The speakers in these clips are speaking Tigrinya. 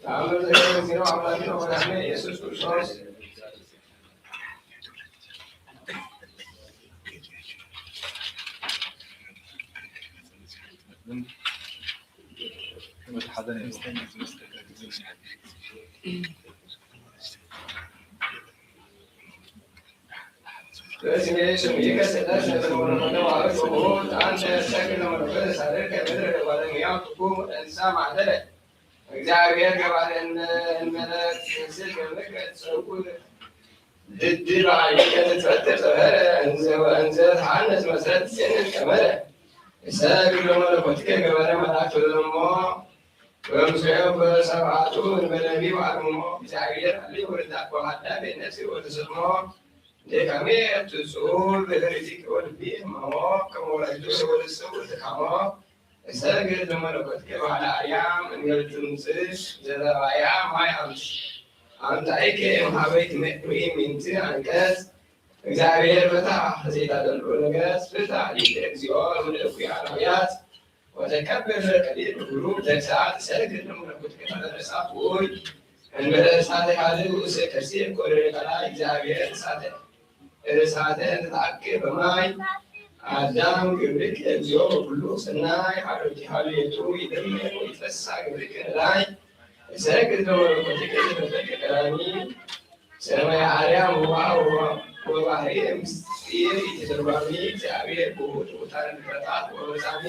ተኣምር ዘገበረ ኣምላክና ወመድኃኒነ ኢየሱስ ክርስቶስ እግዚኣብሔር ገባረ እንመለክ ስል ገብርከ ትጸውር ድድ በዓል ከተትፈጥር ጸበረ እንዘ ተሓነጽ መሰረት ሴንን ቀመረ እሰ ግብረ መለኮትከ ገበረ መላእክት ለሞ ወምስዮ በሰብዓቱ እንበለኒ በዓልሞ እግዚኣብሔር አሊ ወልዳ ወሃዳ ቤት ነፍሲ ወተሰጥሞ ደካሜ ትጹር ብህሪቲ ወልቢ ህማሞ ከመ ወላዲቱ ወልሱ ወተካሞ እሰግድ ለመለኮትከ በዓለ አርያም እንበል ትምጽእ ዘረባያ ማይ አምጽ አምጣይከ እምሃበይ ትመሪ ምንቲ አንቀጽ እግዚኣብሔር በታ ዘይታደልኩ ነገስ ፍታ ሊተ እግዚኦ ምልእኩ ያናውያት ወተከብር ዘቀሊል ብሩክ ተግሳጽ ሰግድ ለመለኮትከ ተበረሳት ወይ እንበለ እሳተ ካልእ ውእሰ ከርሴ ኮረረ ከላይ እግዚኣብሔር እሳተ እሳተ ተጣቅዕ በማይ አዳም ግብርክ እግዚኦ በኩሉ ሰናይ ሀሎቲ ሀልየቱ ይደምር ወይትፈሳ ግብርክ ላይ እሰግድ ለመለኮትከ ዘፈጠርከ ቀዳሚ ሰማይ አርያም ውሃ ወባህሪ ምስጢር ኢተተርጓሚ እግዚኣብሔር ብውእቱ ሙታን ፍጥረታት ወመጻሚ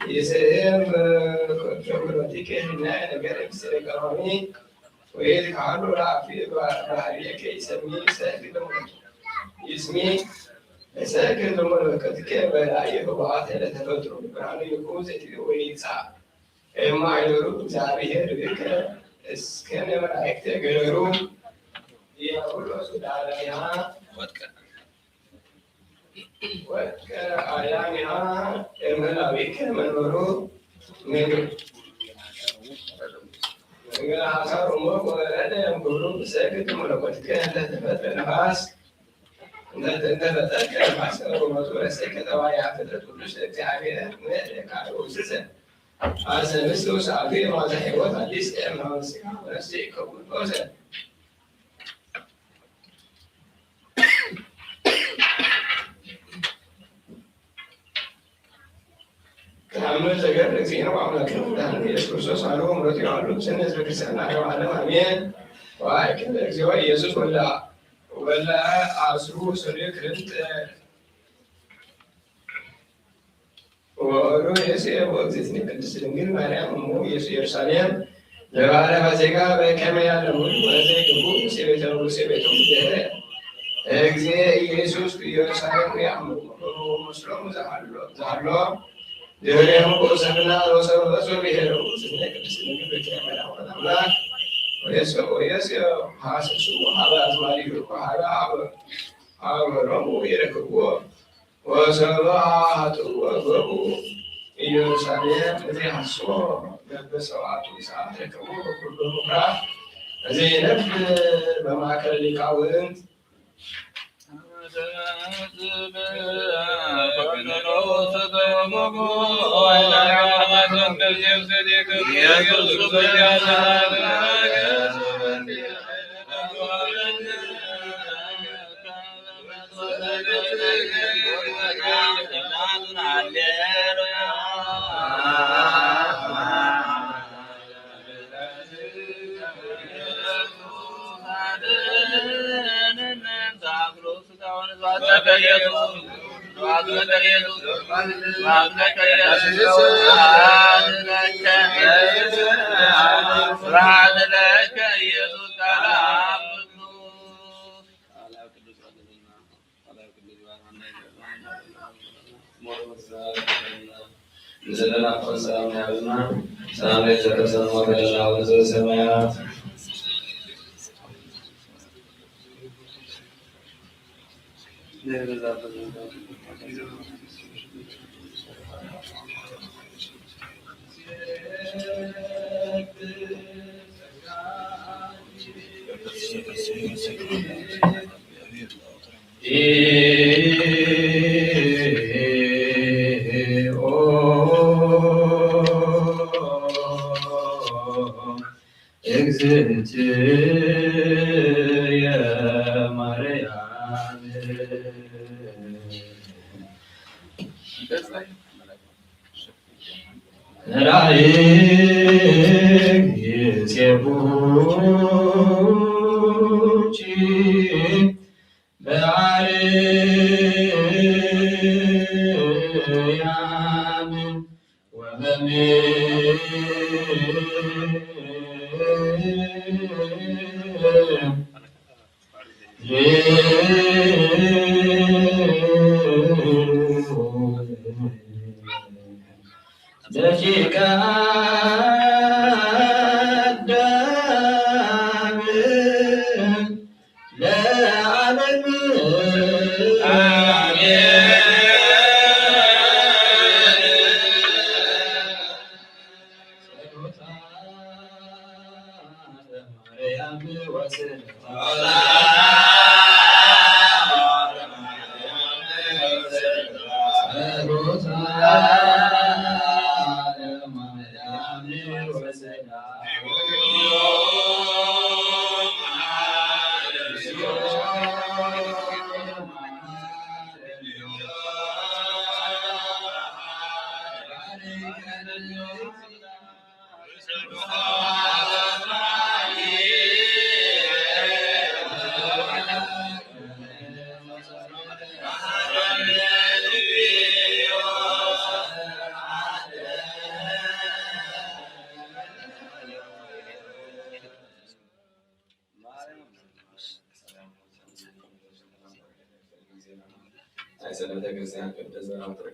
ይስእም ከብቶም ብሎቲከ ህናየ ነገር ምስጢር ቀዳሚ ወይት ካህኑ ለአፊ ባህርየ ከይሰሚ ሰግድ ለመለኮት ይስሚ ሰግድ ለመለኮትከ በላይ ህቡአት ለተፈጥሩ ብርሃኑ ይኩን ዘትብል ወይጻ እማይደሩ እግዚአብሔር ብከ እስከ መላእክተ ገደሩ ዲያብሎስ ዳለያ ወጥቀ ወጥቀ አያሚሃ እምህላዊከ መንበሩ ምግብ ምግብ ሐሳር እሞ ወረደ እምክብሩ ብሰግድ መለኮትከ ለተፈጥረ ነፋስ እንተ እንተ ፈጠርከ ነፋስ ቁመቱ ረሰከ ጠባያ ፍጥረት ቅዱስ እግዚአብሔር ምእለ ካልእ ውስሰ አሰ ምስሉ ሰአቱ የማዘ ሕይወት አዲስ እምሃበ ስጋ ወነፍስ ይከውን ፈውሰ ተአምር ዘገር እግዚእነ ወአምላክነ ወመድኃኒነ ኢየሱስ ክርስቶስ አልቦ ምሕረቱ ያዋሉ ስነ ህዝበ ክርስቲያን ለዓለመ ዓለም አሜን። ወአይክል እግዚኦ ኢየሱስ ወላ ወላ አስሩ ሰሪ ክርምት ወሉ የሴ ወእግዝእትነ ቅድስት ድንግል ማርያም እሙ ኢየሱስ ኢየሩሳሌም ለባለ ፋሲካ በከመ ያለሙ ወዘይ ግቡ ሴቤተ ንጉሴ ቤቱ እግዚእ ኢየሱስ ኢየሩሳሌም ያምሩ ምስሎም ዛሎ ድህሬሙ ሰብና ወሰብ በሱ ብሔሩ ስነ ቅድስት ድንግል በከመ ያለሙ አምላክ ወየሰ ወየሰ ሐሰሱ ሀበ አዝማሪሁ ሀበ ሀበ ሀበሮሙ ይረክብዎ ወሰብአ ኃጥእ ወገቡ ኢየሩሳሌም ዘይሐስቦ በበሰብዓቱ ሰዓት ርከቡ በኩሉ ምኩራብ ዘይነብር በማእከለ ሊቃውንት ስብሐት ለከ ኢየሱስ ቃል አብ ቅዱስ። ዘለና ፍቕሪ ሰላም ይሃበና። ሰላም ለይዘከሰን ወገለና ወዘ ሰማያት። እግዝእትየ ማርያም ራእይ ሴቡቺ በአርያም ወበሜ ደቂቀ አዳም ለዓለም። ናይ ሰንበተ ክርስቲያን ቅድስት መርሃ ግብር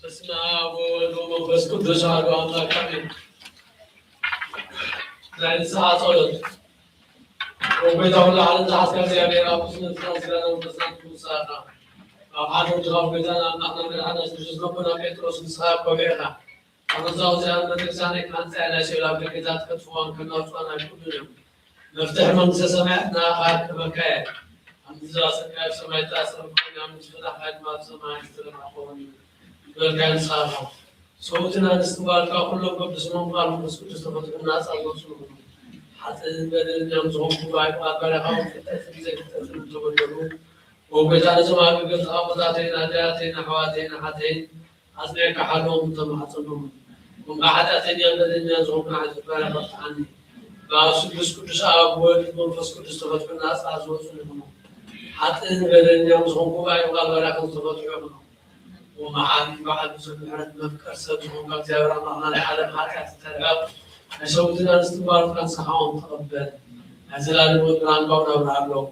በስመ አብ ወወልድ ወመንፈስ ቅዱስ አሐዱ አምላክ አሜን። ናይ ንስሓ ጸሎት። ወጎይታ ኩሉ ዓለም ዝሓዝካ እግዚኣብሔር ኣብ ብዙሕ ነፍስና ስጋና መንፈስና ትኩን ንስሓና። ኣብ ሓደ ወድኻ ጎይታና ኣምላኽና መድሓና የሱስ ጎቦና ጴጥሮስ ንስኻ ኮቢዕካ። ኣብ መዛወዝያን ቤተክርስትያነይ ክሃንጻ ናይ ሲኦል ኣብ ደገታት ከጥፍዋን ከናውጽዋን ኣይክእሉን እዮም። መፍትሒ መንግስተ ሰማያት ንኣኻ ክበካ እየ። ከምቲ ዝኣሰርካዮ ኣብ ሰማይ ዝተኣሰረ ክኸውን፣ ከምቲ ዝፈታሕካዮ ድማ ኣብ ሰማይ ዝተፈትሐ ክኸውን እዩ ዝበልካዮ ንስኻ ኢኻ። ሰብኡትን ኣንስትን ጓልካ ኩሎም በብስሞም ብቓል መንፈስ ቅዱስ ተፈትሖም ናጻ ዝወጹ ይኹኑ። ሓጥእን በደለኛን ዝኾንኩ ብኣይ ቃል ባርያኻ ፍልጠትን ዘይፍልጠትን እንተበደሉ፣ ወጎይታ ነዞም ኣገልገልትኻ ኣቦታተይን ኣደያተይን ኣሕዋተይን ኣሓተይን ኣጽኒዕካ ሓልዎም ተማሕጸኖም። እሞ ኃጢአተኛን በደለኛን ዝኾንኩ ንዓይ ዝባርኽ ኣፍትሓኒ። ብኣብ ስሉስ ቅዱስ ኣብ ወልድ መንፈስ ቅዱስ ተፈትሑ ናጻ ዝወጹ ይኹኑ። ሓጥእን በደለኛን ዝኾንኩ ብኣይ ቃል ባርያኻ ዝተፈትሑ ይኹኑ። ወመሓሪ በዓል ብዙሕ ምሕረት መፍቀር ሰብ ዝኾንካ እግዚኣብሔር ኣምላኽና ናይ ዓለም ኃጢአት ተረከብ ናይ ሰብኡትን ኣንስትን ጓልትካ ንስኻውን ተቐበል። ናይ ዘላለማዊ ብርሃንካ እውን ኣብርሃሎም።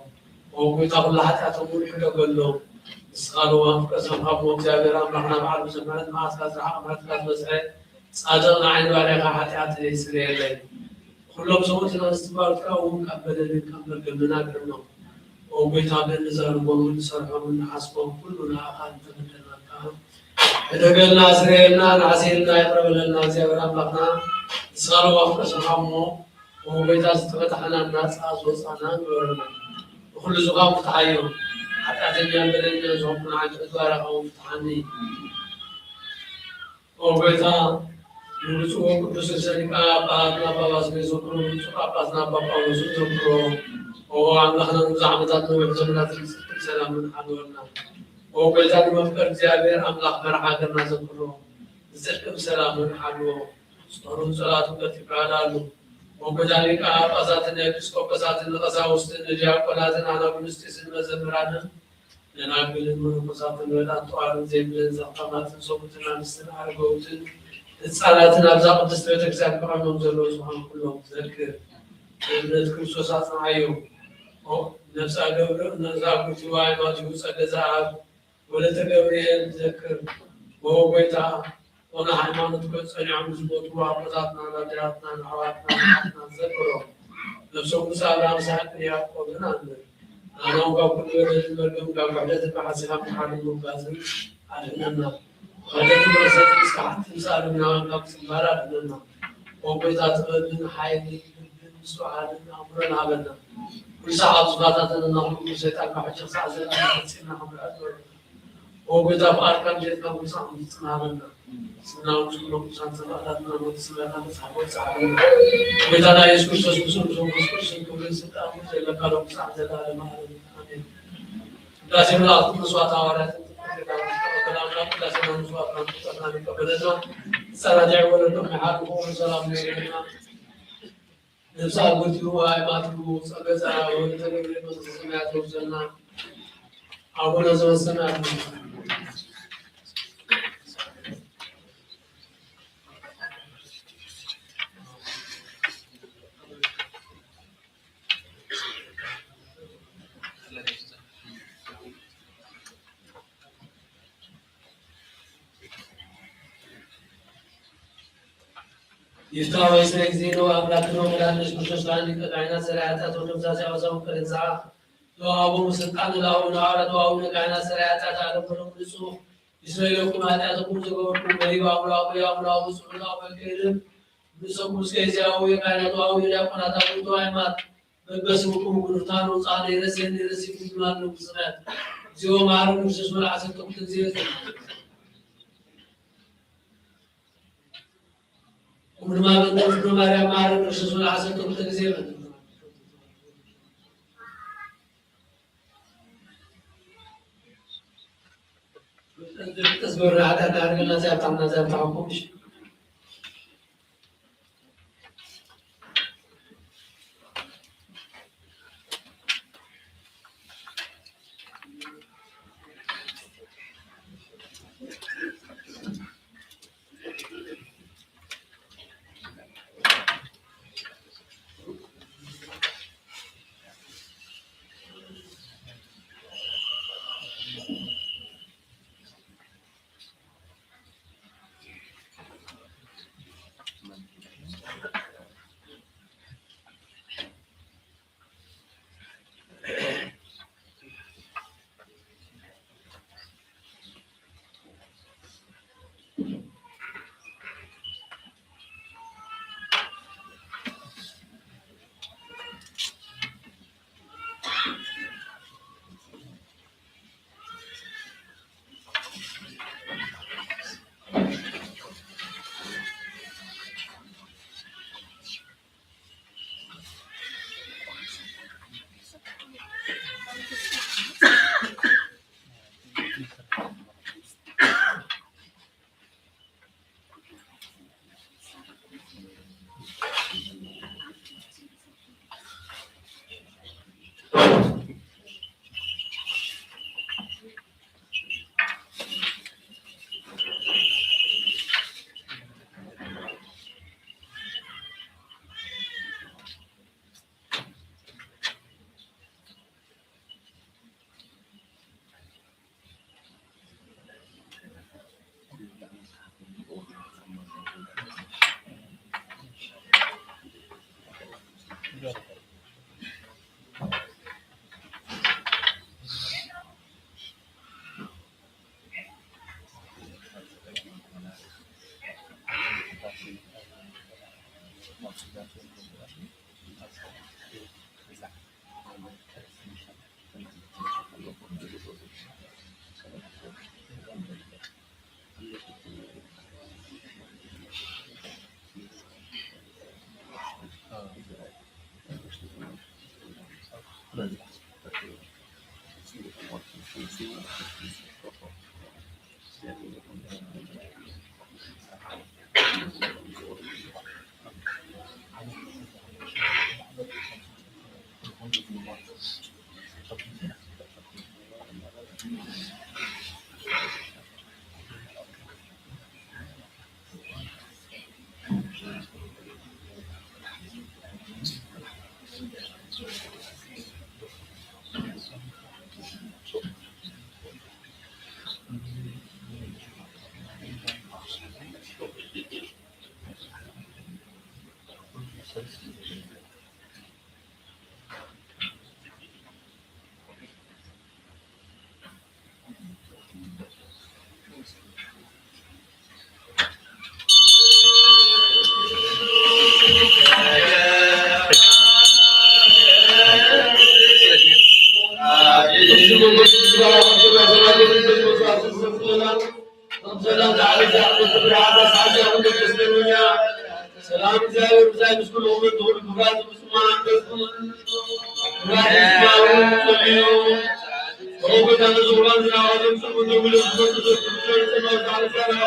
ኦ ጎይታ፣ ኩሉ ኃጢኣቶም እውን ሕደገሎም። ንስኻ ለዋህ ፍቅረ ሰብ ካብ ሞ እግዚኣብሔር ኣምላኽና በዓል ብዙሕ ምሕረት መዓስካ ዝረሓቐ ምሕረትካ ዝበዝሐ ጻድቕ ንዓይኒ ባርያኻ ኃጢኣተይ ስረየለይ። ኩሎም ሰብኡትን ኣንስትን ጓልትካ እውን ካብ በደልን ካብ መርገምን ኣድሕኖም። ኦ ኦ ጎይታ፣ በእንዛረቦም፣ እንሰርሖም፣ እንሓስቦም ኩሉ ንኣኻ እንተበደልናካ፣ ሕደገልና፣ ስረየልና፣ ንዓስየልና፣ ይቕረ በለልና። እግዚኣብሔር ኣምላኽና፣ ንስኻ ለዋህ ፍረስኻ እሞ፣ ኦ ጎይታ፣ ዝተፈታሕና ናጻ ዝወጻና ግበረና። ንኹሉ ዝኻም ፍትሓዮ። ሓጢኣተኛን በደለኛን ዝኾንኩ ንዓይ ትሑት ባርያ ኸውን ፍትሓኒ። ኦ ጎይታ፣ ንብፁዕ ወቅዱስ ርእሰ ሊቃነ ጳጳሳት ኣባ ባስልዮስ ዘክሮ፣ ንብፁዕ ጳጳስና ኣባ ጳውሎስ ዘክሮ። ኦ ኣምላኽና፣ ንብዙሕ ዓመታት ነዊሕ ዘመናት ብጽድቅን ሰላምን ሓልወና። ኦ ጎይታ፣ ንመፍቀር እግዚኣብሔር ኣምላኽ መርዓ ሃገርና ዘክሮ፣ ብጽድቅን ሰላምን ሓልዎ። ጾሩን ጸላቱን ቀልጢፍካ ኣልኣሉ። ኦ ጎይታ፣ ሊቃነ ጳጳሳትን ኤጲስቆጶሳትን ንቀሳውስትን ንዲያቆናትን ኣናጉንስጢስን መዘምራንን ደናግልን መነኮሳትን ረድኣን ጠዋርን ዘይብለን ዘኽታማትን ሰብኡትን ኣንስትን ኣረገውትን ህፃናትን ኣብዛ ቅድስቲ ቤተክርስትያን ከቐኖም ዘለዉ ዝኾኑ ኩሎም ዘክር። ብእምነት ክርስቶስ ኣጽንዓዮም። ኦ ነብሳ ገብረ ነዛ ጉቲዋ ማቴዎስ ጸገ ዘኣብ ወለተ ገብርኤል ዘክር። ኦ ጎይታ፣ ኦ ንሃይማኖት ጸኒዖም ዝሞቱ ኣቦታትና፣ ኣዴታትና፣ ኣሕዋትና፣ ኣሓትና ዘክሮም። ነፍሶም ምስ ኣብርሃም፣ ይስሐቅን ያዕቆብን ኣንብር። ንሕና እውን ካብ ኩሉ በደልን መርገምን ካብ ክሕደትን መዓስን ካብ ምሓርን ምውጋዝን ኣድሕነና። ክሕደትን ርኽሰትን እስካብ ሓንቲ ምስ ኣረምናውያን ካብ ምጽንባር ኣድሕነና። ኦ ጎይታ፣ ጥበብን ሓይልን ልብን ምስትውዓልን ኣእምሮን ሃበና። ኩሉ ሰዓት ዝፈታተነና ኩሉ ሰይጣን ካብ ሕጂ ክሳዕ ዘላለም ፈጺምና ክንርኣ ግበረና። ኦ ጎይታ፣ ፍቓድካ እንዴት ካብ ምሳዕ ምፍጽም ሃበና። ስምና ውስጥ ቅዱሳን ሰማዕታትና መንግስቲ ሰማያት መጽሓፍ ወጽዓና። ጎይታና ኢየሱስ ክርስቶስ፣ ምስሉ መንፈስ ቅዱስን ክብርን ስልጣንን ዘለካ ሎም ክሳዕ ዘላለም ዓለም። ኣሜን። ቅዳሴ መላእክትን መስዋዕት ሃዋርያትን ጥምቀት ገዳማት ተቐበል ኣምላክ። ቅዳሴና መስዋዕትና ጥምቀትና ይቀበለና። ጸናቲዕ ወለዶም ይሓልፉ ሰላም ይበለና። ነፍሳ ጎቲኡ ኣእማትኡ ጸገጻ ወልተ ገብርኤል መንግስተ ሰማያት የውርሰና። ኣቡነ ዘበሰማያት። ይፍታ ወይ ስለ ጊዜ ነው። አምላክን ወመድኃኒት ኢየሱስ ክርስቶስ ከአንድ ቀጣይና ስለ ኃጢአት ወደምሳሴ አውሳው ቅርንሳ ተዋህቦ ስልጣን ለአቡነ ሐዋርያት ወአቡነ ካህናት ስለ ኃጢአት ዓለም ሁሉ ንጹሕ ይስረይለኩም ኃጢአትኩም ዘገበርኩም መሪባ አምላክ ወይ አምላክ ጽሉል አበል ከይልም ንሰኩም እስከ ዚያዊ ካህናት ወአቡነ ዲያቆናት አቡነ ሃይማኖት በበስምኩም ግኑታን ወፃን የረሴን የረሲኩም ዝማን ንጉስነት እግዚኦ መሐረነ ክርስቶስ ወለዓሰርተ ክልተ ጊዜ እሙን ማመን ቅድስት ማርያም መሐረነ ክርስቶስ ወለዓሰርተ ክልተ ጊዜ በል። ተዝበሩ ኃጢአት ኣድርግና ዚያብታምና ዚያብታምኩም። ሰላም እግዚኣብሔር ብዛይ ምስ ኩሉ እምነት ትኹል ክብራት ምስማን ክብራት ምስማን ጸልዩ። ኦ ጎይታ፣ ነዚ ቁርባን ዝናዋትን ጽቡን ንብሎ ዝፈቱ ዘዝብሎ ንጽናው ዛዕሪ ዛዕሪ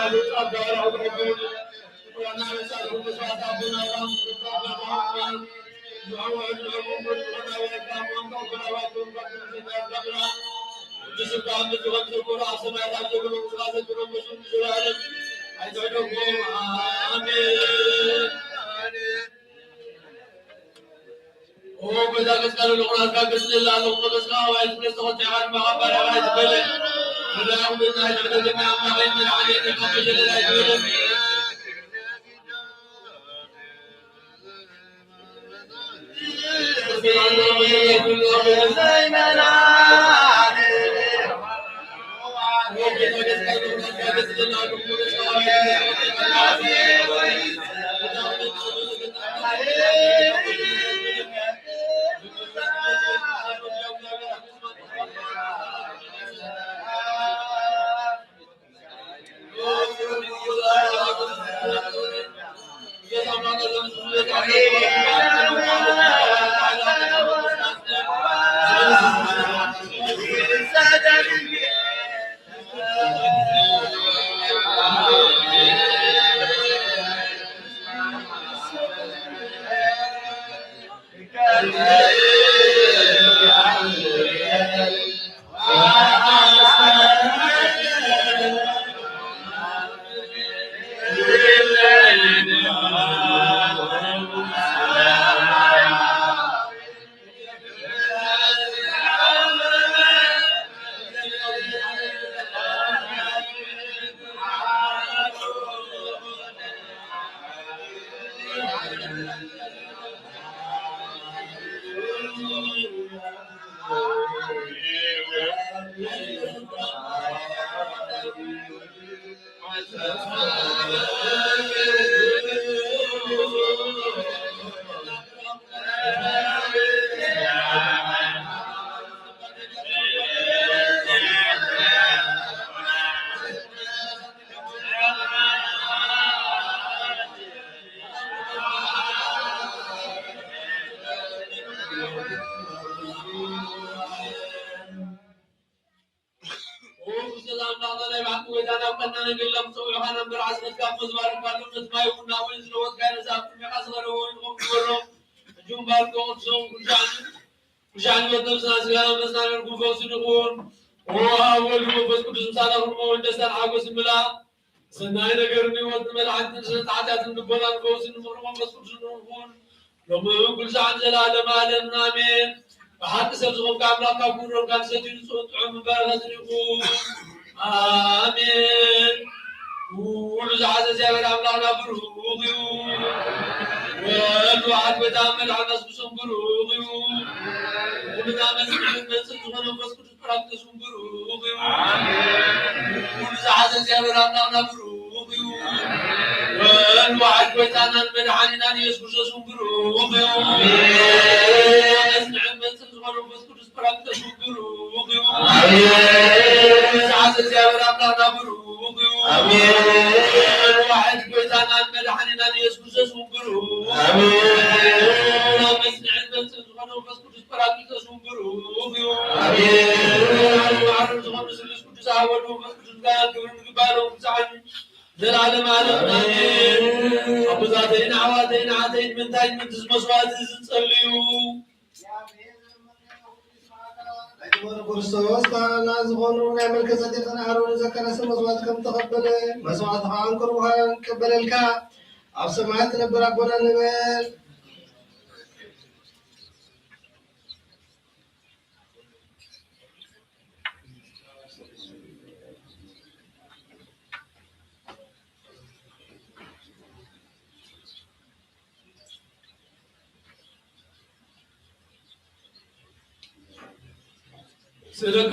ኦ ብሰላም ዳዕና ናይ ብሓቂ ጎይታ ናብ ቀና ነግር ለምጽውዑኻ ነንበር ዓስነት ካብ መዝባር ባሉ ነቲ ማይ እውን ናብ ወይን ዝለወጥካዮ ነዚ ኣብ ቅድሜኻ ዝቐረበ ወይን ኦም ግበሮ። ሕጂ እውን ባርኮ ቅዱሶም ቅዱሳን ቅዱሳን ህይወት ነብስና ስጋና መጽናዕን ጉንፈውስን ይኹን። ኦ ኣብ ወልድ መንፈስ ቅዱስ ምሳና ኩሉ መውን ደስታን ሓጎስን ምላእ። ሰናይ ነገር ንህይወት ንመድሓኒትን ስለ ኃጢኣትን ልቦናን ፈውስን ምኽሪ መንፈስ ቅዱስ ንኹን። ሎሚ እውን ኩሉ ሰዓት ዘለዓለም ዓለምን ኣሜን። ብሓቂ ሰብ ዝኾንካ ኣምላኽ ካብ ኩሎም ካብ ሰትዩ ንጹህን ጥዑምን በረኸት ይኹን። ኣሜን። ኩሉ ዝሓዘ እግዚኣብሔር ኣምላኽና ብሩኽ እዩ። ወልድ ዋሕድ ጎይታ መድሓኒ የሱስ ብሩኽ እዩ። ኩልና መጽንዕን መጽን ዝኾነ መንፈስ ቅዱስ ጳራቅሊጦስ እውን ብሩኽ እዩ። ኩሉ ዝሓዘ እግዚኣብሔር ኣምላኽና ብሩኽ እዩ። ወልድ ዋሕድ ጎይታናን መድሓኒናን ኢየሱስ ክርስቶስ እውን ብሩኽ እዩ። መጽንዕን መጽን ዝኾነ መንፈስ ቅዱስ ጳራቅሊጦስ እውን ብሩኽ እዩ። ኩሉ ዝሓዘ እግዚኣብሔር ኣምላኽና ብሩኽ እዩ። ወልድ ዋሕድ ጎይታናን መድሓኒናን ኢየሱስ ክርስቶስ እውን ብሩኽ እዩ። መጽንዕን መጽን ዝኾነ መንፈስ ቅዱስ ጳራቅሊጦስ እውን ብሩኽ እዩ። ኣሜን። ስሉስ ቅዱስ ኣብ ወልድ ወመንፈስ ቅዱስ ጋር ክብርን ይግባእ ሎምን ክሳዕን ዘላለም ዓለም ኣሜን። ኣቦታተይን ኣሕዋተይን ኣሓተይን ምንታይ ምንትስ መስዋዕቲ ዝጸልዩ? ናይ ክቡር ክርስቶስ ካህናት ዝኾኑ ናይ መልከ ጼዴቅን ኣሮንን ዘካርያስን መስዋዕቲ ከም ተቐበለ፣ መስዋዕቲ ከዓ እንቁርብኻን ይቀበለልካ። ኣብ ሰማያት ትነብር ኣቦና ንበል። ስለካ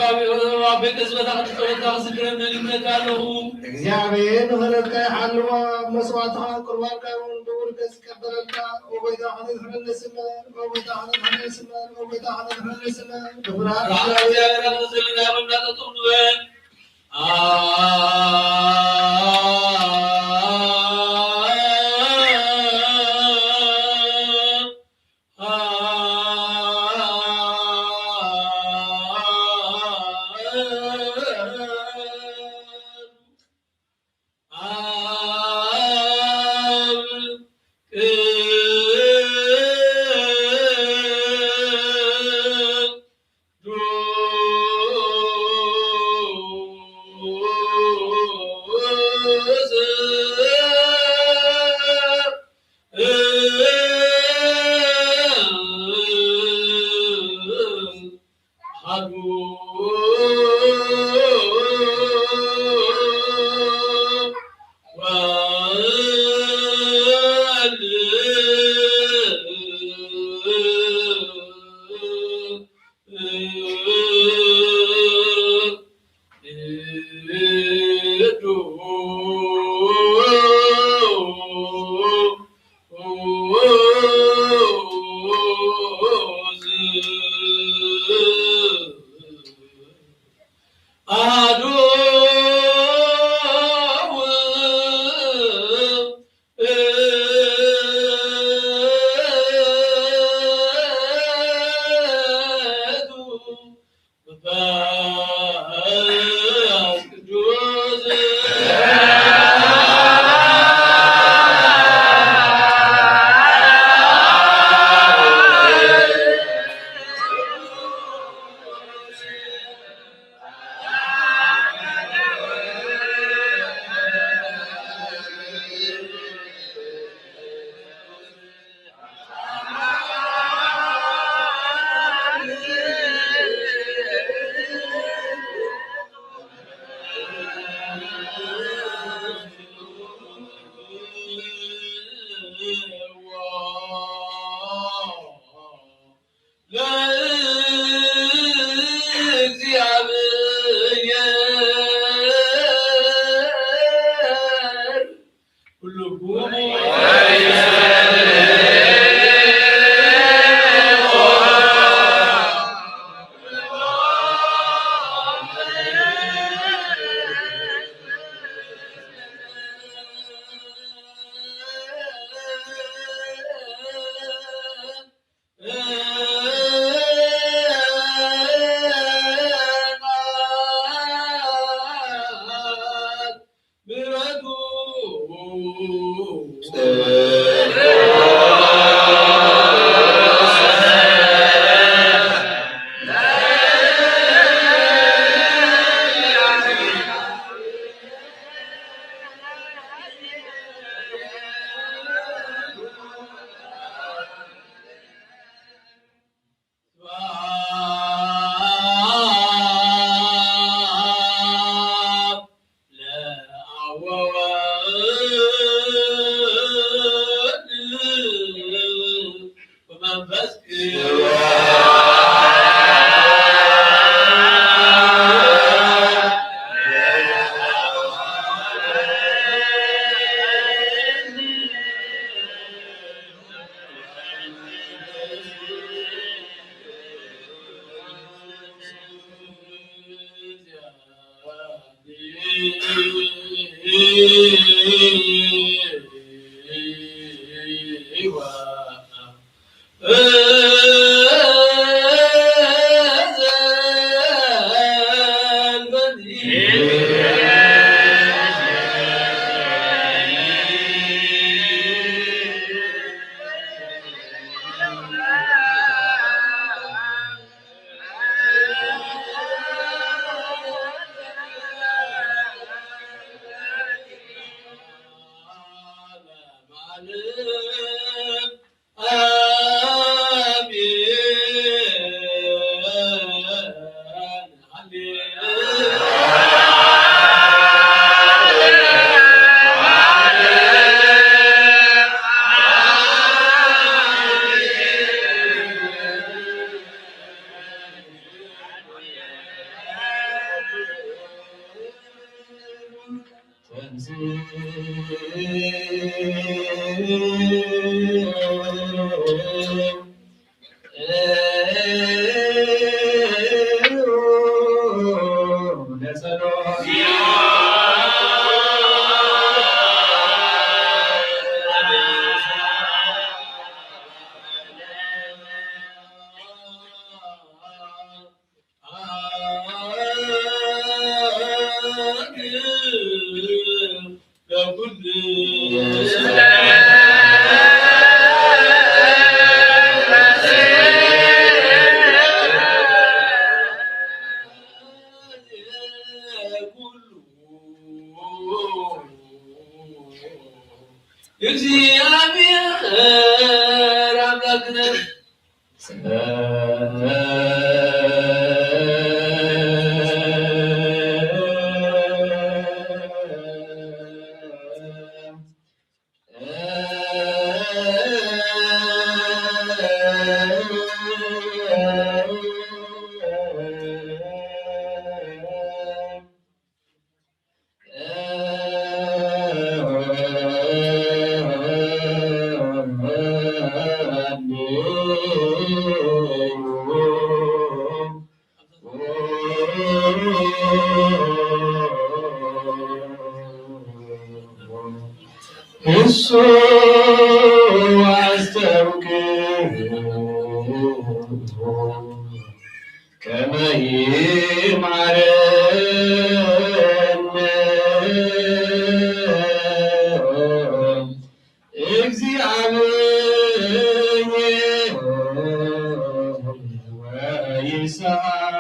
ኣብ ቤት ህዝበታ ክትጸወታ ክዝክረኒ እምነት ኣለኹ። እግዚኣብሔር ምሕረትካ ይሓልዋ፣ መስዋዕትኻ ቁርባንካ እውን ብውርደት ይቀበለልካ። ኦ ጎይታ፣ ከተድሕነኒ ስመር፣ ኦ ጎይታ፣ ከተድሕነኒ ስመር፣ ኦ ጎይታ፣ ከተድሕነኒ ስመር። ብፍርሃት ራእይ እግዚኣብሔር። እግዚኣብሔር ኣብ ዘለና ምምላጥ ጥቕምበል። ለእግዚኣብሔር ኩልኩም እግዚኣብሔር ኣምላክነ እሱ አስተውቅህ ከመ ይምዓረነ እግዚአብሔር ወይስሐቅ።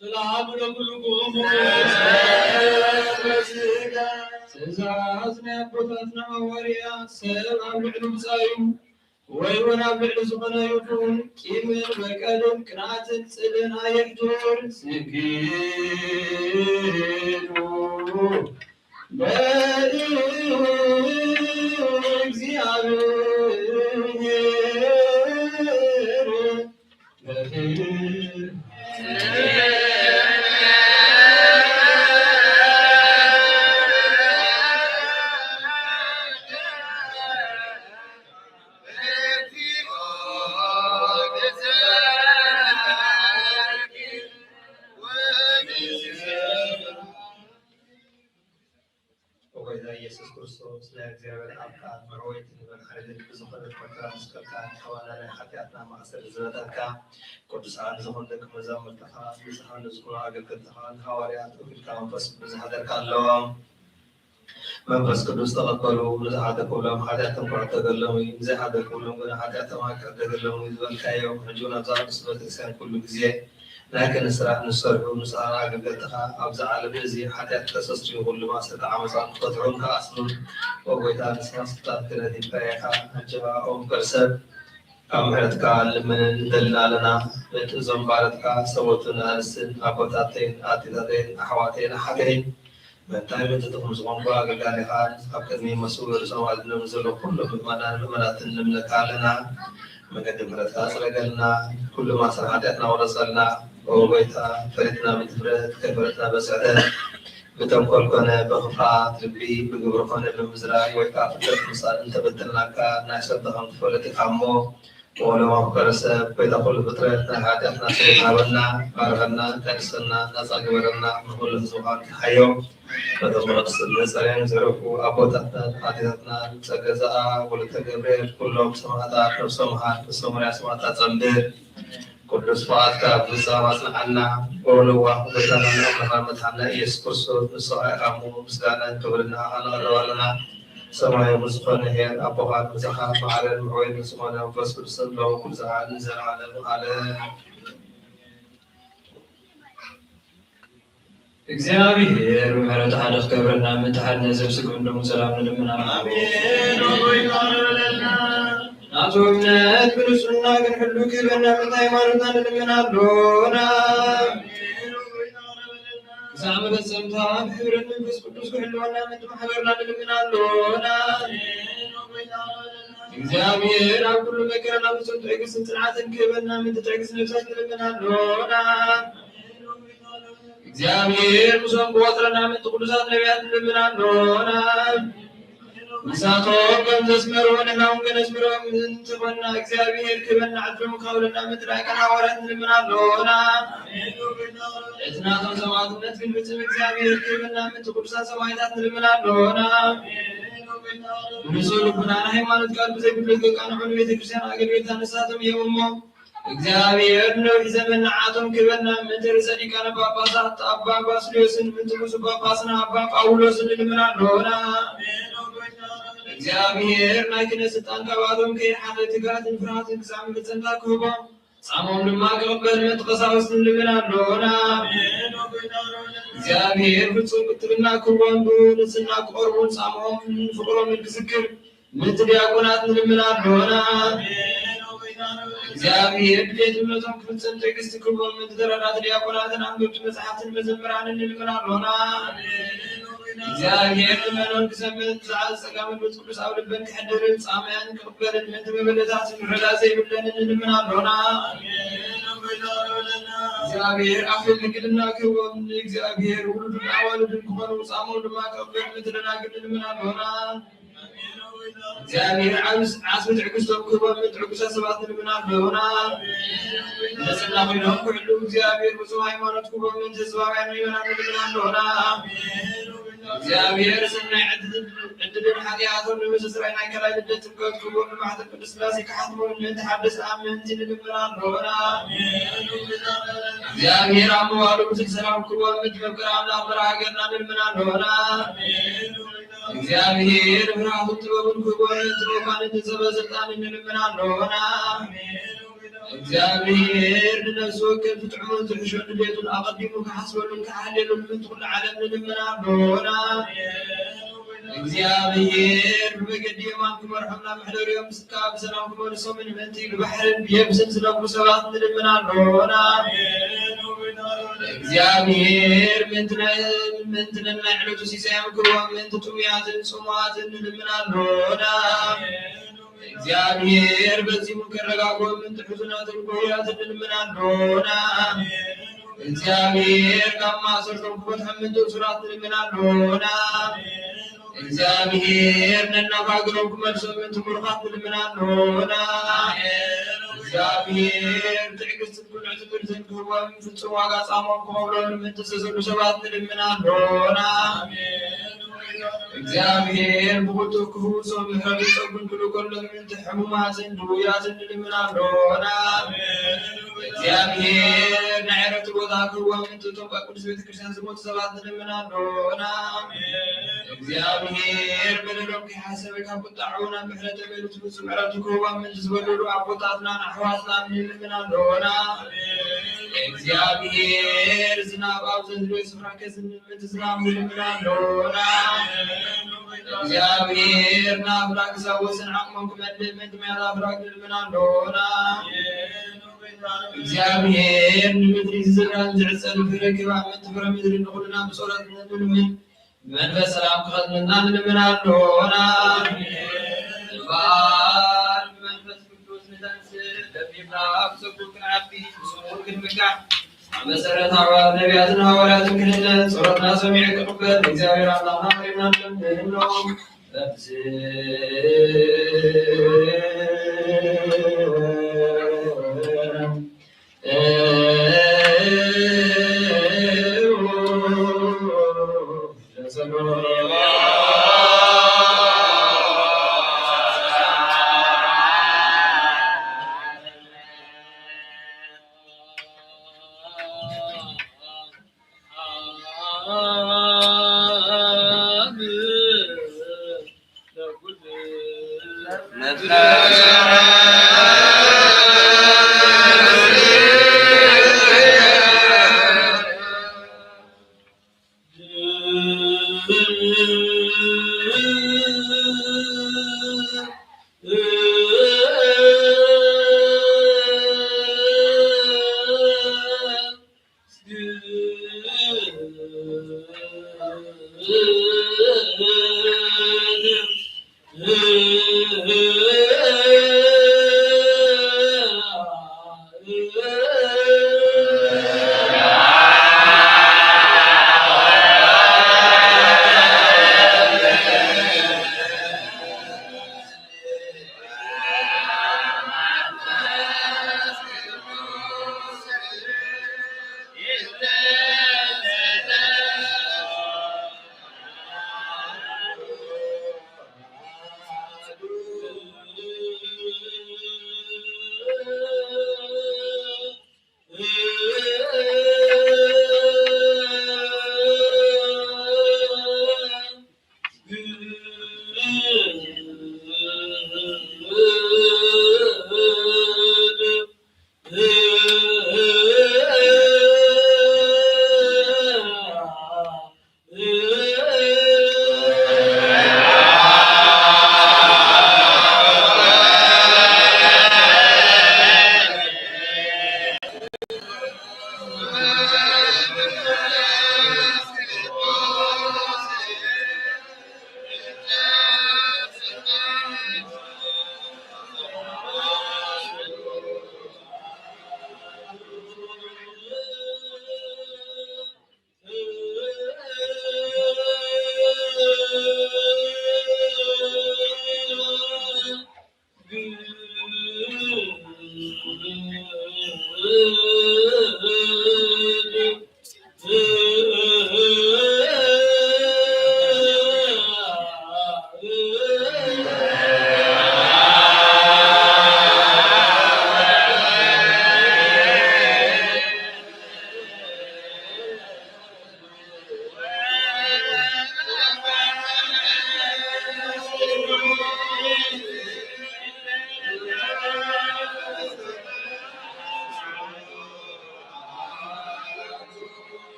ሰላም ለኩልኩም። ትእዛዝ ናይ ኣቦታትና ሃዋርያ፣ ሰብ ኣብ ልዕሊ ብጻዩ ወይ እውን ኣብ ልዕሊ ዝኾነ ይኹን ቂምን በቀልን ቅንኣትን ጽልእን ኣየሕድር። ስግዱ ለእግዚኣብሔር ኦጎይታ ኢየሱስ ክርስቶስ ናይ እግዚኣብሔር ኣብ ቃል መዕወይቲ ንመድሓኒት ብዝኾነት መከራ መስቀልካ ንሕዋና ናይ ሓጢኣትና ማእሰር ዝበጠልካ ቅዱሳን ዝኾኑ ደቂ መዛሙርትኻ ንስኻ ንዝኾኑ ኣገልገልትኻ ንሃዋርያት ወኪልካ መንፈስ ቅዱስ ዝሓደርካ ኣለዎም። መንፈስ ቅዱስ ተቐበሉ። ንዝሓተኩሎም ሓጢኣቶም ክዕደገሎም እዩ፣ ንዘይሓተኩሎም ግን ሓጢኣቶም ኣይክዕደገሎም እዩ ዝበልካዮም፣ ሕጂ እውን ኣብዛ ቅድስቲ ቤተክርስትያን ኩሉ ግዜ ናይ ክህነት ስራሕ ንሰርሑ ንስኻ ኣገልገልትኻ ኣብዚ ዓለም እዚ ሓጢኣት ከሰስዩ ኩሉ ማእሰርቲ ዓመፃ ክፈትሑን ክኣስሩን ኦ ጎይታ ንስኻ ስልጣን ክህነት ሂብካያ ኢኻ። ኣጀባ ኦ ምክር ሰብ ካብ ምሕረትካ ልምንን ንደልን ኣለና። ነቲ እዞም ባረትካ ሰበቱን ኣንስትን ኣቦታተይን ኣዴታተይን ኣሕዋተይን ኣሓተይን ምእንታይ ምእንቲ ትኹን ዝኾንኩ ኣገልጋሊኻ ኣብ ቅድሚ መስውእ ርእሶም ኣድህኖም ዘለዉ ኩሎም ምእመናን ምእመናትን ንምለካ ኣለና። መገዲ ምሕረትካ ኣጽረገልና፣ ኩሉ ማእሰር ሓጢኣትና ወረጸልና። ኦ ጎይታ፣ ፈሊጥና ብድፍረት፣ ከይፈለጥና ብስሕተት፣ ብተንኮል ኮነ ብኽፍኣት ልቢ፣ ብግብሪ ኮነ ብምዝራብ ወይ ከኣ ፍልጠት ምሳል እንተበደልናካ ናይ ሰብ ድኻም ትፈልጥ ኢኻ እሞ፣ ወሎ መፍቀሪ ሰብ፣ ጎይታ ኩሉ ፍጥረት፣ ናይ ሓጢኣትና ስርየት ሃበና፣ ባርኸና፣ ቀድሰና፣ ናጻ ግበረና፣ ንኹሉ ህዝብኻ እንተሓዮ። በቶም ብቕድስቲ እምነት ጸርዮም ዝዕረፉ ኣቦታትናን ኣዴታትናን ጸገ ዘኣ ወለተ ገብርኤል፣ ኩሎም ሰማዕታት ነፍሶም ሃብ፣ ነፍሶም ርያ ሰማዕታት ጸንብር። ቅዱስ ፍቓድካ ኣብ ፍጻመ ኣጽንዓና። ኦ ለዋህ ጎይታናን ኣምላኽናን መድሓኒና ኢየሱስ ክርስቶስ፣ ንስኻ ኢኻ እሞ ምስጋናን ክብርን ንዓኻ ነቕርብ ኣለና። ሰማያዊ ዝኾነ ኄር ኣቦኻን ምሳኻ መሓርን መሕወይን ዝኾነ መንፈስ ቅዱስን ሎሚ ኩሉ ሰዓትን ንዘለዓለምን ዓለም። እግዚኣብሔር ብምሕረቱ ሓደ ክገብረና ምእንቲ ሓድነት ዘምስግን ደሙ ሰላም ንልምን። ኣሜን። ኣሜን። ኦ ጎይታ ንበለልና። ናቱ እምነት ብንጹህና ክንሕሉ ክህበና ምእንቲ ሃይማኖትና ንልምን ኣሎና። ኣሜን። ኦ ጎይታ ንበለልና። ክሳዕ መፈጸምታ ብሕብረት መንፈስ ቅዱስ ክሕልወና ምእንቲ ማሕበርና ንልምን ኣሎና። ኣሜን። ኦ ጎይታ ንበለልና። እግዚኣብሔር ኣብ ኩሉ መከራና ፍጹም ትዕግስትን ጽንዓትን ክህበና ምእንቲ ትዕግስቲ ነፍሳት ንልምን ኣሎና። እግዚኣብሔር ምስኦም ክቆጽረና ምእንቲ ቅዱሳት ነቢያት ንልምን ኣሎና። ንሳቶም ከም ዘስመርዎ ንሕና እውን ከነስምሮም ምእንቲ ኾንና እግዚኣብሔር ክህበና ዕድሎም ከውለና ምእንቲ ላይካን ሃዋርያት ንልምን ኣሎና። እቲ ናቶም ሰማዕትነት ክንፍጽም እግዚኣብሔር ክህበና ምእንቲ ቅዱሳት ሰማዕታት ንልምን ኣሎና። ንጹህ ልቡና ንሃይማኖት ቃል ብዘይ ጉድለት ከቃንዑ ንቤተ ክርስቲያን ኣገልገልታ ንሳቶም እዮም እሞ፣ እግዚኣብሔር ንነዊሕ ዘመን ንዓቶም ክህበና ምእንቲ ርእሰ ሊቃነ ጳጳሳት ኣባ ባስልዮስን ምእንቲ ብፁዕ ጳጳስና ኣባ ጳውሎስን ንልምን ኣሎና። እግዚኣብሔር ናይ ክህነት ስልጣን ካብኣቶም ከይሓተ ትግሃትን ፍርሃትን ክሳዕ መፈጸምታ ክህቦም፣ ጻምኦም ድማ ክቕበል ምእንቲ ቀሳውስት ንልምን ኣሎና። እግዚኣብሔር ፍጹም ቅትልና ክህቦም ብንጽህና ክቐርቡን ጻምኦም ፍቕሮምን ክዝክር ምእንቲ ዲያቆናት ንልምን ኣሎና። እግዚኣብሔር ድሌት እምነቶም ክፍጽም ትዕግስቲ ክህቦም ምእንቲ ተረዳእቲ ዲያቆናትን ኣንበብቲ መጽሓፍትን መዘምራንን ንልምን ኣሎና። እግዚኣብሔር ልመኖን ክሰምዕን ዝዓዝ ጸጋ መንፈስ ቅዱስ ኣብ ልበን ክሕድርን ጻምኣን ክቕበልን ምእንቲ መበለታትን ምሕረት ዘይብለንን ንልምን ኣሎና። እግዚኣብሔር ኣኽሊል ድንግልና ክህቦም ንእግዚኣብሔር ውሉድን ኣዋልድን ክኾኑ ጻምኦም ድማ ክቕበል ምእንቲ ደናግል ንልምን ኣሎና። እግዚኣብሔር ዓብስ-፣ ዓስቢ ትዕግስቶም ክህቦም ምእንቲ ዕጉሳት ሰባት ንልምን ኣሎና። ነጽና ኮይኖም ክሕልው እግዚኣብሔር ብጹእ ሃይማኖት ክህቦም ምእንቲ ህዝባውያን ምእመናን ንልምን ኣሎና። እግዚኣብሔር ሰናይ ዕድል-፣ ዕድልን ሓጢኣቶም ንምስስራይ ናይ ካልኣይ ልደት ጥምቀት ክህቦም ንማሕተም ቅድስት ሥላሴ ክሓትሞም ምእንቲ ሓደስቲ ኣመንቲ ንልምን ኣሎና። እግዚኣብሔር ኣብ መዋእሉ ብዙሕ ሰላም ክህቦም ምእንቲ መፍቀሪ ኣምላኽ መርሃ ሃገርና ንልምን ኣሎና። እግዚኣብሔር ብርሃኑን ጥበቡን ክህቦም ምእንቲ መኳንንትን ሰበ ስልጣንን ንልምን ኣሎና። እግዚኣብሔር ንነፍሲ ወከፍ ዝጥዕሞን ዝሕሾን ድሌቱን ኣቐዲሙ ክሓስበሉን ክሓልየሉን ምእንቲ ኩሉ ዓለም ንልምን ኣሎና። እግዚኣብሔር ብመገዲ የማን ክመርሖም ናብ መሕደሪኦም ስካ ብሰላም ክመልሶምን ምእንቲ ብባሕርን ብየብስን ዝነብሩ ሰባት ንልምን ኣሎና። እግዚኣብሔር ምእንቲ ናይ ምእንቲ ነናይ ዕለቱ ሲሳዮም ክህቦም ምእንቲ ጥሙያትን ጽሙኣትን ንልምን ኣሎና። እግዚኣብሔር በዚሙ ከረጋግኦም ምእንቲ ሕዙናትን ጉህያትን ንልምን ኣሎና። እግዚኣብሔር ካብ ማእሰርቶም ክፈትሖም ምእንቲ እሱራት ንልምን ኣሎና። እግዚኣብሔር ነናብ ሃገሮም ክመልሶም ምእንቲ ምሩኻት ንልምን ኣሎና። እግዚኣብሔር ትዕግስትን ቅኑዕ ትምህርትን ክህቦም ፍጹም ዋጋ ጻሞም ክኸፍሎምን ምእንቲ ዝተሰዱ ሰባት ንልምን ኣሎና። እግዚኣብሔር ብቕልጡፍ ክፍውሶም ምሕረቱ ጸጉን ክልእከሎም ምእንቲ ሕሙማትን ድውያትን ንልምን ኣሎና። እግዚኣብሔር ናይ ዕረፍቲ ቦታ ክህቦም ምእንቲ እቶም ኣብ ቅዱስ ቤተ ክርስቲያን ዝሞቱ ሰባት ንልምን ኣሎና። እግዚኣብሔር በደሎም ከይሓሰበ ካብ ቁጣዑ ናብ ምሕረት ተመሊሱ ፍጹም ዕረፍቲ ክህቦም ምእንቲ ዝበደሉ ኣቦታትናን ኣሕዋትናን ንልምን ኣሎና። እግዚኣብሔር ዝናብ ኣብ ዘዝንበዮ ስፍራ ከዝንብ ምእንቲ ዝናብ ንልምን ኣሎና። እግዚኣብሔር ንኣፍላግ ክሳብ ወሰን ዓቕሞም ክመልእ ምእንቲ ማያት ኣፍላግ ንልምን ኣሎና። እግዚኣብሔር ንምድሪ ዝዝራን ዝዕጸን ፍረ ክህባ ምእንቲ ፍረ ምድሪ ንኹልና ብጸሎት ንልምን። ብመንፈስ ሰላም ክኸድነና ንልምን ኣሎና። እምበኣር ብመንፈስ ቅዱስ ንተንስእ፣ ደፊርና ኣብ ጸጉም ክንዓቢ፣ ብስሙር ክንምካሕ፣ ኣብ መሰረት ሃዋ-፣ ነቢያትን ሃዋርያትን ክንእመን፣ ጸሎትና ሰሚዑ ክቕበል፣ ንእግዚኣብሔር ኣምላኽና ቀሪብና ንለምኖ። በብዝህ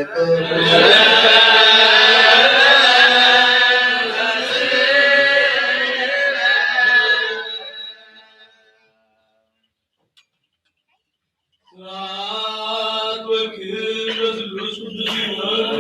ለኩልክሙ ስብሐት ወክብር ለስሉስ ቅዱስ ይሁን።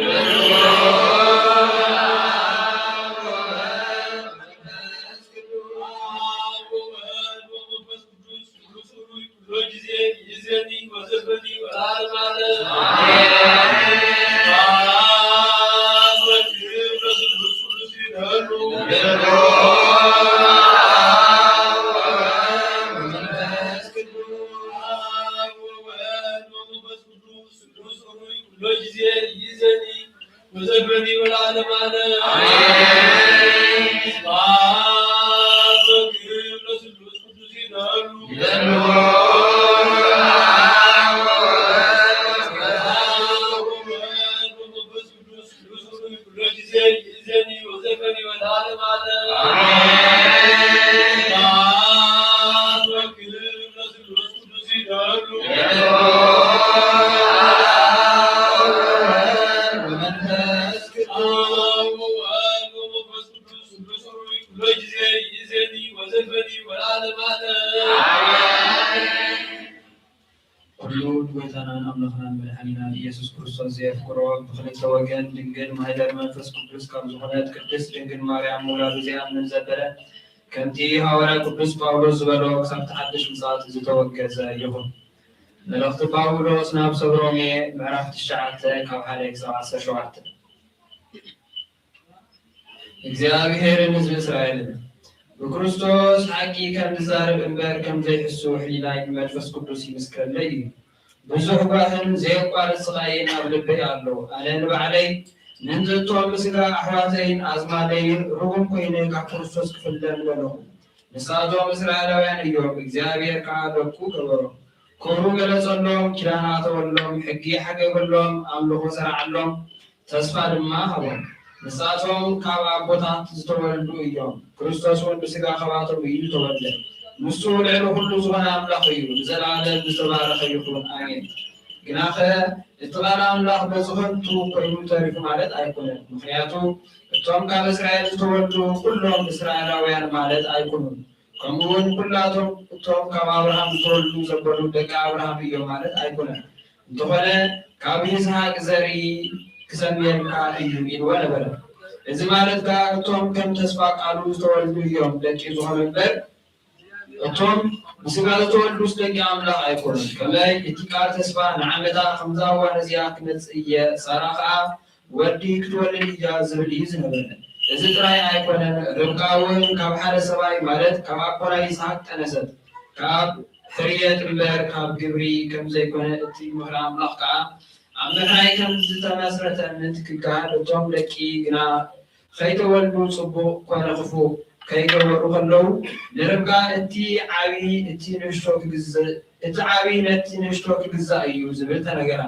ስሉስ ሩይ ኩሎ ጊዜ ይእዘኒ ወዘልፈኒ ወለዓለመ ዓለም። ስብሐት ወክብር ለስሉስ ቅዱስ ይደሉ። ይደሉ። ወመንፈስ ቅዱስ ስሉስ ሩይ ኩሎ ጊዜ ይእዘኒ ወዘልፈኒ ወለዓለመ ዓለም። ስብሐት ወክብር ለስሉስ ቅዱስ ይደሉ። ወመንፈስ ቅዱስ። አብ ወወልድ ወመንፈስ ቅዱስ ስሉስ ሩይ ኩሎ ጊዜ ይእዘኒ ወዘልፈኒ ወለዓለመ ዓለም። ኩሉ ንጎይታናን ኣምላኽናን መድሓኒናን ኢየሱስ ክርስቶስ ዘየፍቅሮ፣ ብኽልተ ወገን ድንግል ማህደር መንፈስ ቅዱስ ካብ ዝኾነት ቅድስት ድንግል ማርያም ምውላዱ ዘይኣምን ዘበለ፣ ከምቲ ሃዋርያ ቅዱስ ጳውሎስ ዝበሎ፣ ክሳብ እቲ ሓድሽ ምጽኣት ዝተወገዘ ይኹን። መልእኽቲ ጳውሎስ ናብ ሰብ ሮሜ ምዕራፍ ትሽዓተ ካብ ሓደ ክሳብ ዓሰርተ ሸውዓተ። እግዚኣብሔርን ህዝቢ እስራኤልን ብክርስቶስ ሓቂ ከም ዝዛረብ እምበር ከም ዘይሕሱ ሕሊናይ ብመንፈስ ቅዱስ ይምስክረለይ እዩ። ብዙሕ ጓህን ዘየቋርጽ ስቓይን ኣብ ልበይ ኣሎ። ኣነ ንባዕለይ ምእንቲ እቶም ብስጋ ኣሕዋተይን ኣዝማደይን ርጉም ኮይነ ካብ ክርስቶስ ክፍለ ምደለኹ። ንሳቶም እስራኤላውያን እዮም፣ እግዚኣብሔር ከኣ ደቁ ገበሮም። ክብሩ ገለጸሎም፣ ኪዳን ኣተወሎም፣ ሕጊ ሓገገሎም፣ ኣምልኾ ሰርዓሎም፣ ተስፋ ድማ ሃቦም። ንሳቶም ካብ ኣቦታት ዝተወልዱ እዮም። ክርስቶስ እውን ብስጋ ካብኣቶም እዩ ዝተወልደ። ንሱ ልዕሊ ኩሉ ዝኾነ ኣምላኽ እዩ። ንዘለኣለም ዝተባረኸ ይኹን። ኣሜን። ግናኸ እቲ ቃል ኣምላኽ በዚ ከንቱ ኮይኑ ተሪፉ ማለት ኣይኮነን። ምኽንያቱ እቶም ካብ እስራኤል ዝተወልዱ ኩሎም እስራኤላውያን ማለት ኣይኮኑን። ከምኡ እውን ኩላቶም እቶም ካብ ኣብርሃም ዝተወልዱ ዘበሉ ደቂ ኣብርሃም እዮም ማለት ኣይኮነን። እንተኾነ ካብ ይስሐቅ ዘርኢ ክሰምየልካ እዩ ኢልዎ ነበረ። እዚ ማለት ከኣ እቶም ከም ተስፋ ቃሉ ዝተወልዱ እዮም ደቂ ዝኾኑ እምበር እቶም ብስጋ ዝተወልዱስ ደቂ ኣምላኽ ኣይኮኑን። ከመይ እቲ ቃል ተስፋ ንዓመታ ከምዛ እዋን እዚኣ ክመጽእ እየ፣ ሳራ ኸኣ ወዲ ክትወልድ እያ ዝብል እዩ ዝነበረ። እዚ ጥራይ ኣይኮነን፣ ርብቃ እውን ካብ ሓደ ሰብኣይ፣ ማለት ካብ ኣቦና ይስሐቅ ጠነሰት፣ ካብ ሕርየት እምበር ካብ ግብሪ ከም ዘይኮነ እቲ ምኽሪ ኣምላኽ ከኣ ኣብ ምሕራይ ከም ዝተመስረተ ምእንቲ ክገሃድ፣ እቶም ደቂ ግና ከይተወልዱ ጽቡቕ ኮነ ክፉእ ከይገበሩ ከለዉ፣ ንርብቃ እቲ ዓቢ እቲ ንእሽቶ ክግዝእ፣ እቲ ዓቢ ነቲ ንእሽቶ ክግዛእ እዩ ዝብል ተነገራ።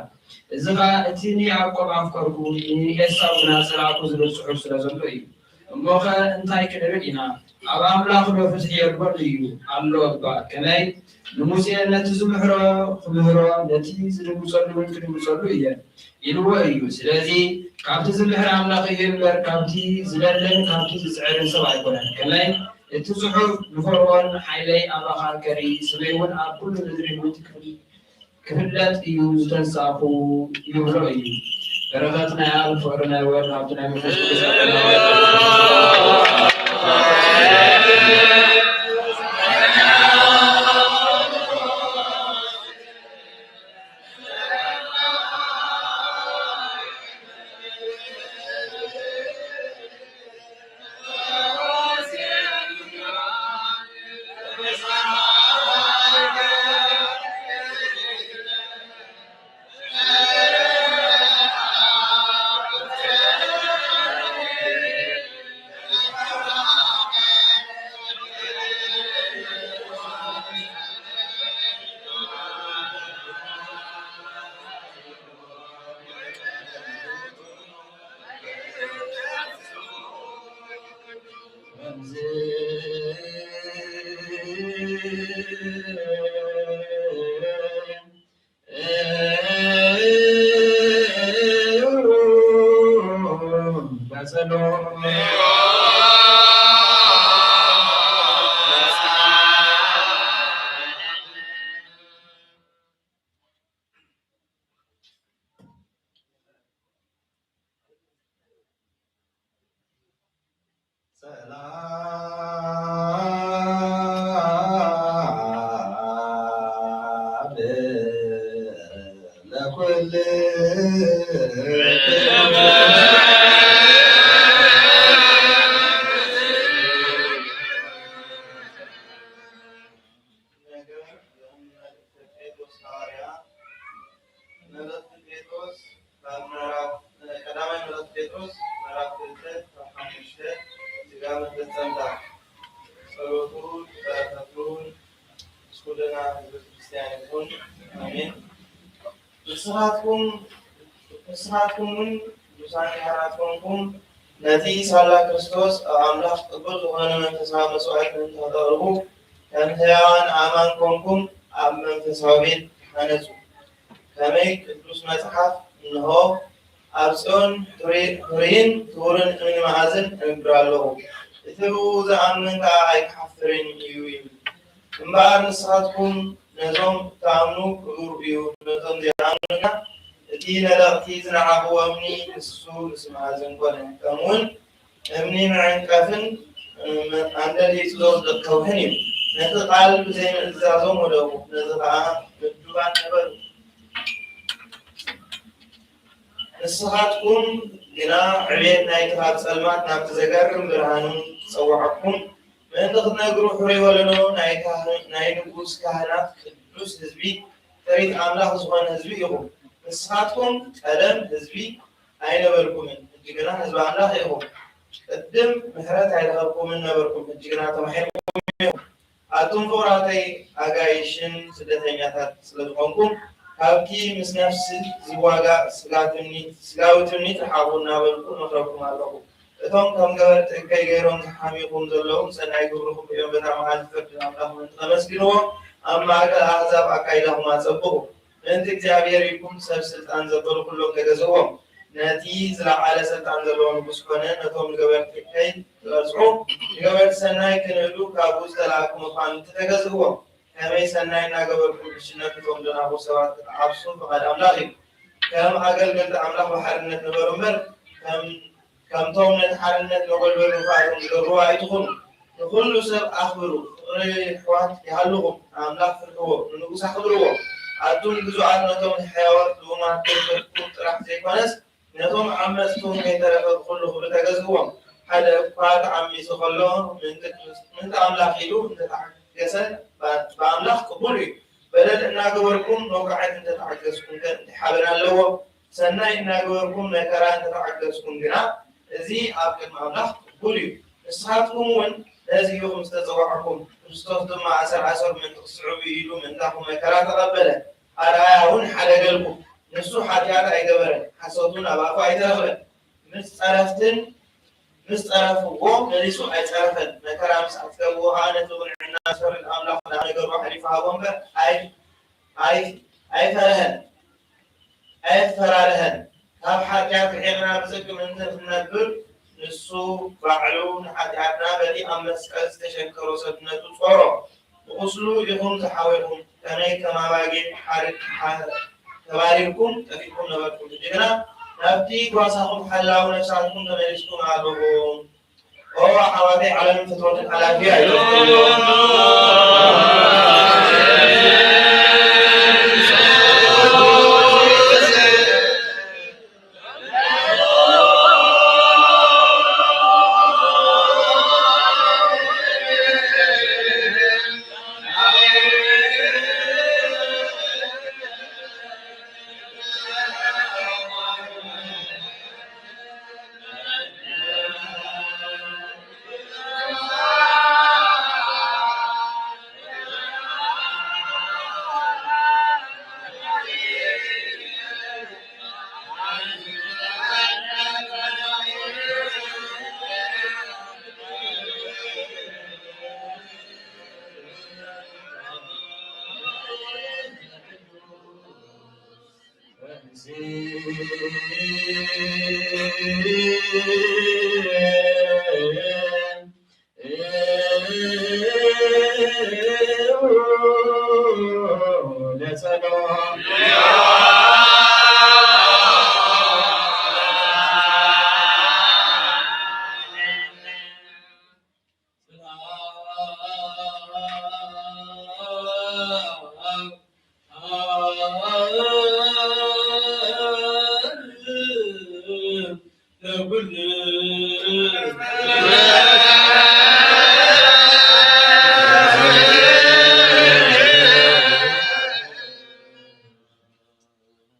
እዚ ኸኣ እቲ ንያዕቆብ ኣፍቀርኩ ንኤሳው ግና ጸላእኩ ዝብል ጽሑፍ ስለ ዘሎ እዩ። እሞኸ እንታይ ክንብል ኢና? ኣብ ኣምላኽ ዶ ፍትሒ የልቦን እዩ? ኣሎ እባ። ከመይ ንሙሴ ነቲ ዝምህሮ ክምህሮ፣ ነቲ ዝድንግጸሉ እውን ክድንግጸሉ እየ ኢልዎ እዩ። ስለዚ ካብቲ ዝምህር ኣምላኽ እዩ እምበር ካብቲ ዝደልን ካብቲ ዝጽዕርን ሰብ ኣይኮነን። ከመይ እቲ ጽሑፍ ንፈርዖን ሓይለይ ኣባኻ ከርኢ ስመይ እውን ኣብ ኩሉ ምድሪ ምእንቲ ክፍል ክፍለጥ እዩ ዝተንሳእኩ ይብሎ እዩ። በረኸት ናይ ኣብ ፍቕሪ ናይ ወልድ ሃብቲ ናይ መንፈስ ቅዱስ ኣጠናወት መልእኽቲ ጴጥሮስ ካብ ምዕራፍ፣ ቀዳማይ መልእኽቲ ጴጥሮስ ምዕራፍ ክልተ ካብ ሓሙሽተ ስጋብ መፈጸምታ። ጸሎቱ በረከቱ ምስ ኩልና ህዝበ ክርስቲያን ይኹን። ኣሜን። ንስኻትኩም፣ ንስኻትኩም እውን ቅዱሳን ካህናት ኮንኩም፣ ነቲ ሳላ ክርስቶስ ኣብ ኣምላኽ ቅቡል ዝኾነ መንፈሳዊ መስዋዕቲ ምእንቲ ከተቕርቡ፣ ከም ሕያዋን ኣእማን ኮንኩም ኣብ መንፈሳዊ ቤት ተሃነጹ። ከመይ ቅዱስ መጽሓፍ፣ እንሆ፣ ኣብ ጽዮን ፍሪ-፣ ፍሩይን ክቡርን እምኒ መኣዝን እነብር ኣለኹ፣ እቲ ብኡ ዝኣምን ከኣ ኣይክሓፍርን እዩ ይብል። እምበኣር ንስኻትኩም ነዞም እትኣምኑ ክቡር እዩ፣ ነዞም ዘይኣምኑ ግና እቲ ነደቕቲ ዝነዓቕዎ እምኒ ንሱ ርእሲ መኣዝን ኮነ። ከምኡውን እምኒ መዐንቀፍን፣ እ፣ ኣንደሊጹ ዘውድቕ ከውሕን እዩ። ነቲ ቃል ብዘይምእዛዞም ወደቑ፣ ነዚ ኸኣ ምድሉዋት ነበሩ። ንስኻትኩም ግና ዕቤት ናይቲ ካብ ጸልማት ናብቲ ዘገርም ብርሃኑ ዝጸውዓኩም ምእንቲ ክትነግሩ፣ ሕሩይ ወለዶ ናይ ካህን-፣ ናይ ንጉስ ካህናት ቅዱስ ህዝቢ፣ ጥሪት ኣምላኽ ዝኾነ ህዝቢ ኢኹም። ንስኻትኩም ቀደም ህዝቢ ኣይነበርኩምን፣ ሕጂ ግና ህዝቢ ኣምላኽ ኢኹም። ቅድም ምሕረት ኣይረኸብኩምን ነበርኩም፣ ሕጂ ግና ተማሒርኩም ኢኹም። ኣቱም ፍቑራተይ ኣጋይሽን ስደተኛታት ስለ ዝኾንኩም፣ ካብቲ ምስ ነፍሲ ዝዋጋእ ስጋ ትምኒት፣ ስጋዊ ትምኒት ርሓቑ እናበልኩ እመኽረኩም ኣለኹ። እቶም ከም ገበርቲ እከይ ገይሮም ዝሓምዩኹም ዘለዉ፣ ሰናይ ግብርኹም ርእዮም በታ መዓልቲ ፍርድን ኣምላኽ ምእንቲ ከመስግንዎ፣ ኣብ ማእከል ኣህዛብ ኣካይዳኹም ኣጸብቑ። ምእንቲ እግዚኣብሔር ኢልኩም ሰብ ስልጣን ዘበሉ ኩሎም ተገዝእዎም። ነቲ ዝለዓለ ስልጣን ዘለዎ ንጉስ ኮነ፣ ነቶም ንገበርቲ እከይ ዝቐጽዑ፣ ንገበርቲ ሰናይ ክንእዱ ካብኡ ዝተላእኩ መኳንንቲ ተገዝእዎም። ከመይ ሰናይ እናገበርኩም ዕሽነት ንቶም ደናቑር ሰባት ክትዓብሱ ፍቓድ ኣምላኽ እዩ። ከም ኣገልገልቲ ኣምላኽ ብሓርነት ንበሩ እምበር፣ ከም፣ ከምቶም ነቲ ሓርነት መጎልበቢ ንፋቶም ዝገብርዎ ኣይትኹኑ። ንኹሉ ሰብ ኣኽብሩ። ፍቕሪ ኣሕዋት ይሃልኹም፣ ንኣምላኽ ፍርሕዎ፣ ንንጉስ ኣኽብርዎ። ኣቱም ግዙኣት ነቶም ንሕያዋት ልኡማት ከይፈትኩም ጥራሕ ዘይኮነስ፣ ነቶም ዓመጽትኩም ከይተረፈ ብኹሉ ክብሪ ተገዝእዎም። ሓደ እኳ ተዓሚጹ ከሎ ምእንቲ ክርስ-፣ ምእንቲ ኣምላኽ ኢሉ እንተተዓገሰ ብ-፣ ብኣምላኽ ቅቡል እዩ። በደል እናገበርኩም መውቃዕት እንተተዓገስኩም ከ እንታይ ሓበን ኣለዎ? ሰናይ እናገበርኩም መከራ እንተተዓገስኩም ግና፣ እዚ ኣብ ቅድሚ ኣምላኽ ቅቡል እዩ። ንስኻትኩም እውን ነዚ ኢኹም ዝተጸዋዕኩም። ክርስቶስ ድማ ኣሰር ኣሰር ምእንቲ ክትስዕቡ ኢሉ ምእንታኹም መከራ ተቐበለ። ኣርኣያ እውን ሓደገልኩም። ንሱ ሓጢኣት ኣይገበረን፣ ሓሶት እውን ኣብ ኣፉ ኣይተረኽበን። ምስ ጸረፍትን ምስ ጸረፍዎ መሊሱ ኣይጸረፈን። መከራ ምስ ኣጽገብዎ ኸኣ ነቲ ቅንዕና ዝፈርድ ኣምላኽ ናብ ነገሩ ኣሕሊፉ ሃቦ እምበር ኣይ-፣ ኣይ-፣ ኣይፈርሀን፣ ኣየፈራርሀን። ካብ ሓጢኣት ርሒቕና ብጽድቂ ምእንቲ ክንነብር ንሱ ባዕሉ ንሓጢኣትና በቲ ኣብ መስቀል ዝተሸንከሮ ሰብነቱ ጾሮ። ብቁስሉ ኢኹም ዝሓወይኩም፣ ከመይ ከም ኣባጊዕ ሓርድ-፣ ሓ-፣ ተባሪርኩም ጠፊእኩም ነበርኩም። ሕጂ ግና ናብቲ ጓሳኹም ሓላው ነፍሳትኩም ተመሊስኩም ኣለኹም። ኦ ኣሕዋተይ፣ ዓለምን ፍትወትን ሓላፊ እዩ።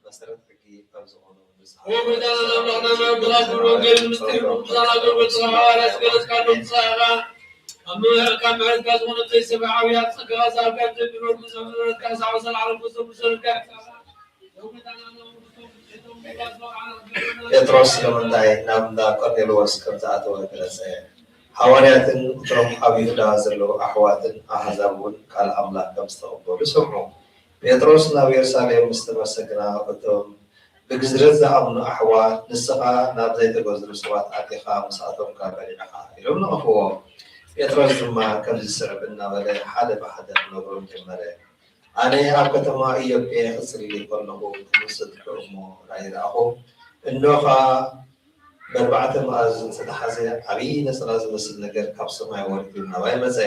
መሰረት ሕጊ ኣብ ዝኾኑ ንስሓ ወጎዳና ኣምላኽና ናብ ብራብር ወንጌል ምስጢር ቅዱሳን ኣገልግሎት ሃዋርያት ዝገለጽካሎም ንስኻ ኢኻ። ኣብ ምሕረትካ ምሕረትካ ዝኾነ ዘይሰብኣዊ ኣብ ጸጋኻ ዝሃብካ ትብል ወዲ ሰብ ምሕረትካ ሳዕ ወሰላዕሎ ፍጹም ምሰልካ። ጴጥሮስ ስለምንታይ ናብ እንዳ ቆርኔሌዎስ ከም ዝኣተወ ገለጸ። ሃዋርያትን እቶም ኣብ ይሁዳ ዘለዉ ኣሕዋትን ኣህዛብ እውን ቃል ኣምላኽ ከም ዝተቐበሉ ሰምዑ። ጴጥሮስ ናብ የሩሳሌም ምስ ተመሰ ግና፣ እቶም ብግዝረት ዝኣምኑ ኣሕዋት፣ "ንስኻ ናብ ዘይተገዝሩ ሰባት ኣቲኻ ምስኣቶም ከኣ በሊዕኻ?" ኢሎም ነቐፍዎ። ጴጥሮስ ድማ ከምዚ ዝስዕብ እናበለ ሓደ ብሓደ ክነግሮም ጀመረ። ኣነ ኣብ ከተማ ኢዮጴ ክጽሊ ከለኹ፣ እቲ ጽድቂ እሞ ራእይ ረኣኹ። እንሆ ኸኣ ብኣርባዕተ መኣዝን ዝተታሕዘ ዓብዪ ነጸላ ዝመስል ነገር ካብ ሰማይ ወሪዱ ናባይ መጸ።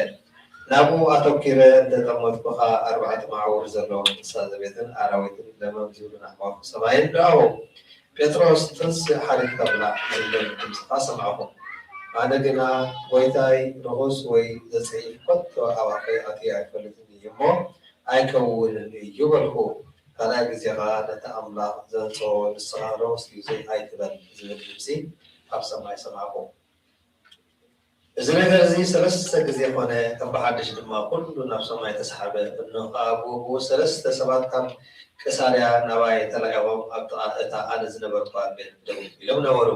ናብኡ ኣተኲረ እንተ ጠመትኩ ኸኣ፣ ኣርባዕተ መዓውር ዘለዎም እንስሳ ዘቤትን ኣራዊትን ለመም ዝብሉን ኣዕዋፍ ሰማይን ረኣኹ። "ጴጥሮስ፣ ተንስእ፣ ሓሪድካ ብላዕ" ዝብል ድምጺ ኸኣ ሰማዕኩ። ኣነ ግና፣ "ጐይታይ፣ ርኹስ ወይ ዘጸይፍ ከቶ ኣብ ኣፈይ ኣትዩ ኣይፈልጥን እዩ እሞ፣ ኣይከውንን እዩ" በልኩ። ካልኣይ ግዜ ኸኣ፣ "ነቲ ኣምላኽ ዘንጸዎ ንስኻ ርኹስ እዩ ዘይ-፣ ኣይትበል" ዝብል ድምጺ ካብ ሰማይ ሰማዕኩ። እዚ ነገር እዚ ሰለስተ ግዜ ኾነ፣ ከም ብሓድሽ ድማ ኩሉ ናብ ሰማይ ተሳሕበ። እንሆ ኸኣ፣ ብኡ ብኡ ሰለስተ ሰባት ካብ ቂሳርያ ናባይ ተላኢኾም፣ ኣብ ጥቓ እታ ኣነ ዝነበርኩዋ ቤት ደው ኢሎም ነበሩ።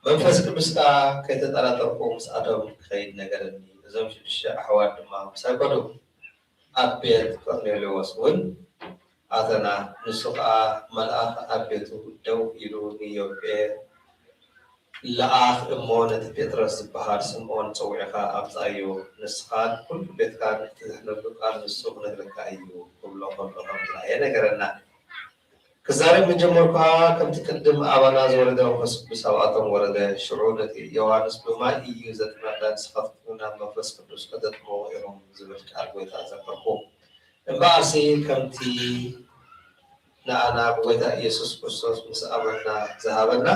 መንፈስ ቅዱስ ከኣ ከይተጠራጠርኩ ምስኣቶም ክኸይድ ነገረኒ። እዞም ሽዱሽተ ኣሕዋት ድማ ምሳይ ከዱ። ኣብ ቤት ቆርኔሌዎስ እውን ኣተና። ንሱ ኸኣ መልኣኽ ኣብ ቤቱ ደው ኢሉ፣ "ንዮጴ ለኣኽ እሞ ነቲ ጴጥሮስ ዝበሃል ስምዖን ጸዊዕካ ኣምጽኣዮ። ንስኻን ኩሉ ቤትካን እትድሕነሉ ቃል ንሱ ክነግረካ እዩ" ክብሎ ከሎ ከም ዝረኣየ ነገረና። ክዛረብ ምስ ጀመርኩ ኸኣ፣ ከምቲ ቅድም ኣባና ዝወረደ መንፈስ ቅዱስ ኣብኣቶም ወረደ። ሽዑ ነቲ ዮሃንስ ብማይ እዩ ዘጥመቐ፣ ንስኻትኩም ናብ መንፈስ ቅዱስ ከተጥምቑ ኢኹም ዝብል ቃል ጎይታ ዘከርኩ። እምበኣርሲ ከምቲ ንኣና ብጎይታ ኢየሱስ ክርስቶስ ምስ ኣመንና ዝሃበና፣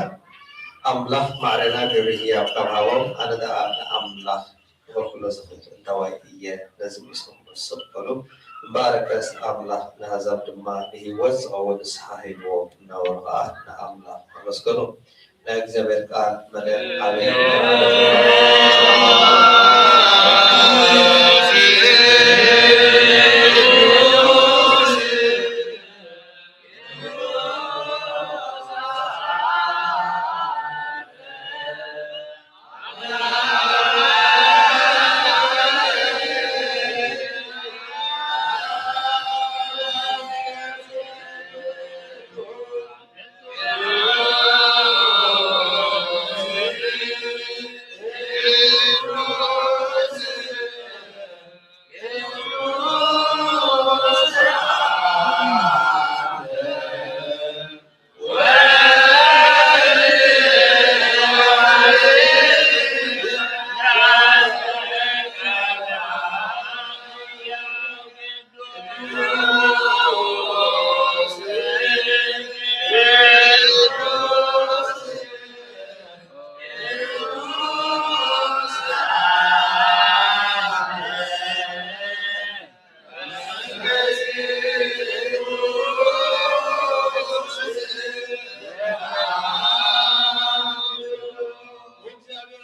ኣምላኽ ማዕረና ገይሩ ህያብ ካብ ሃቦም፣ ኣነ ደኣ ንኣምላኽ ክኸልክሎ ዝኽእል እንታዋይ እየ? ነዚ ምስኹም ስቕ በሉ። እምበኣርከስ ኣምላኽ ንኣህዛብ ድማ ንህይወት ዝኸውን ንስሓ ሂብዎም እናበሉ ኸዓ ንኣምላኽ ኣመስገኑ። ናይ እግዚኣብሔር ቃል መደብ ኣበይ እግዚኣብሔር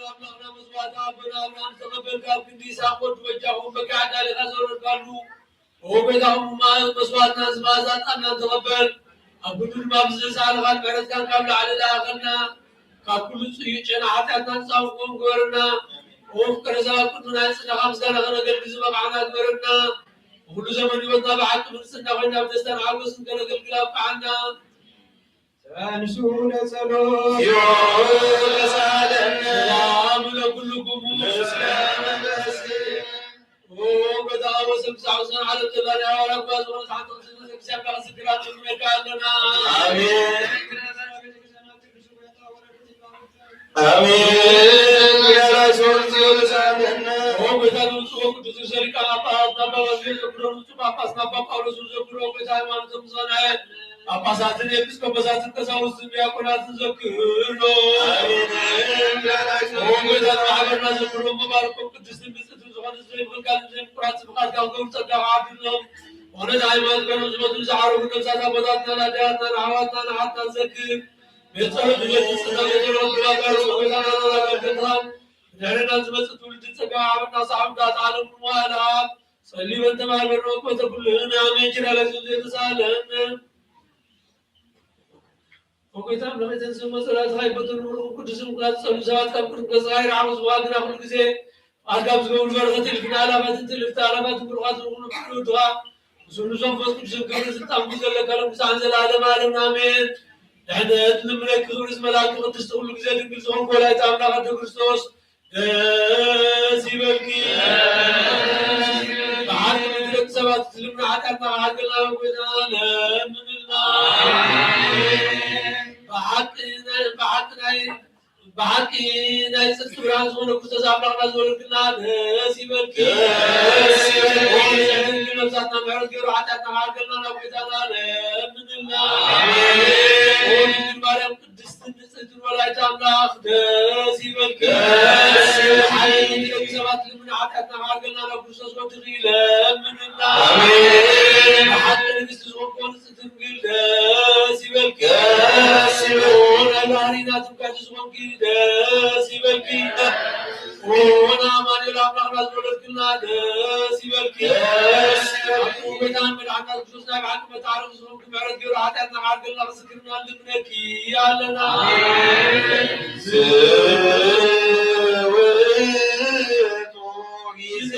ኣምላኽና መስዋዕቲ ኣቦና ኣብርሃም ዝተቐበልካ፣ ኣብ ክንዲ ይስሐቅ ወዱ በጃኹም በጊዕ ኣዳሊኻ ዘውረድካሉ፣ ኦ ጎይታ፣ መስዋዕትና እዚ መኣዛ ዕጣንና ተቐበል። ኣብ ኩሉ ድማ ብዝተሳእለኻን ምሕረትካን ካብ ላዕሊ ለኣኸልና። ካብ ኩሉ ጽዩቕ ጨና ሓጢኣትና ነጻ ንኸውን ግበረና። ኦ ፍቅር ሰብ፣ ኣብ ቅድሚ ናይ ጽድቅኻ ምስጋና ከነገልግል ዝበቕዓና ግበረና። ብኹሉ ዘመን ህይወትና ብሓቂ ብንጽህና ኮይና ብደስታን ሓጎስን ከነገልግል ኣብቅዓና። ተንሱ ለጸሎት። እግዚኦ ተሳለነ። ሰላም ለኩልክሙ። ምስለ መንፈስኪ። ኦ፣ በዛ ወሰን ብዛዕባ ዓለም ዘላ ናይ ኣዋራ እኳ ዝኾነት ሓንቲ ቅድስቲ ቤተክርስትያን ካብ ስግራት ንብለካ ኣለና። ኣሜን። ኣሜን። ያላሶን ዚዮልሳምን። ኦ፣ ጎይታ ንብፁዕ ወቅዱስ ርእሰ ሊቃነ ጳጳሳት ኣባ ባስልዮስ ዘክሮ፣ ንብፁዕ ጳጳስ ኣባ ጳውሎስ ዘክሮ፣ ጎይታ ሃይማኖቶም ዝጸንዐ ጳጳሳትን ኤጲስቆጶሳትን ቀሳውስትን ዲያቆናትን ዘክሮ። ኣሜን። ያላሶን ኦ፣ ጎይታ ንማሕበርና ዘክሮ፣ መባረኮም ቅድስትን ብፅዕትን ዝኾነት ዘይምኽልካልን ዘይምቁራጽ ፍቓድካ ክገብሩ ጸጋኻ ዓድሎም። ዝኾነት ሃይማኖት ኮይኖም ዝመፁ ዝዓረፉ ነብሳት ኣቦታትናን ኣዴታትናን ኣሕዋትናን ኣሓትናን ዘክር። ቤት ጸሎት ዝመጽእ ጸጋ፣ ቤት ጸሎት ዝመጽእ ጸጋ፣ ቤት ጸሎት ዝመጽእ ጸጋ፣ ብድሕረና ዝመጽእ ትውልዲ ጸጋ፣ ዓመትና ሰዓብ እንዳተዓለም ንዋላ ጸሊበን ተማልበን ወቆተ ኩልህን ኣሜን። ኪዳነ ዘይተሳለን። ኦ ጎይታ ኣምላኽ፣ እተን ስም መሰላትኻ ይፈትኑ፣ ምሩቕ ቅዱስን ክላጽ ጸሉ ሰባት ካብ ቅድሚ ገጽኻ ይረሓቑ። ዝዋግና ኩሉ ግዜ ቃልካ ብዝገብሩ በረኸት እልፍን ኣላፋትን ትእልፍቲ ኣላፋትን ብሩኻት ዝኾኑ ኩሉ ወድኻ፣ ምስሉ መንፈስ ቅዱስን ክብርን ስልጣን ዘለካ ሎም ክሳዕ ዘለዓለም ዓለም ኣሜን። ድሕነት ንምለኪ ክብሪ ዝመልኣኪ ቅድስቲ ኩሉ ግዜ ድንግል ዝኾንኪ ወላዲተ ኣምላኽ ኣደ ክርስቶስ ደስ ይበልኪ። ብሓቂ ንደቂ ሰባት ዝልምና ሓጢኣትና ክሓልገልና ጎይታ ለምንልና። ብሓቂ ናይ ብሓቂ ናይ ብሓቂ ናይ ጽድቂ ብርሃን ዝኾነ ክርስቶስ ኣምላኽና ዝወለድክልና ደስ ይበልኪ። ደስ ይበልኪ። ነብሳትና ምሕረት ገይሩ ሓጢኣትና ክሓልገልና ናብ ጎይታና ለምንልና። ኣሜን። ኦ ድንግል ማርያም ቅድስትን ንጽሕትን ወላዲተ ኣምላኽ ደስ ይበልኪ። ደስ ይበልኪ። ሓይሊ ደቂ ሰባት ልምና ሓጢኣትና ክሓልገልና ናብ ክርስቶስ ወድኺ ለምንልና። ኣሜን። ብሓቂ ንግስቲ ዝኾንኮ ንጽሕቲ ድንግል ደስ ይበልኪ። ደስ ይበልኪ። ናይ ባህሪ ናትም ጋሽ ዝኾንኪ ደስ ይበልኪ። ኦ ኣማኑኤል ኣምላኽና ዝወለድክልና ደስ ይበልኪ። ደስ ይበልኪ። ኣቦ ጎይታን መድሓንና ክርስቶስ ናይ ብሓቂ መታረቂ ዝኾንኪ ምሕረት ገይሩ ሓጢኣትና ክሓልገልና ክዝክርና ንልምነኪ ኣለና። ዝውቱ ጊዜ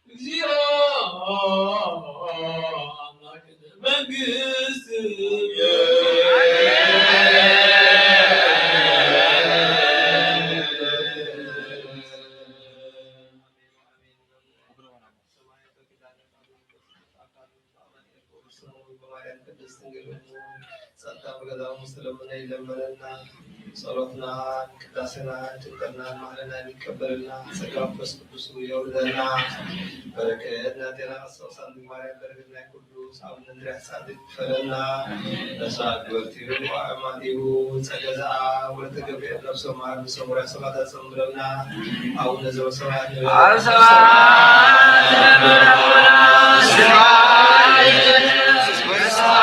እግዚኦ አምላክ መንግስት ቅድስት ድንግል ጸንታ ብገዛኡ ምስ ተለመነ ይለመነና። ጸሎትና፣ ቅዳሴና፣ ጭንቀትና፣ ማሕለና ይቀበልና። ጸጋ መንፈስ ቅዱስ የውርደና። በረከት ናቴና ቅድስት ሳንቲ ማርያም በረከት ናይ ቅዱስ ኣቡነ እንድርያስ ጻድቅ ይክፈለና። ነፍሳት ግበርቲሁ ኣእማኒሁ ጸገዛኣ ወለተ ገብርኤል ነፍሶም ኣብ ሰሙራ ሰባት ኣጸምብረና። ኣቡነ ዘበሰማያት ንበል። ኣብ ሰማያት ትነብር ኣቦና፣ ስምካ ይትቀደስ፣ መንግስትካ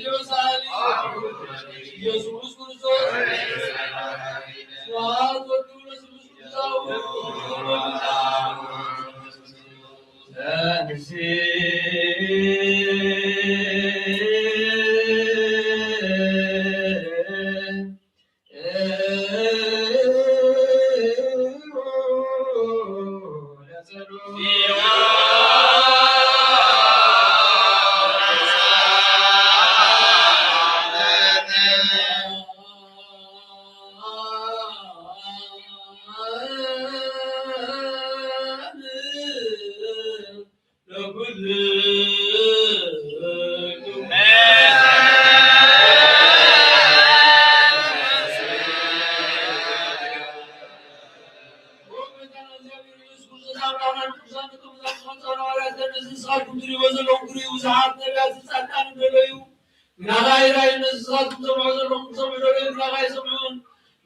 ትምጻእ፣ ፈቃድካ ንስኻትኩም ትሪእዎ ዘለኹም ክርእዩ ብዙሓት ነቢያትን ጻድቃንን ደለዩ። ናኻይ ራእይ ነዚ ንስኻትኩም ትሰምዑ ዘለኹም ክሰምዑ ደለዩ፣ ናኻይ ኣይሰምዑን።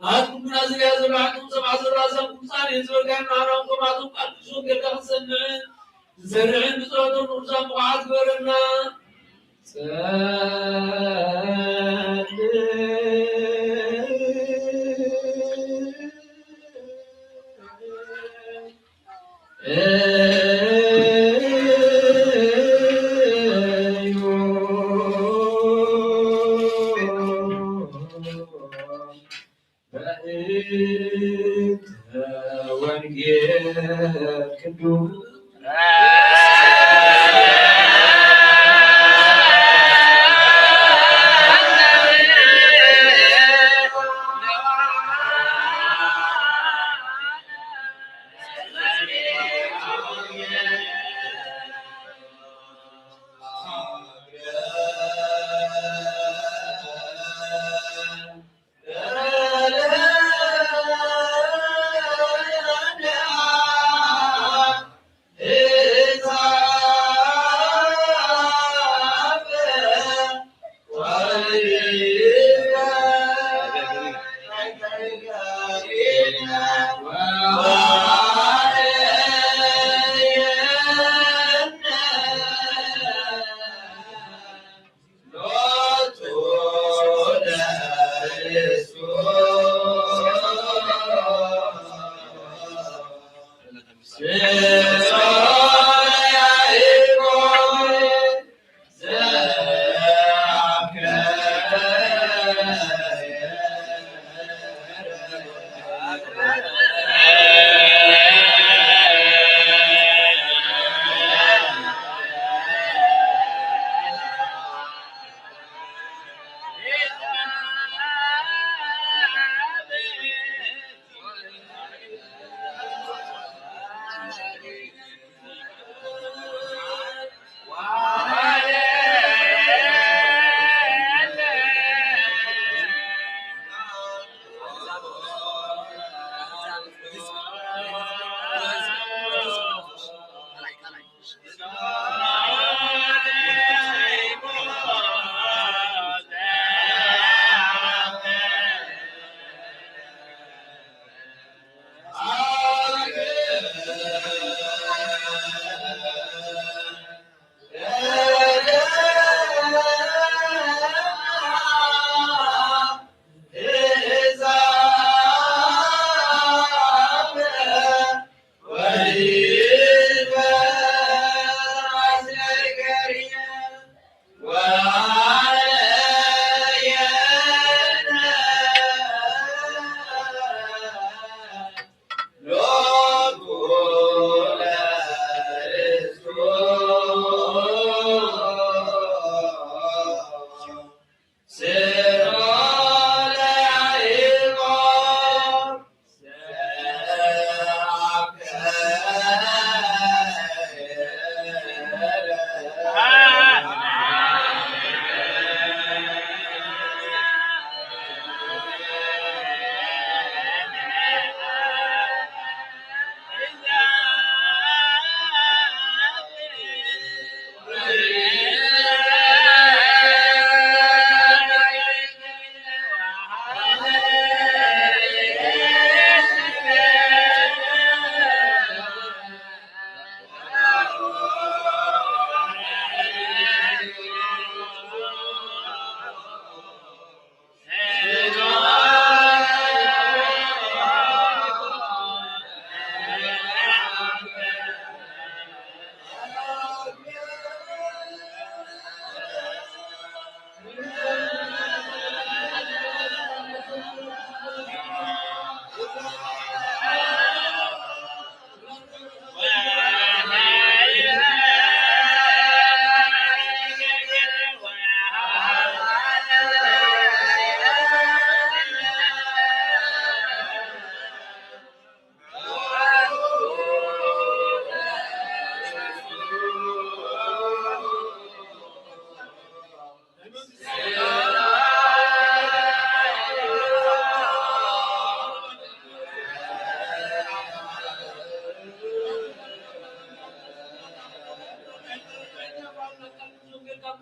ናትኩም ግና ዝርያ ዘሎ ሓቂ፣ ዝሰምዓ ዘሎ ኣዛንኩም ጻን እዩ ዝበልካዮም ንዓና እውን ከምኣቶም ቃል ቅዱስ ወንጌልካ ክንሰምዕን ክንሰርሕን ብጸሎቶም ንቅዱሳን ብቑዓት ግበረና። ጸልእ። በእንተ ወንጌል ቅዱስ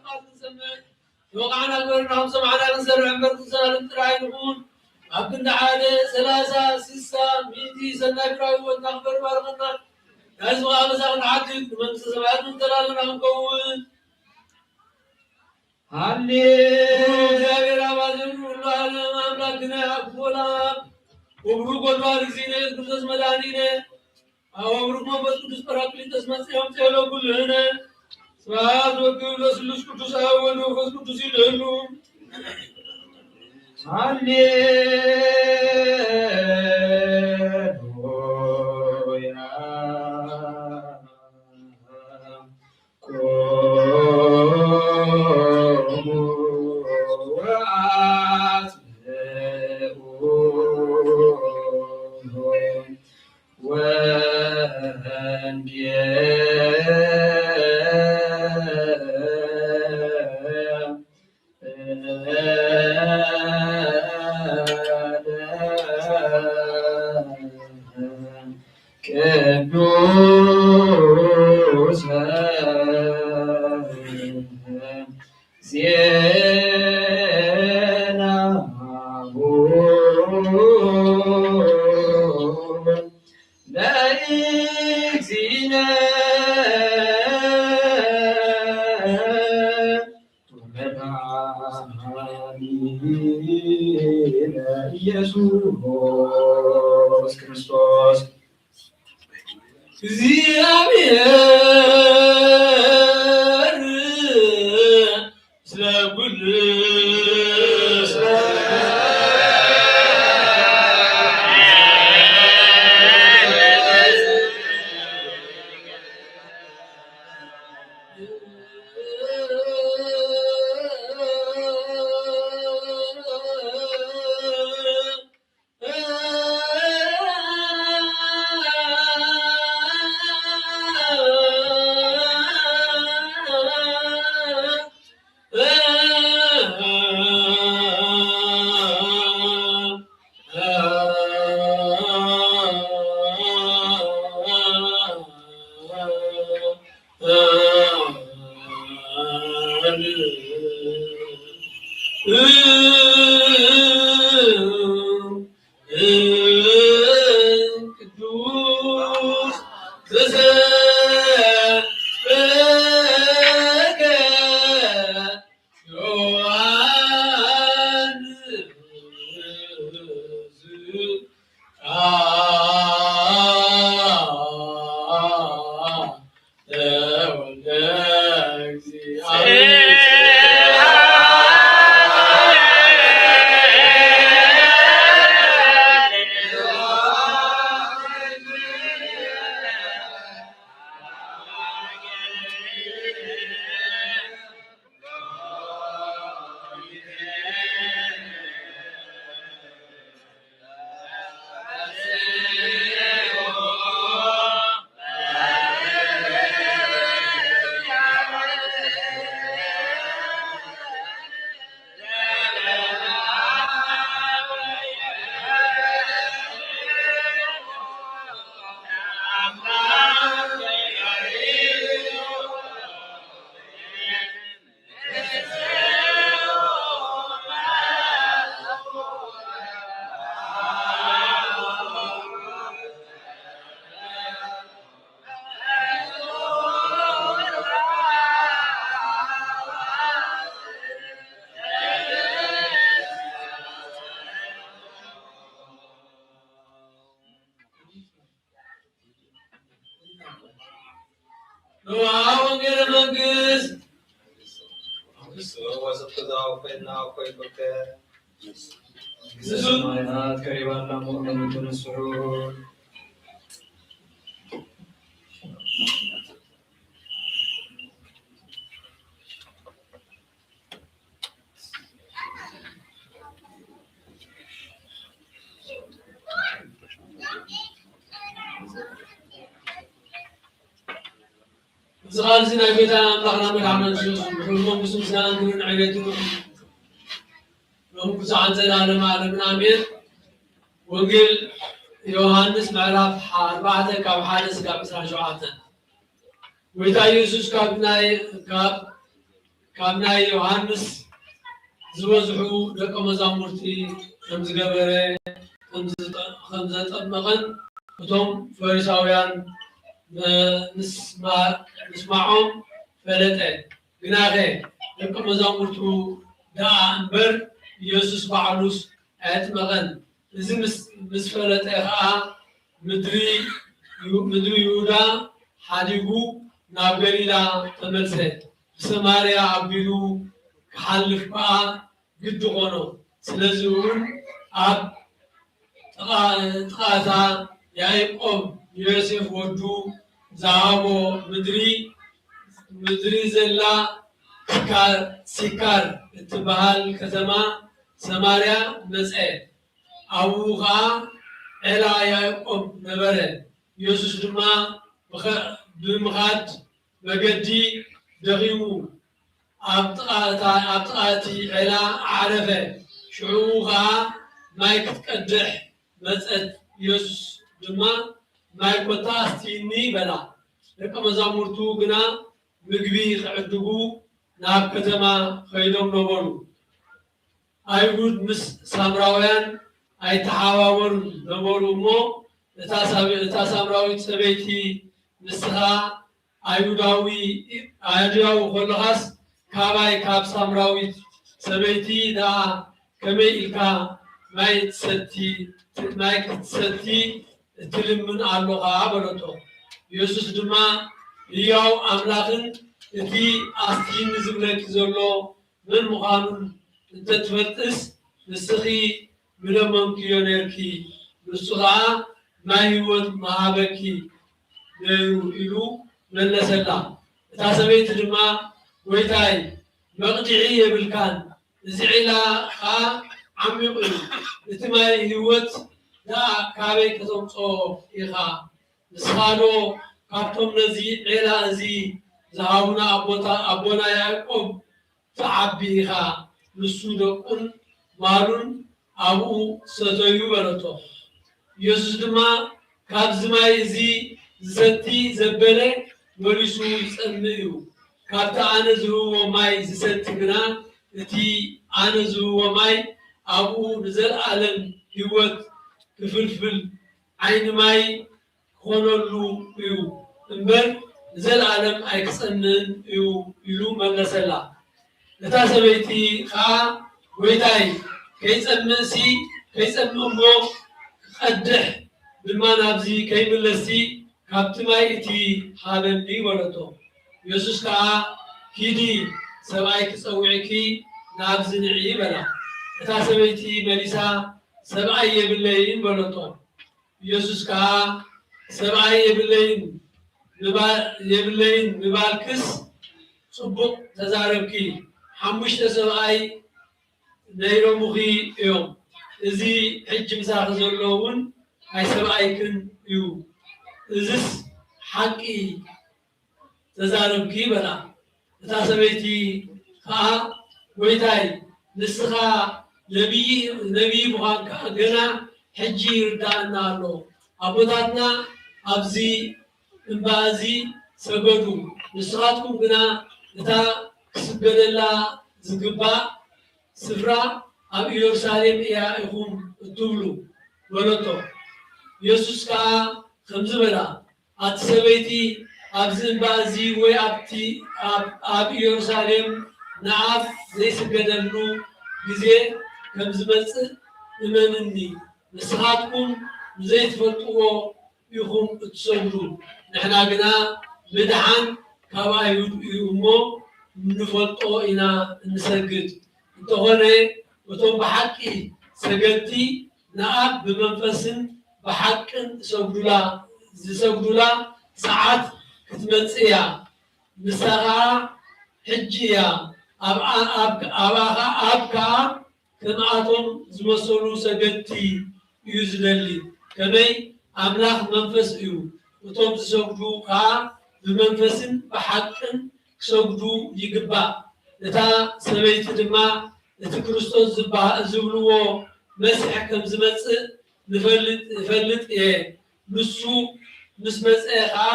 ክንሰምዕ ተወቃዕና ግበርና፣ ከም ሰማዕና ክንሰርሕ እምበር ክንሰላልም ጥራይ ንኹን። ኣብ ክንዲ ሓደ፣ ሰላሳ፣ ስሳ፣ ሚእቲ ሰናይ ፍረ ህይወትና ክበር ባርኸና። ናይዚ ኸዓ በዛ ክንዓድግ ንመንግስተ ሰማያት ምተላለና ክንከውን። ሃሌ እግዚኣብሔር ኣባዝን ኩሉ ዓለም ኣምላክነ ኣብ ኩሉ ዓለም ወብሩክ ወልድ ዋሕድ እግዚእነ ኢየሱስ ክርስቶስ መድኃኒነ ኣብ ወብሩክ መንፈስ ቅዱስ ጳራቅሊጦስ መጽኦም ጼሎ ኩልህነ ስብሐት ወክብር ለስሉስ ቅዱስ አብ ወወልድ ወመንፈስ ቅዱስ ይደሉ። ሃሌሉያ። ቆሙ ወአጽምዑ ወንጌለ ቅዱስ ዜናሁ ለእግዚእነ ኢየሱስ ክርስቶስ። እግዚአብሔር ምስለ ኩሉ ቅዱስ ዘሰበከ ዮሐንስ ቃለ ተወልደ እግዚአብሔር። ንዋ ወንጌለ መንግስት። መንግስቱ ወስብከ ዘአውፈና ወኮይኩከ። ንሱ ሰማያት ቀሪባ ኣላ እሞ ተነስሑ። እዚ ቃል እዚ ናይ ጎይታና ኣምላኽና መድሓኒና ኢየሱስ ክርስቶስ፣ ንመንግስቱ ምስጋናን ክብርን ዕቤትን ይኹን። ሎሚ ክሳዕ ዘላለመ ዓለምን ኣሜን። ወንጌል ዮሃንስ ምዕራፍ ኣርባዕተ ካብ ሓደ ስጋብ ዕስራን ሸውዓተን። ጎይታ ኢየሱስ ካብ ናይ፣ ካብ ካብ ናይ ዮሃንስ ዝበዝሑ ደቀ መዛሙርቲ ከም ዝገበረ፣ ከም ዝጠ-፣ ከም ዘጠመቐን እቶም ፈሪሳውያን ም-፣ ምስማ-፣ ምስማዖም ፈለጠ። ግናኸ ደቀ መዛሙርቱ ደኣ እምበር ኢየሱስ ባዕሉስ ኣየጥመቐን። እዚ ምስ፣ ምስ ፈለጠ ኸኣ ምድሪ ዩ-፣ ምድሪ ይሁዳ ሓዲጉ ናብ ገሊላ ተመልሰ። ብሰማርያ ኣቢሉ ክሓልፍ ከኣ ግዲ ኾኖ። ስለዚ እውን ኣብ ጥቓ-፣ ጥቓ እታ ያዕቆብ ንዮሴፍ ወዱ ዝሃቦ ምድሪ፣ ምድሪ ዘላ ሲካር፣ ሲካር እትበሃል ከተማ ሰማርያ መጸ። ኣብኡ ኸኣ ዔላ ያዕቆብ ነበረ። ኢየሱስ ድማ ብኸ-፣ ብምኻድ መገዲ ደኺሙ ኣብ ጥቓ እታ፣ ኣብ ጥቓ እቲ ዔላ ኣዕረፈ። ሽዑ ኸኣ ማይ ክትቀድሕ መጸት። ኢየሱስ ድማ፣ "ማይ ኮታ ኣስትይኒ" በላ። ደቀ መዛሙርቱ ግና ምግቢ ክዕድጉ ናብ ከተማ ኸይዶም ነበሩ። ኣይሁድ ምስ ሳምራውያን ኣይተሓባበሩን ነበሩ እሞ፣ እታ ሳብ-፣ እታ ሳምራዊት ሰበይቲ፣ "ንስኻ ኣይሁዳዊ፣ ኣይሁዳዊ ኾለኻስ፣ ካባይ ካብ ሳምራዊት ሰበይቲ ደኣ ከመይ ኢልካ ማይ ትሰቲ፣ ማይ ክትሰቲ ትልምን ኣሎኻ?" በለቶ። ኢየሱስ ድማ፣ "ህያው ኣምላኽን እቲ ኣስቲኒ ዝብለኪ ዘሎ መን ምዃኑን እንተትፈልጥስ፣ ንስኺ ምለመንክዮ ነርኪ፣ ንሱ ኸኣ ማይ ህይወት ምሃበኪ ነይሩ" ኢሉ መለሰላ። እታ ሰበይቲ ድማ፣ "ጐይታይ፣ መቕድሒ የብልካን፣ እዚ ዒላ ኸኣ ዓሚቕ እዩ፣ እቲ ማይ ህይወት ደኣ ካበይ ከተምጽኦ ኢኻ? ንስኻዶ ካብቶም ነዚ ዒላ እዚ ዝሃቡና ኣቦታ-፣ ኣቦና ያዕቆብ ትዓቢ ኢኻ፣ ንሱ ደቁን ማሉን ኣብኡ ሰተዩ" በለቶ። ኢየሱስ ድማ፣ "ካብዚ ማይ እዚ ዝሰቲ ዘበለ መሊሱ ይጸምእ እዩ፣ ካብቲ ኣነ ዝህቦ ማይ ዝሰቲ ግና፣ እቲ ኣነ ዝህቦ ማይ ኣብኡ ንዘለኣለም ህይወት ክፍልፍል ዓይኒ ማይ ክኾነሉ እዩ እምበር፣ ንዘለኣለም ኣይክጸምእን እዩ" ኢሉ መለሰላ። እታ ሰበይቲ ኸኣ፣ "ጐይታይ፣ ከይጸምእሲ ከይጸምእ እሞ ክቐድሕ ድማ ናብዚ ከይምለስሲ ካብቲ ማይ እቲ ሃበኒ" በለቶ። ኢየሱስ ከኣ፣ "ኪዲ፣ ሰብኣይኪ ጸዊዕኪ ናብዚ ንዒ" በላ። እታ ሰበይቲ መሊሳ፣ "ሰብኣይ የብለይን" በለቶ። ኢየሱስ ከኣ፣ "ሰብኣይ የብለይን ምባ-፣ የብለይን ምባልክስ ጽቡቕ ተዛረብኪ። ሓሙሽተ ሰብኣይ ነይሮሙኺ እዮም። እዚ ሕጂ ምሳኺ ዘሎ እውን ኣይሰብኣይክን እዩ። እዝስ ሓቂ ተዛረብኪ" በላ። እታ ሰበይቲ ኸኣ፣ "ጐይታይ፣ ንስኻ ነቢይ፣ ነቢይ ምዃንካ ገና ሕጂ ይርድኣና ኣሎ። ኣቦታትና ኣብዚ እምባ እዚ ሰገዱ፣ ንስኻትኩም ግና እታ ክስገደላ ዝግባእ ስፍራ ኣብ ኢየሩሳሌም እያ ኢኹም እትብሉ" በለቶ። ኢየሱስ ከኣ ከምዚ በላ፣ ኣቲ ሰበይቲ፣ ኣብዚ እምባ እዚ ወይ ኣብቲ፣ ኣብ፣ ኣብ ኢየሩሳሌም ንኣብ ዘይስገደሉ ግዜ ከም ዝመጽእ እመንኒ። ንስኻትኩም ንዘይትፈልጥዎ ኢኹም እትሰግዱ። ንሕና ግና ምድሓን ካብ ኣይሁድ እዩ እሞ፣ እንፈልጦ ኢና እንሰግድ። እንተኾነ፣ እቶም ብሓቂ ሰገድቲ ንኣብ ብመንፈስን ብሓቅን ዝሰግዱላ፣ ዝሰግዱላ ሰዓት ክትመጽእ እያ። ንሳ ኸኣ ሕጂ እያ። ኣብ፣ ኣብ፣ ኣብኣ ኸኣ፣ ኣብ ከኣ ከምኣቶም ዝመሰሉ ሰገድቲ እዩ ዝደሊ። ከመይ ኣምላኽ መንፈስ እዩ። እቶም ዝሰግዱ ኸኣ ብመንፈስን ብሓቅን ክሰግዱ ይግባእ። እታ ሰበይቲ ድማ እቲ ክርስቶስ ዝበሃ-፣ ዝብልዎ መሲሕ ከም ዝመጽእ ንፈልጥ፣ እፈልጥ እየ። ንሱ ምስ መጸ ኸኣ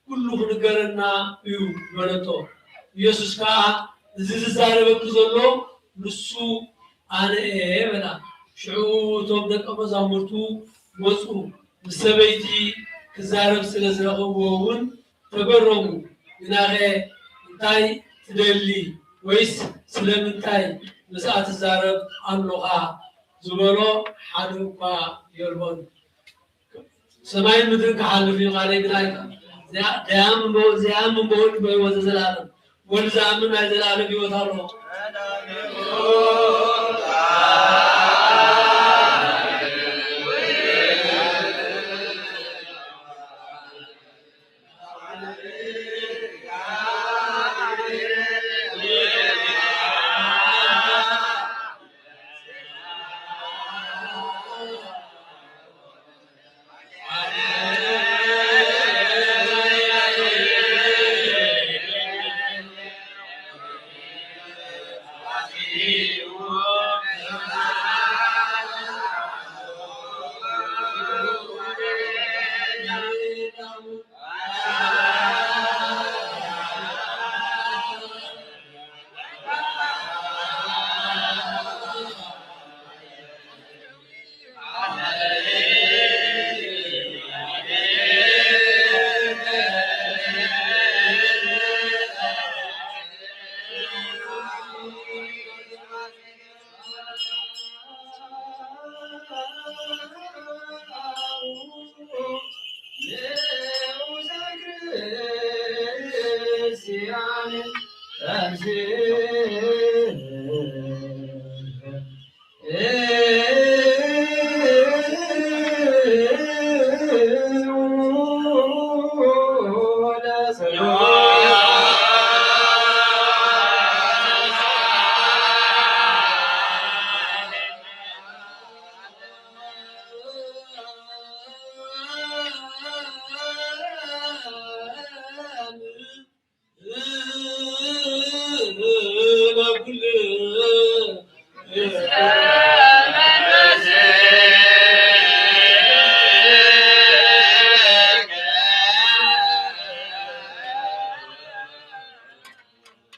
ኩሉ ክንገረና እዩ በለቶ። ኢየሱስ ከኣ እዚ ዝዛረበኪ ዘሎ ንሱ ኣነ እየ በላ። ሽዑ እቶም ደቀ መዛሙርቱ መጹ፣ ምስ ሰበይቲ ክዛረብ ስለ ዝረኸብዎ እውን ተገረሙ። ግናኸ እንታይ ትደሊ ወይስ ስለምንታይ ምስኣ ትዛረብ ኣሎኻ ዝበሎ ሓደ እኳ የልቦን። ሰማይን ምድርን ክሓልፍ እዩ፣ ቃለይ ግን ኣይካ። ደያም እምበ-፣ ደያም እምበወልድ በሕይወተ ዘላለም። ወልድ ዝኣምን ናይ ዘላለም ሕይወት ኣለዎ።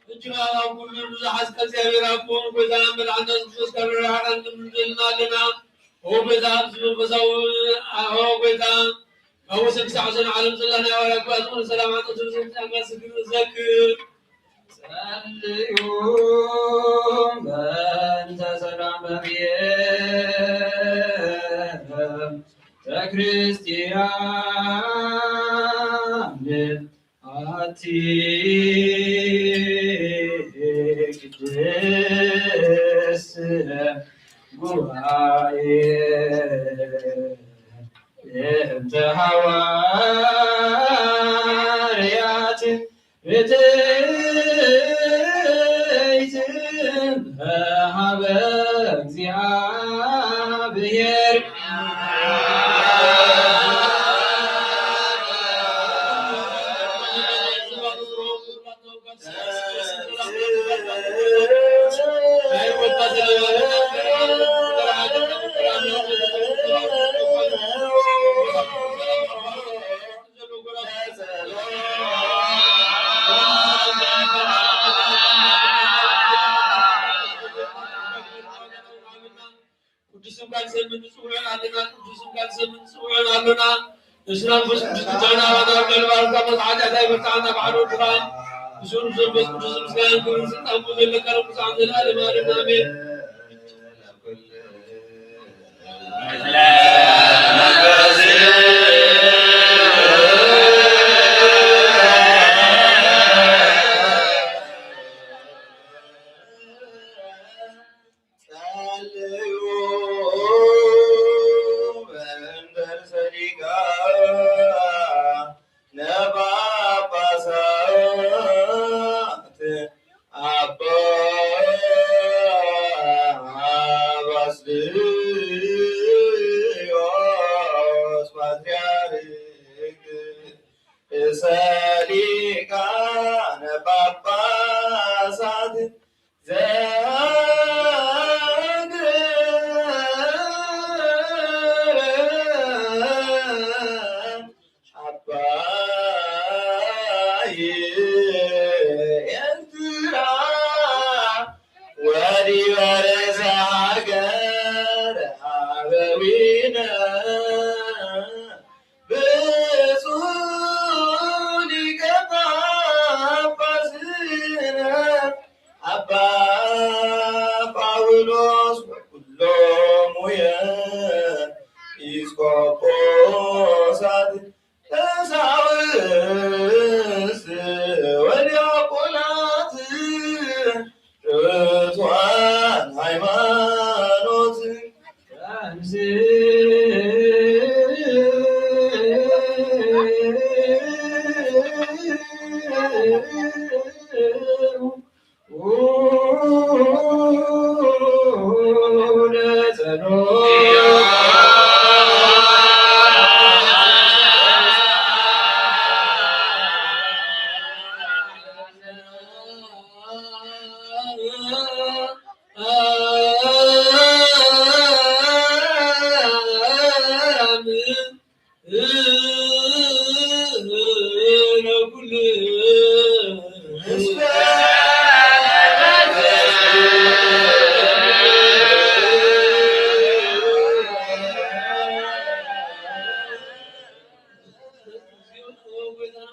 እጅግ ኣብ ኩሉ ብዙሓት ካብ እግዚኣብሔር ኣቦን ጎይታን መድሓኒና የሱስ ክርስቶስ ካብ ርሕራሕና ንምንዘልና ኣለና። ኦ ጎይታ፣ ኣብዚ መንፈሳዊ፣ ኦ ጎይታ፣ ካብ ወሰን ክሳዕ ወሰን ዓለም ዘላ ናይ ኣዋርያ ጉባኤ ዝኾነ ሰላም ኣንጠቱ ንዘምጻእካ ስግር ዘክር። ጸልዩ በእንተ ሰላም በብየ ተክርስቲያን ኣቲ ቅድስት ጉባኤ እንተ ሃዋርያት ርትዕት በሃበ እግዚኣብሔር። ቅዱስ ስምካ ንሰምዕ ንጽውዕ ኣለና፣ ቅዱስ ስምካ ንሰምዕ ንጽውዕ ኣለና። ንስና መንፈስ ቅዱስ ትምጻና፣ ዋና ወልድ ባርካ፣ መጽሓት ያታይ በርታዓና፣ ባሕሪ ወድኻ፣ ብስሩ መንፈስ ቅዱስ ምስጋና ክብርን ስልጣን ዘለካ፣ ቅዱሳን ዘለዓለም ዓለም፣ ኣሜን። ጸልዩ በእንተ ርእሰ ሊቃነ ጳጳሳት አባ ባስልዮስ ፓትርያርክ ርእሰ ሊቃነ ጳጳሳት ዘእግር አባይ ኤርትራ።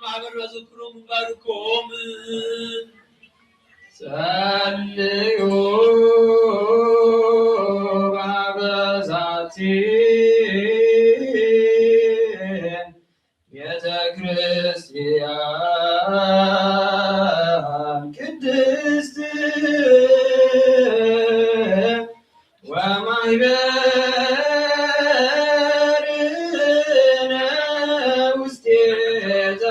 ማሕበርና ዘክሮም ባርኮም። ጸልዩ በበዛቲ ቤተ ክርስቲያን ቅድስት ወማይበርነ ውስቴታ።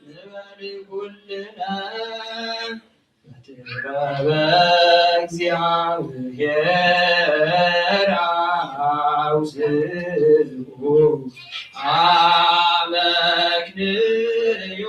ንበሪ ኩልነ በጥበበ እግዚኣብሔር አውስኡ አመክንዮ።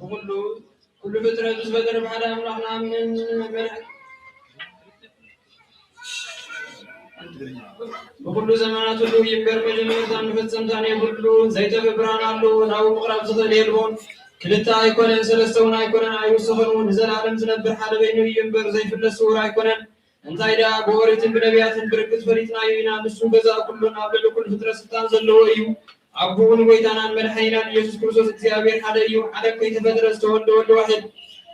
ብኹሉ፣ ኩሉ ፍጥረት ዝፈጠረ ብሓደ ኣምላኽ ንኣምን። ብኹሉ ዘመናት ሁሉ እዩ እምበር፣ መጀመርታን መፈጸምታን የብሉን። ዘይጠፍእ ብርሃን ኣለዎ፣ ናብኡ ምቕራብ ዝኽእል የልቦን። ክልተ ኣይኮነን፣ ሰለስተ እውን ኣይኮነን፣ ኣይውሰኸን እውን። ንዘለኣለም ዝነብር ሓደ በይኑ እዩ እምበር፣ ዘይፍለስ ስውር ኣይኮነን። እንታይ ደኣ፣ ብኦሪትን ብነቢያትን ብርግጽ ፈሊጥናዮ ኢና። ንሱ ገዛእ ኩሉን ኣብ ልዕሊ ኩሉ ፍጥረት ስልጣን ዘለዎ እዩ። ኣቦኡን ጐይታናን መድሓኒናን ኢየሱስ ክርስቶስ እግዚኣብሔር ሓደ እዩ። ሓደ ከይተፈጥረ ዝተወልደ ወልድ ዋሕድ፣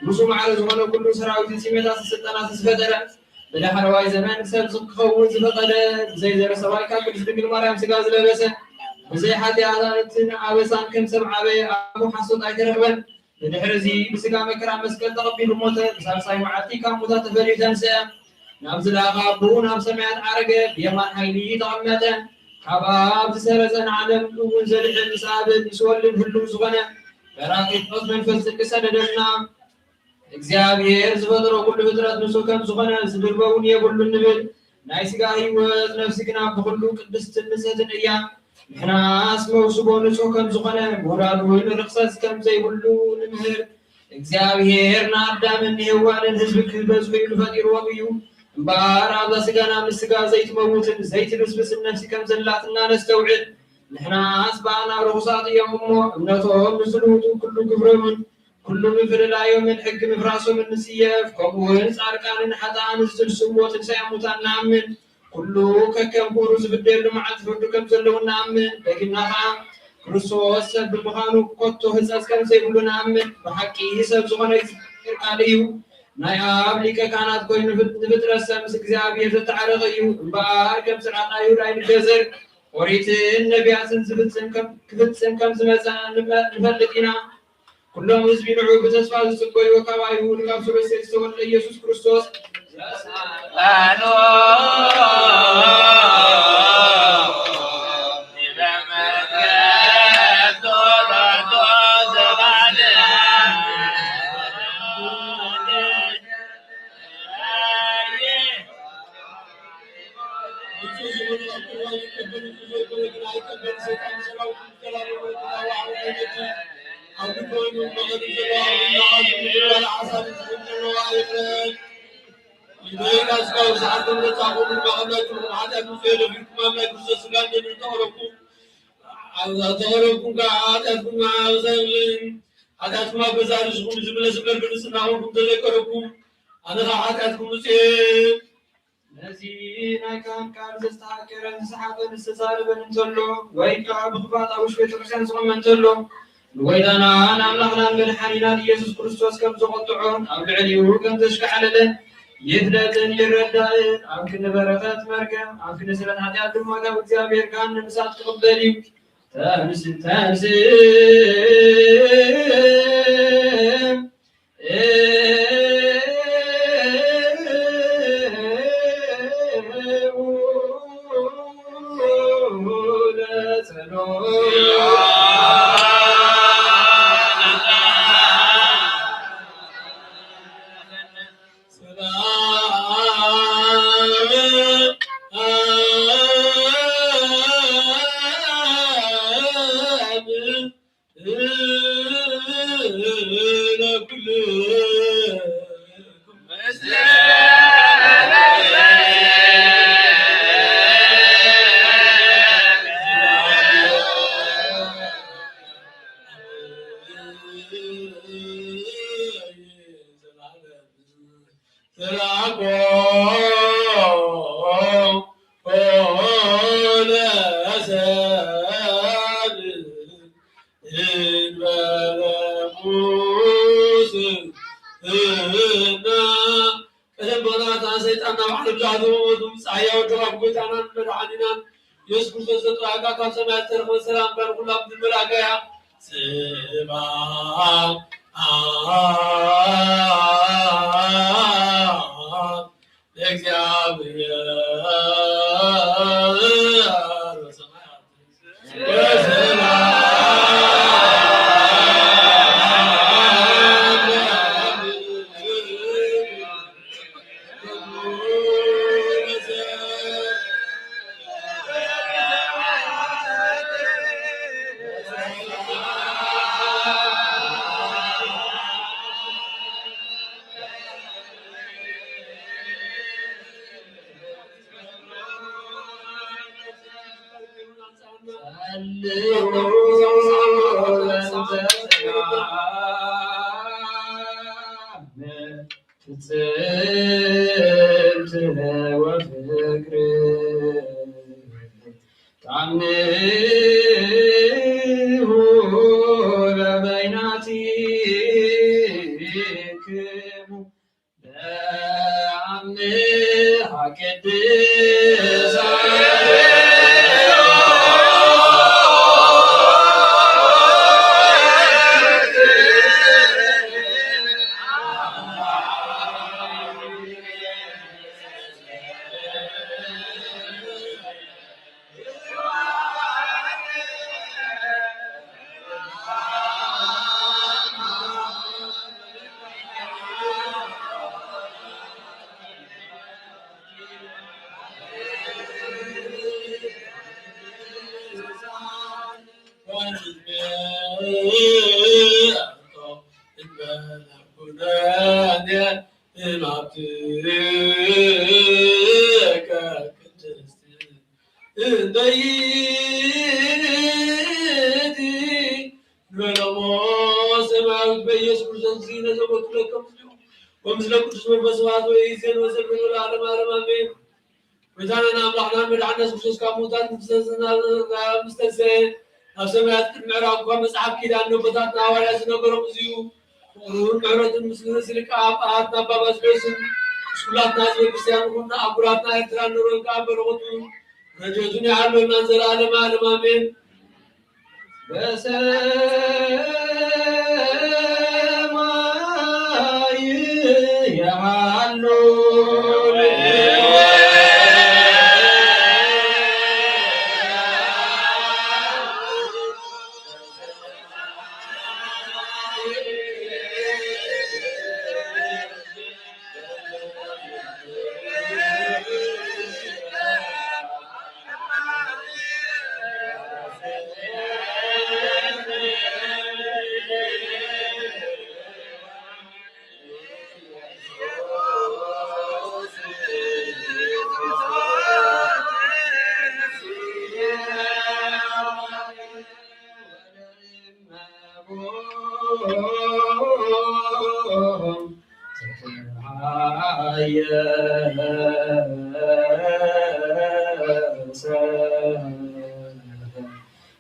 ንሱ ማዕረ ዝኾነ ኩሉ ሰራዊትን ሲመታትን ስልጣናትን ዝፈጠረ፣ ብዳሕረዋይ ዘመን ሰብ ክኸውን ዝፈቐደ፣ ብዘይ ዘር ሰብኣይ ካብ ቅድስት ድንግል ማርያም ስጋ ዝለበሰ፣ ብዘይ ሓጢኣትን ኣበሳን ከም ሰብ ዓበየ፣ ኣፉ ሓሶት ኣይተረኽበን። ብድሕሪ እዚ ብስጋ መከራ መስቀል ተቐቢሉ ሞተ። ብሳልሳይ መዓልቲ ካብ ሙታት ተፈልዩ ተንስአ። ናብ ዝለኣኸ ኣቦኡ ናብ ሰማያት ዓረገ፣ ብየማን ሓይሊ ተቐመጠ። ካብ ኣብ ዝሰረጸ ንዓለም እውን ዘድሕን ምስ ኣብን ምስ ወልድን ህሉው ዝኾነ ጰራቅሊጦስ መንፈስ ጽድቂ ሰደደልና። እግዚኣብሔር ዝፈጠሮ ኩሉ ፍጥረት ንሱ ከም ዝኾነ ዝድርበ እውን የብሉን ንብል። ናይ ስጋ ህይወት፣ ነፍሲ ግና ብኹሉ ቅድስትን ንጽሕትን እያ። ንሕናስ መውስቦ ንጹሕ ከም ዝኾነ፣ ምውራድ እውን ርኽሰት ከም ዘይብሉ ንምህር። እግዚኣብሔር ንኣዳምን ንሄዋንን ህዝቢ ክበዝሑ ኢሉ ፈጢርዎም እዩ። እምበኣር ኣብዛ ስጋና ምስ ስጋ ዘይትመውትን ዘይትብስብስን ነፍሲ ከም ዘላትና ነስተውዕል። ንሕናስ ብኣና ርኹሳት እዮም እሞ፣ እምነቶም ንዝልውጡ ኩሉ ግብሮምን ኩሉ ምፍልላዮምን ሕጊ ምፍራሶምን ንጽየፍ። ከምኡ እውን ጻድቃንን ሓጥኣንን ዝትንስእዎ ትንሳኤ ሙታን ንኣምን። ኩሉ ከከም ግብሩ ዝፍደየሉ መዓልቲ ፍርዱ ከም ዘለዉ ንኣምን። ደጊምና ኸዓ ክርስቶስ ሰብ ብምዃኑ ኮቶ ህጸጽ ከም ዘይብሉ ንኣምን። ብሓቂ ሰብ ዝኾነ እግዚኣብሔር ቃል እዩ። ናይ ኣብ ሊቀ ካህናት ኮይኑ ንፍጥ-፣ ንፍጥረት ሰብ ምስ እግዚኣብሔር ዘተዓረቐ እዩ። እምበኣር ከም ስርዓት ኣይሁድ ኣይንገዘር። ኦሪትን ነቢያትን ዝፍጽም ከም፣ ክፍጽም ከም ዝመጸ ንመ-፣ ንፈልጥ ኢና። ኩሎም ህዝቢ ንዑ ብተስፋ ዝጽበይዎ ካብ ኣይሁድ ካብ ሱር እሴይ ዝተወልደ ኢየሱስ ክርስቶስ ዘስኣሎ ስጋው ሰዓት ከም ዘጻኹም ድማ ከም ናይ ኩልኹም ሓጢኣት ምጽኡ የለፊኩም ኣብ ናይ ክርስቶስ ስጋን ደምን ተቐረብኩም። ኣብ ተቐረብኩም ከዓ ሓጢኣትኩም መዓበሰልን ሓጢኣትኩም ኣብ ገዛእ ርእስኹም ዝምለስ እምበር ብንጽህና ኮንኩም እንተዘይቀረብኩም ኣነ ካብ ሓጢኣትኩም ምጽእ። ነዚ ናይ ካህን ቃል ዘስተሓቀረን ዝሰሓቐን ዝተዛረበን እንተሎ፣ ወይ ከዓ ብኽፋት ኣብ ውሽጢ ቤተክርስትያን ዝቖመ እንተሎ፣ ንጎይታናን ኣምላኽናን መድሓኒናን ኢየሱስ ክርስቶስ ከም ዘቖጥዖን ኣብ ልዕሊኡ ከም ዘሽካዕለለን ይፍለጥን ይረዳእን። ኣብ ክንዲ በረኸት መርገም፣ ኣብ ክንዲ ስእለት ሓጢኣት ድማ ካብ እግዚኣብሔር ገሃነም እሳት ክቕበል እዩ። ተንስ-፣ ተንስ-፣ ቀደም ብቕንዕና ሰይጣን ናብ ዓለም ዝኣተወ ወዱ ምጻእ ህያው ኣቦና ብጎይታናን መድሓኒናን ኢየሱስ ክርስቶስ ዘጥራካ ካብ ሰማይ ዝተረኽበ ሰላም እምበር ኩላ ምድር መላእካ እያ። ስብሐት ለእግዚኣብሔር ወሰማያት ወሰላም ፍጽምት ወፍቅር ተአምሁ በበይናቲክሙ ለአምሃ ቅድሳት። እንበይት ንበለሞ ሰማያዊት በኢየሱስ ክርስቶስ እዚ ነዘቦቱ ለከም ምስሊኹም ወምስለ ቅዱስ መንፈስ ስብሐት ወይእዜን ወዘልፈን ወለዓለመ ዓለም ኣሜን። ጎይታናን ኣምላኽናን መድሓኒና የሱስ ክርስቶስ ካብ ምዉታት ምስ ተንስአ፣ ናብ ሰማያት ቅድሚ ምዕራጉ ካብ መጽሓፍ ኪዳን ነቦታትና ሃዋርያት ዝነገሮም እዚ እዩ። ፍቕሩን ምሕረቱን ምስ ርእሲ ሊቀ ጳጳሳት ኣባ ባስልዮስን ምስ ኩላትና ህዝበ ክርስቲያን ይኹን፣ ንኣህጉራትና ኤርትራን ኖርወይን ከኣ በረኸቱ ረድኤቱን ይሃልወና ንዘለዓለመ ዓለም ኣሜን። በሰማይ የሃሉ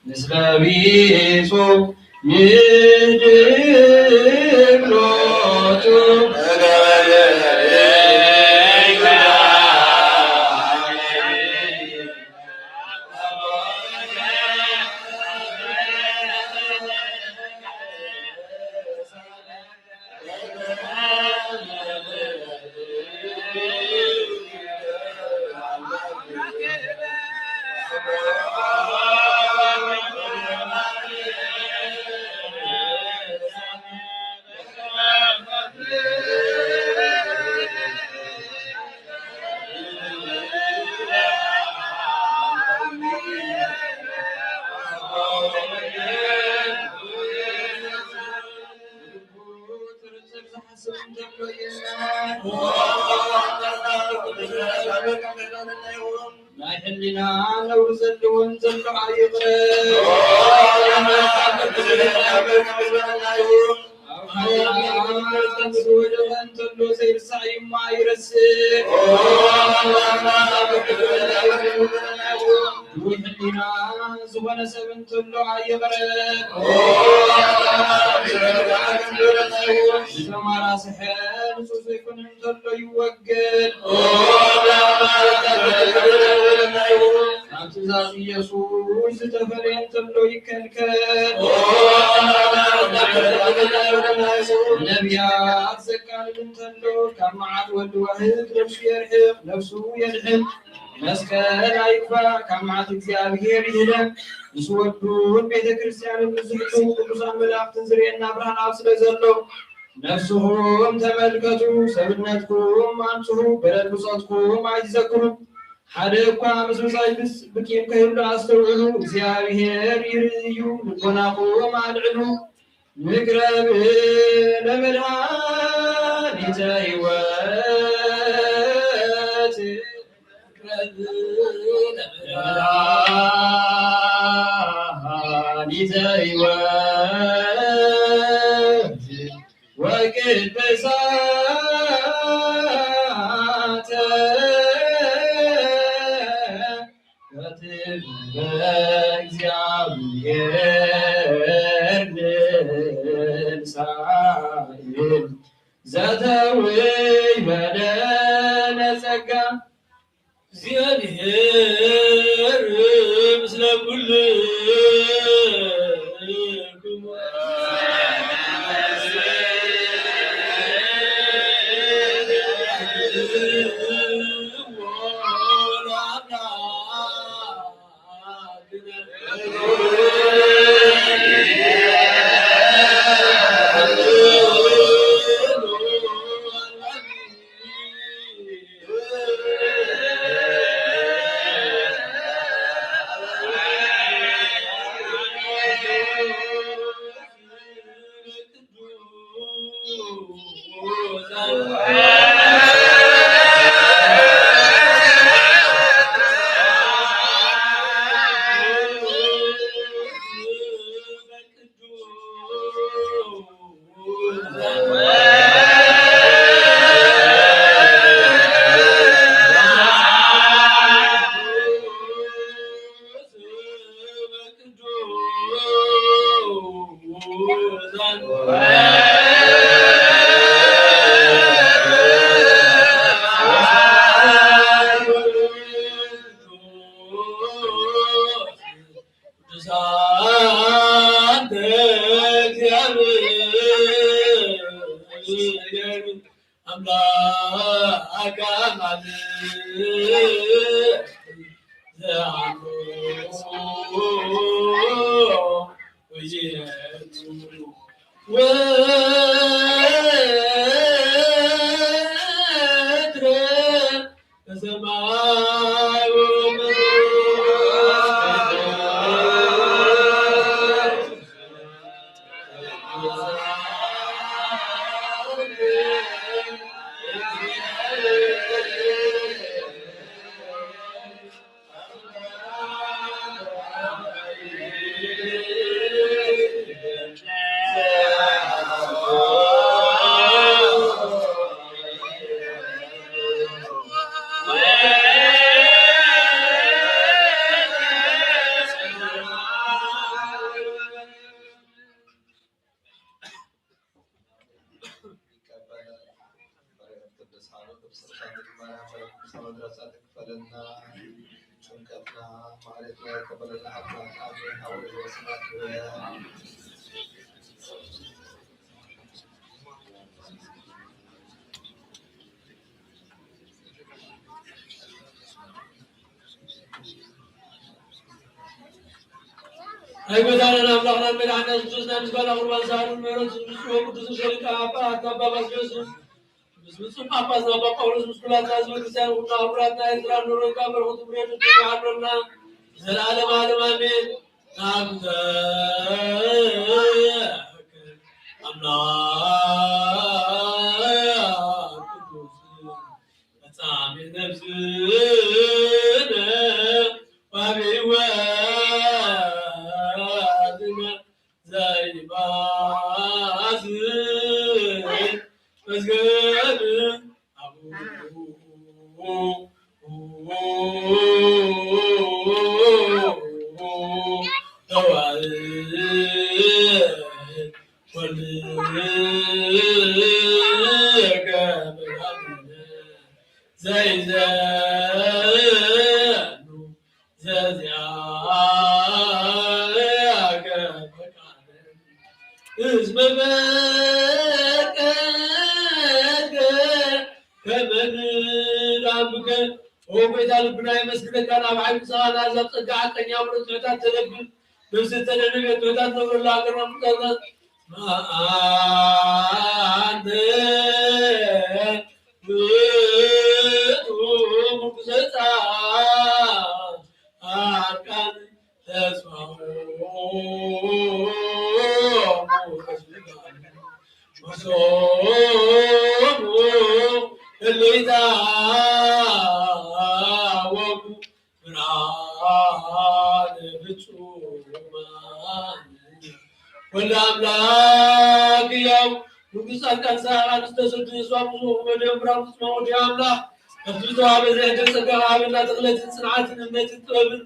ምስለ ቢጹ ይድግሎቱ ናይ ሕሊና ነውሪ ዘለዎን ዘሎ ይቕረ። ኣብ ሓጢኣት ወደቐ እንተሎ ዘይርሳዕ እዩማ ይረስዕ። ሕሉይ ሕሊና ዝኾነ ሰብ እንተሎ ኣይቕረብ። ዝተማራስሐ ንጹህ ዘይኮነ እንተሎ ይወገድ። ካብ ትእዛዝ ኢየሱስ ዝተፈለየ እንተሎ ይከልከል። ነቢያት ዘቃልል እንተሎ ካብ መዓት ወልድ ዋህድ ነፍሱ የርሕቕ፣ ነፍሱ የድሕን። መስቀል ኣይግባእ፣ ካብ መዓት እግዚኣብሔር ይድሕን። ምስ ወዱን ቤተ ክርስቲያንን ንዝሕሉ ቅዱሳን መላእክትን ዝርእየና ብርሃን ኣብ ስለ ዘሎ፣ ነፍስኹም ተመልከቱ፣ ሰብነትኩም ኣንጽሁ፣ በደል ብጾትኩም ኣይትዘክሩ። ሓደ እኳ ምስምሳይ ብስ-፣ ብቂም ከይህሉ ኣስተውዕሉ፣ እግዚኣብሔር ይርኢ እዩ፣ ልቦናኹም ኣልዕሉ። ንቅረብ ለመድኃኒተ ሕይወት፣ ንቅረብ ለመድኃኒተ ሕይወት፣ ወቅድሳተ በእግዚአብሔር ንሳኤል ዘተወይበለ ለጸጋ። እግዚአብሔር ምስለ ኩልክሙ። ቅዱሳን እግዚአብሔር አምላክ አብ ዘአምሮ ወይቱ ወትረ በሰማይ ወምድር። ቅዱሳን መድኃኔዓለም በረከት ቅዱሳን መድረሳት ይክፈለና። ጭንቀትና ማህሌትና ይቀበለና። አባት አሜን። አቡነ ዘበሰማያት ይክፈለና። ናይ ጎይታናን ኣምላኽናን መድሓኒና የሱስ ክርስቶስ ናይ ምስጋና ቁርባን ሳህሉን ምሕረቱን ብፁዕ ወቅዱስ ርእሰ ሊቃነ ጳጳሳት ኣባ ባስልዮስን ምስ ብፁዕ ጳጳስና ኣባ ጳውሎስ ምስ ኩላታ ህዝበ ክርስቲያን ኩና ክቡራት ናይ ኤርትራ ንረካ በረኸቱ ምሕረቱ ይዓድረና ዘለዓለም ዓለም ኣሜን። ናብተ ኣምላክ ቅዱስ መጻሚ ነፍስነ ወሕይወትነ ዘይባዝን መዝገብ አቡሁ ተዋሕድ ወልድከ በላዕነ ዘይዘኑ ዘዚአከ ፈቃደ እስመ ፈቀድከ ከመ ንላምከ። ኦ ጎይታ ልብና የመስግነካ፣ ናብ ዓይኑ ሰኣና ዛብ ጸጋ ሓቀኛ ብርቱዕታት ተለግብ ነፍሲ ተደነገ ትሑታት ነብረላ ሃገርና ምጠርነት መዓንተ ውእቱ ምርኩሰ ጻድቃን ተስፋሆሙ ተስፋ ርእሶሙ እለ ይትሃወኩ ብርሃነ ፍጹማን። ወልደ አምላክ ሕያው ንጉሥ ጻድቃን ሰማዕታት ዝተሰዱ የሱስ ኣብ ምስኡ ወደ እምራም ፍጹማን ወዲ አምላክ ከፍቱ ዝተዋህበ ዘሕደር ጸጋ ሃበና። ተኽለትን ጽንዓትን እምነትን ጥበብን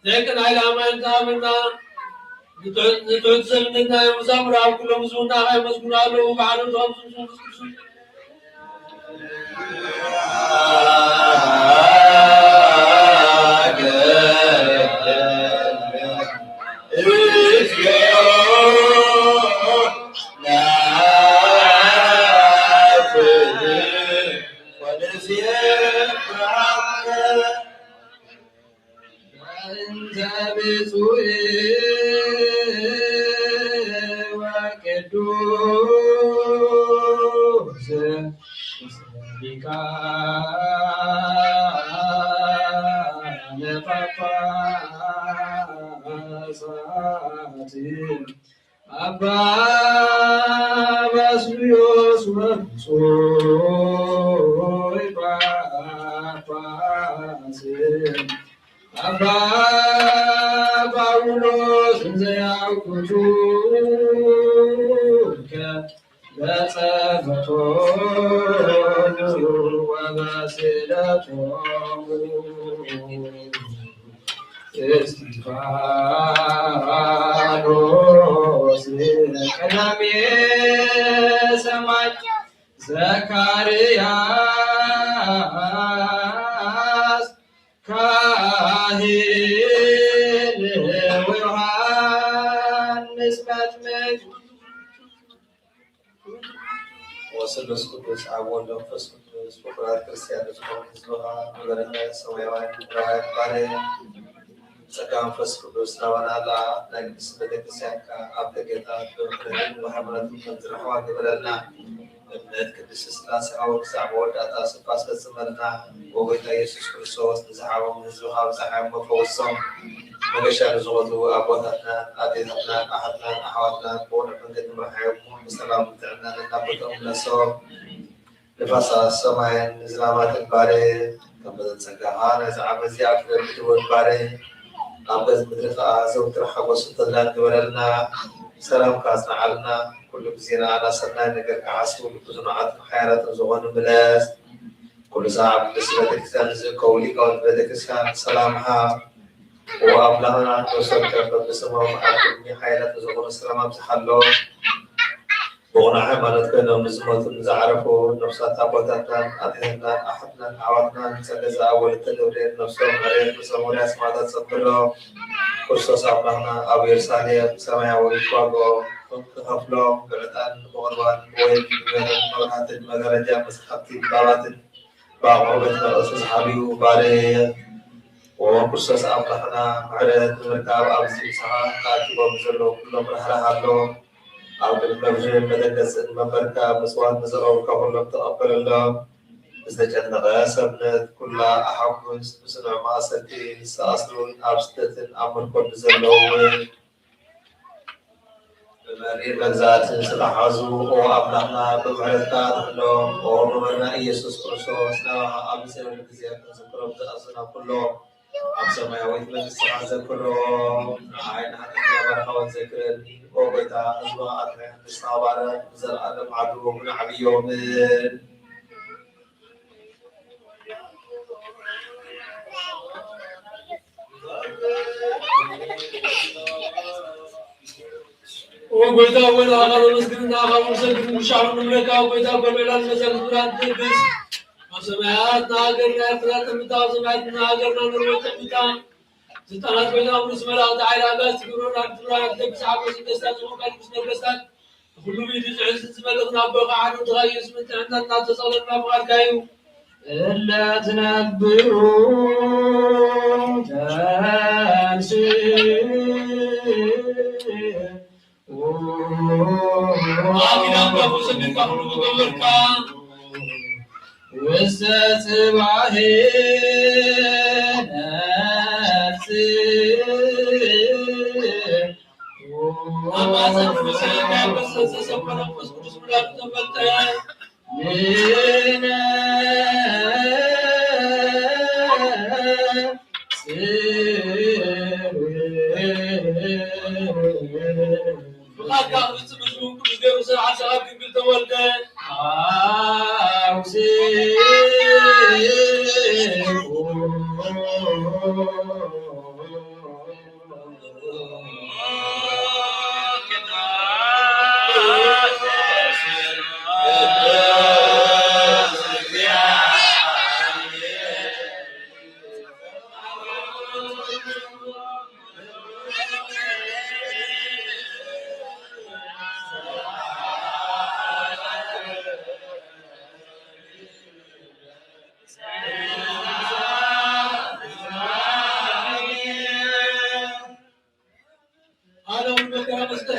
ዘይቅን ኃይለ ኣማን ተሃበና። ንትሑት ሰብነትና የሙሳም ረሃብ ኩሎም ህዝቡና የመስግኑ ኣለዉ። ባዕሎም ተቐምሱ ምስ መንፈስ ቅዱስ እንተ ብፁዕ ወቅዱስ ሊቃነ ጳጳሳት አባ ባስልዮስ ወብፁዕ ጳጳስ አባ ጳውሎስ እንዘ ያውቁቱከ በጸሎቶሙ ወበስእለቶሙ እስጢፋኖስ ቀዳሜ ሰማይ ዘካርያስ ካህን ወዮሐንስ መጥምቅ ወስሉስ ቅዱስ አብ ወልድ መንፈስ ቅዱስ ፍቁራት ክርስቲያን ዝኾኑ ህዝብኻ ንበረኸት ሰማያውያን ምድራውያን ባርያ ጸጋ መንፈስ ቅዱስ ናባና ለኣ ናይ ቅድስት ቤተክርስቲያንካ ኣብ ደገታት ብምሕረትን ብማሕበረትን ከም ዝረኽባ ግበረልና። እምነት ቅድስት ሥላሴ ኣብ ክሳዕ መወዳእታ ስንፋስ ፈጽመልና። ወጎይታ ኢየሱስ ክርስቶስ ንዝሓመሙ ህዝብኻ ኣብጽሓዮም ፈውሶም። መገሻ ንዝኸዱ ኣቦታትናን ኣዴታትናን ኣሓትናን ኣሕዋትናን ብቕኑዕ መንገዲ ምርሓዮም እሞ ብሰላም ብጥዕና ነናቦቶም ምለሶም። ንፋሳት ሰማይን ንዝናማትን ባሬ፣ ከም መጠን ጸጋኻ ናይዚ ዓመት እዚኣ ክደልድል ወድ ባሬ፣ ኣብ ገጽ ምድሪ ከኣ ዘውትር ሓጎስን ተድላን ግበረልና። ሰላምካ ኣጽንዓልና። ኩሉ ግዜ ንኣና ሰናይ ነገር ክሓስቡ ልቢ ዝንዓትን ሓያላትን ዝኾኑ ምለስ። ኩሉ ሳዕ ኣብ ቅድስቲ ቤተክርስትያን ንዝእከቡ ሊቃውንቲ ቤተክርስትያን ሰላም ሃብ። ኦ ኣምላኽና፣ ነፍሶም ከም በብሰማዊ መዓልቲ ሓያላት ንዝኾኑ ሰላም ኣብዝሓሎም። ብቕኑዕ ሃይማኖት ኮይኖም ንዝሞቱን ንዝዓረፉ ነፍሳት ኣቦታትናን ኣዴታትናን ኣሓትናን ኣሕዋትናን ጸገዛ ወለተ ገብርኤል ነፍሶም መሬት ርእሶም ወርያ ሰማእታት ሰብሮ ክርስቶስ ኣምላኽና ኣብ ኢየሩሳሌም ሰማያዊት ዋግኦም ክኸፍሎም ብዕጣን ብቑርባን ብወይን ብመብራህትን መጋረጃ መስሓብቲ ባባትን ብኣቕርቦት መቕደስ ተስሓቢኡ ባርየ። ኦ ክርስቶስ ኣምላኽና፣ ምሕረት ንምርካብ ኣብዚ ምሳኻ ተኣኪቦም ዘለዉ ኩሎም ራህራሃሎም። ኣብ ቅድሚ መብርህን መደንገጽን መንበርካ፣ መስዋዕት ንዘቕረቡልካ ኩሎም ተቐበለሎም። ዝተጨነቐ ሰብነት ኩላ ኣሐጉስ፣ ብጽኑዕ ማእሰርቲ ንዝተኣስሩን ኣብ ስደትን ኣብ ምርኮን ንዘለዉ እውን ብመሪር መግዛእቲ ዝተታሕዙ፣ ኦ ኣምላኽና፣ ብምሕረትካ ኣድሕኖም። ኦ መምህርና ኢየሱስ ክርስቶስ፣ ናባኻ ኣብ ዝጸልየሉ ግዜ ክንዝክሮም ዝኣዝና ኩሎም ኣብ ሰማያዊት መንግስትኻ ዘክሮም። ንዓይ ንሓጢኣተኛ ባርኻ እውን ዘክረኒ። ኦ ጎይታ፣ ህዝብኻ ኣድሕን፣ ንስኻ ባርኽ፣ ንዘለኣለም ዓዱ እውን ዓብዮም። ኦ ጎይታ ሆይ፣ ንኣኻ ነመስግን፣ ንኣኻ ክንሰግድ፣ ንሻዕ ንብለካ። ኦ ጎይታ፣ በልዕላን መዛግብራን ትልግስ፣ ኣብ ሰማያት ንሃገርና ኤርትራ ትምታ፣ ኣብ ሰማያት ንሃገርና ኖርወይ ትምታ። ስልጣናት ኮይና ምስ መላእኽቲ ሓይሊ ኣጋንንቲ ግብሮም ናብ ትግራይ ትለግስ ሓጎስን ደስታን ዝኾንካ ንጉስ ነገስታት፣ ንኹሉ ብኢዱ ዝሕዝን ዝመልኽ ናብ ኣቦኻ ሓደ ወድኻ ኢየሱስ ጥዕና እናተጸለና ፍቓድካ እዩ። እለ ትነብሩ ተንሥኡ። ኣብ ኪዳን ባቡ ሰሚርካ ኩሉ ምገበርካ። ውስተ ጽባሕ ነፍስ ኣብ ማእሰርቲ መሰለካ ፈሰሰ ሰኮነ መንፈስ ቅዱስ ሙላቱ ተፈልጠ። ፍቓድካ ክፍጽም ህዝቡ ቅዱስ ገይሩ ስርዓት ሰዓብ ድንግል ተወልደ። ዓለም መከራ መስቀል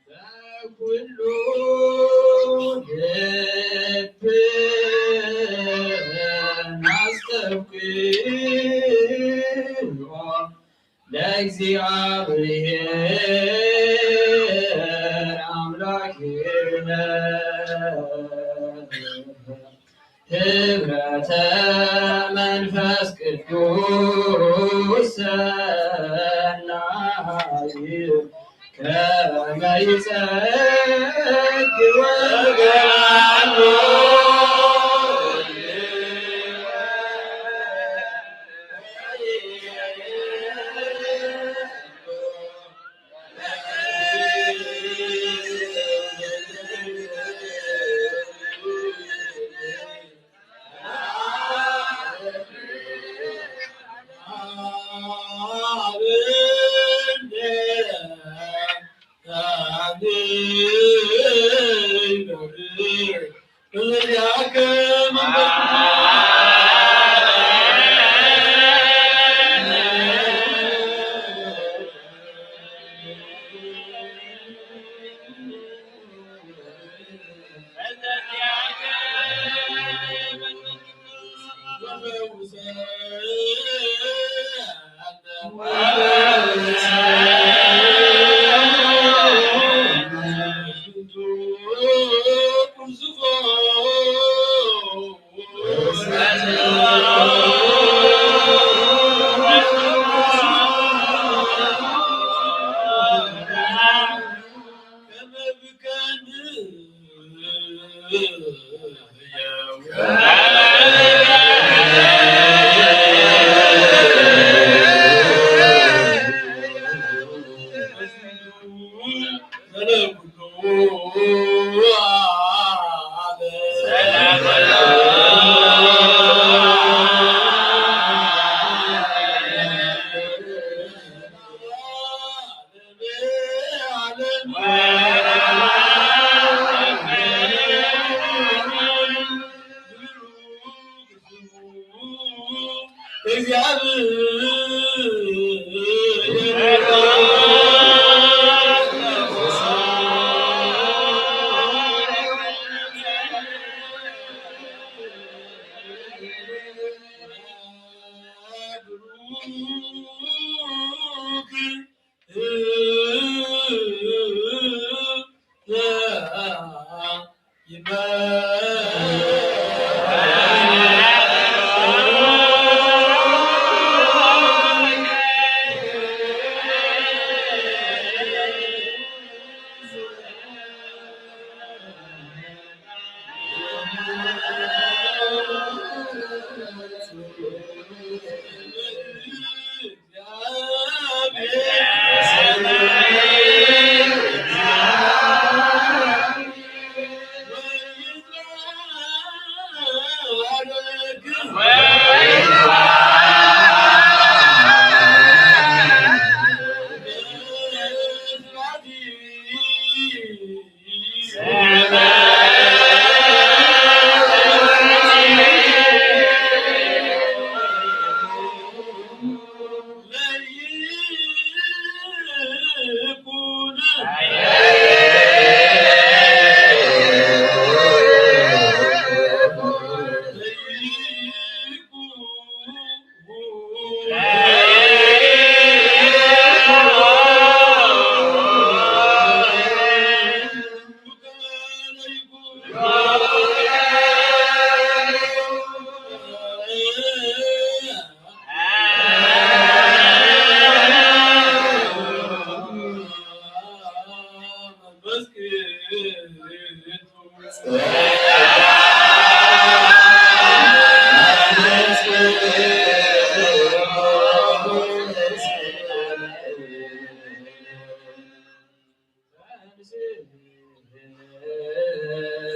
በኩሉ ልብን አስተብቅዖ ለእግዚአብሔር አምላክነ። ህብረተ መንፈስ ቅዱስ ሰናይ ከመ ይጸግ ወገኖ።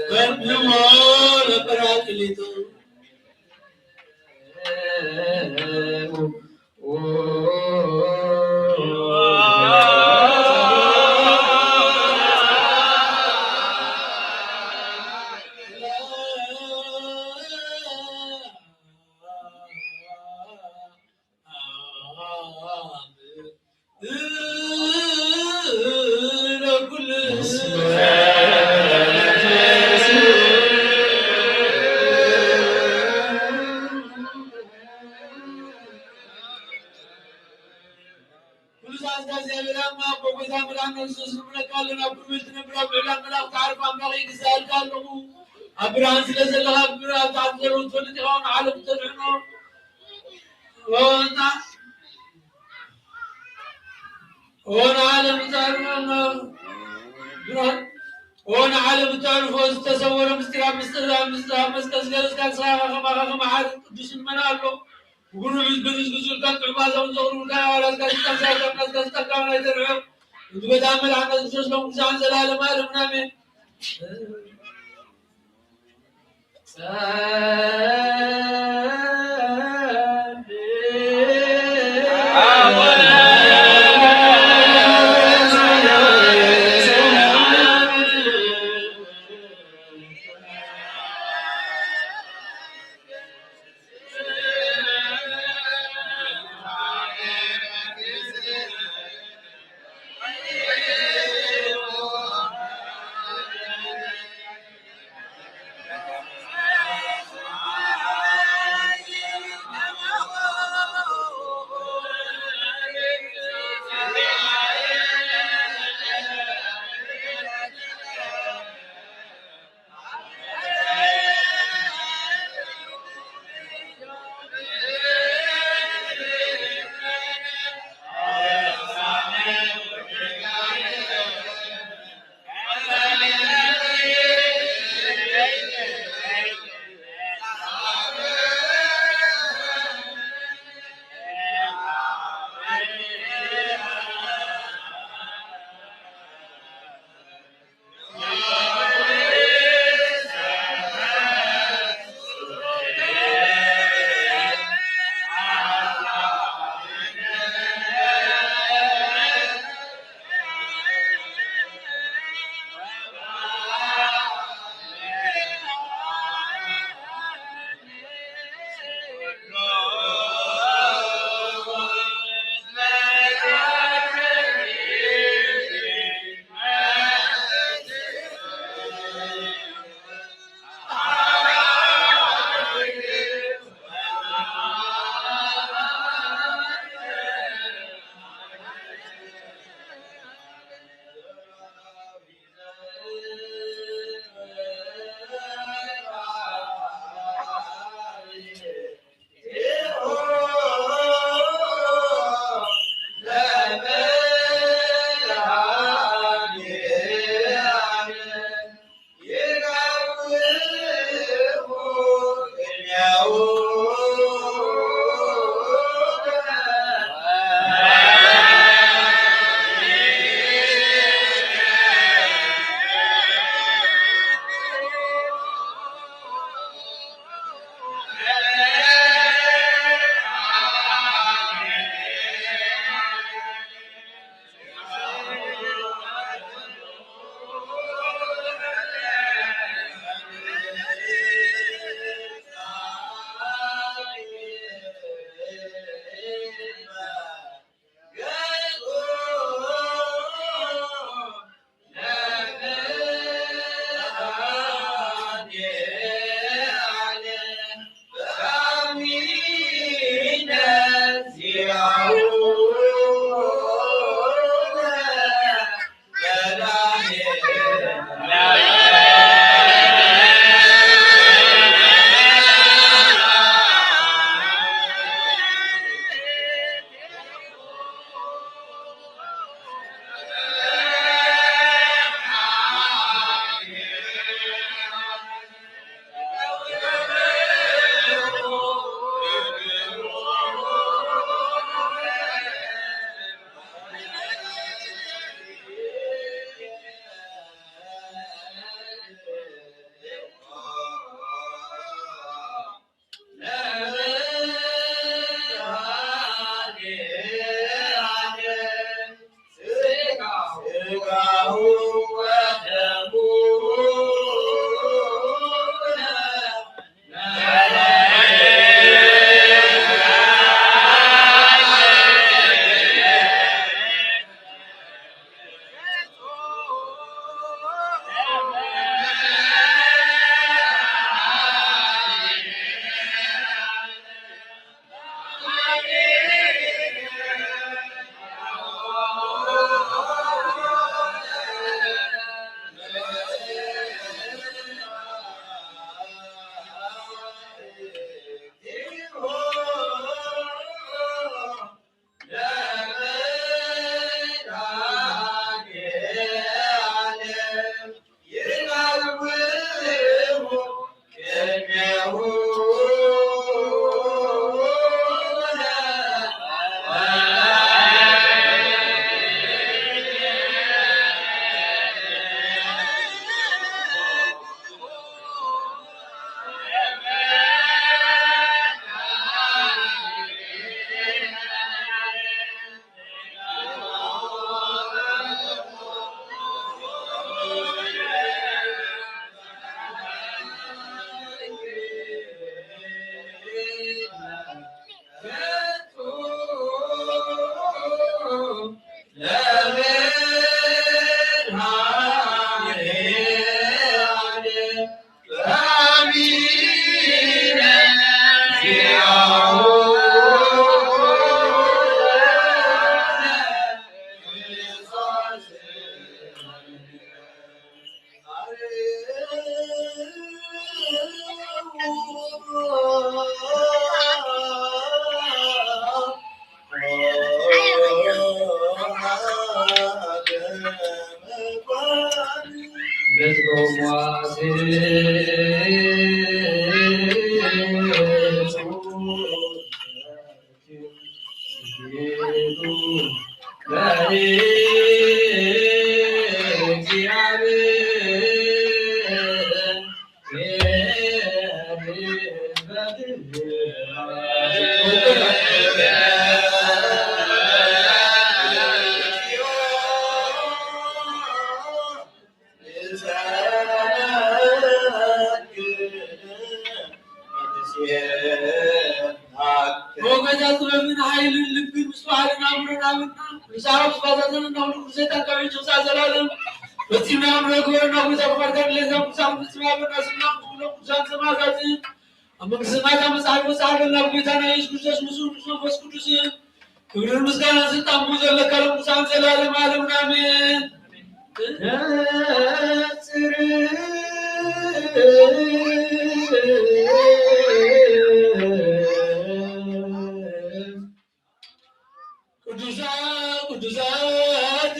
ፈንዎ ለጰራቅሊጦስ ኩሉ ዛዝጋ እግዚኣብሔር ኣምላኽ፣ ኣቦ ጎይታ መድኃኒነ ክርስቶስ፣ ንብለካ ኣለና። ኣብ ቅድሚኡ ትነብር፣ ኣብ ልዕሊ ኣምላኽ ትዓርፍ ኣምላኽ ይግዛልካ ኣለኹ። ኣብ ብርሃን ስለ ዘለኻ፣ ኣብ ብርሃን፣ ኣብ ታሕቲ ዘለዉ ትፈልጥ ኢኻ፣ ንዓለም ተድሕኖ። ኦና፣ ኦና ዓለም ተድሕኖ። ብርሃን፣ ኦና ዓለም ተዕርፎ፣ ዝተሰወረ ምስጢር ኣብ ምስጢር፣ ኣብ ምስጢር፣ ኣብ መስቀል ዝገለጽካ ንስኻ ከማኻ ከመሓር ቅዱስ መን ኣሎ? ብጉሩብ ህዝቢ ህዝቢ ዙርካ ጥዑማቶም ዘቕርቡልካ ኣዋላትካ ዝጠንሳካ ዝጠንሳካ ናይ ተርዕዮ ንጉበታ መልኣካ ዝሰስሎም ግዛን ዘላለም ኣለም ናሜ ሞገዛ ጥበብን ሓይልን ልብን ምስትውዓልን ኣእምሮን ሃበና። ንስሓ ክባታተን እናብሉ ሰይጣን ካብ ኢድ ክሳዕ ዘላለም ፈጺምና ክንረክቦ እናብሉ ተግባርካ ድሌትና ቅዱሳን ፍጽም ሃበና። ስምና ምስ ኩሎም ቅዱሳን ሰማዕታትን ኣብ መንግስቲ ሰማያት ኣብ መጽሓፍ ወጻኢ ገና ኣብ ጎይታና ኢየሱስ ክርስቶስ ምስኡ ምስ መንፈስ ቅዱስን ክብርን ምስጋናን ስልጣን ብኡ ዘለካ ሎም ቅዱሳን ዘላለም ዓለምን ኣሜን። ቅዱሳን ቅዱሳት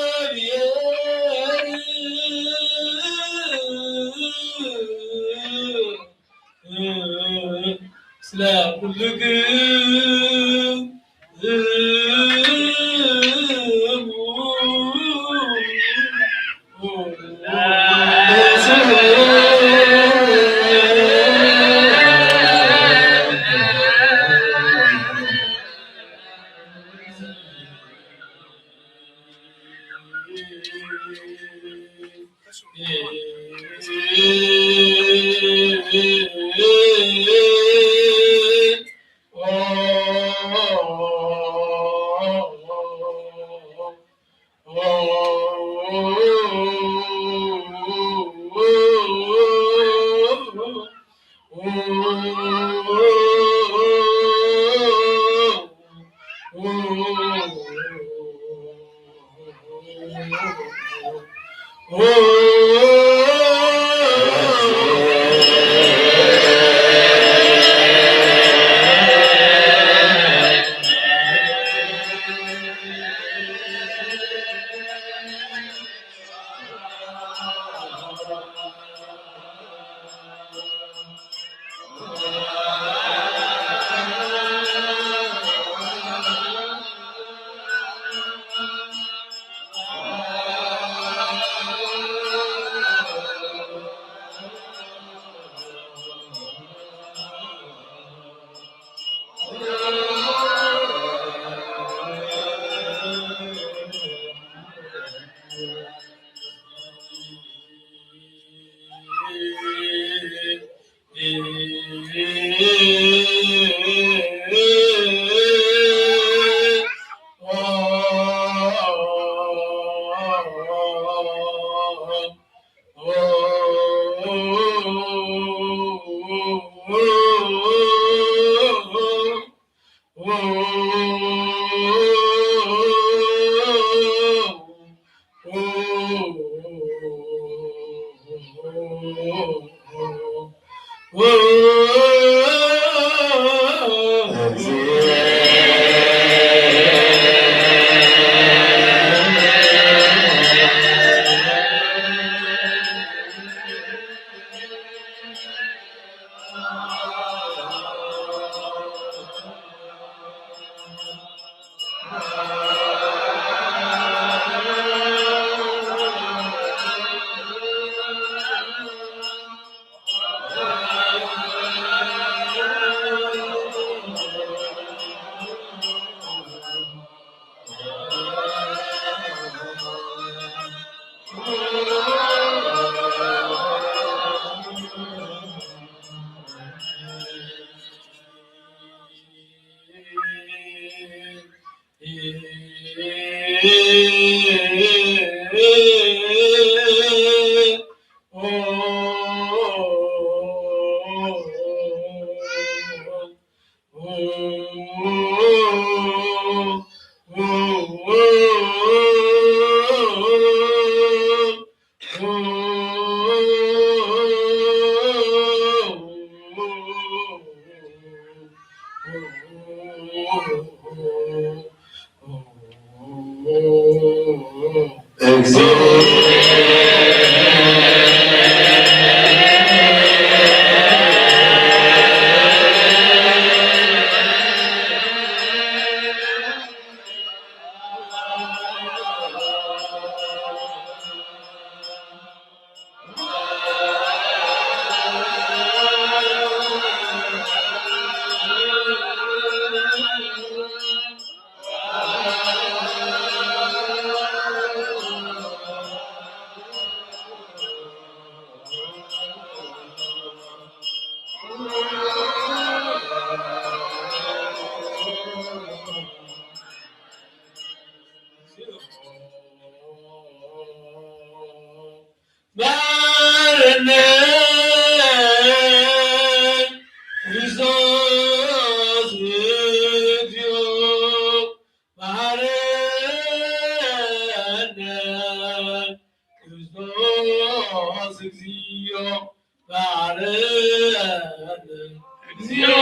እግዚአብሔር ስለ ኩልክሙ መሐረነ ክርስቶስ እግዚኦ፣ መሐረነ ክርስቶስ እግዚኦ፣ መሐረነ እግዚኦ።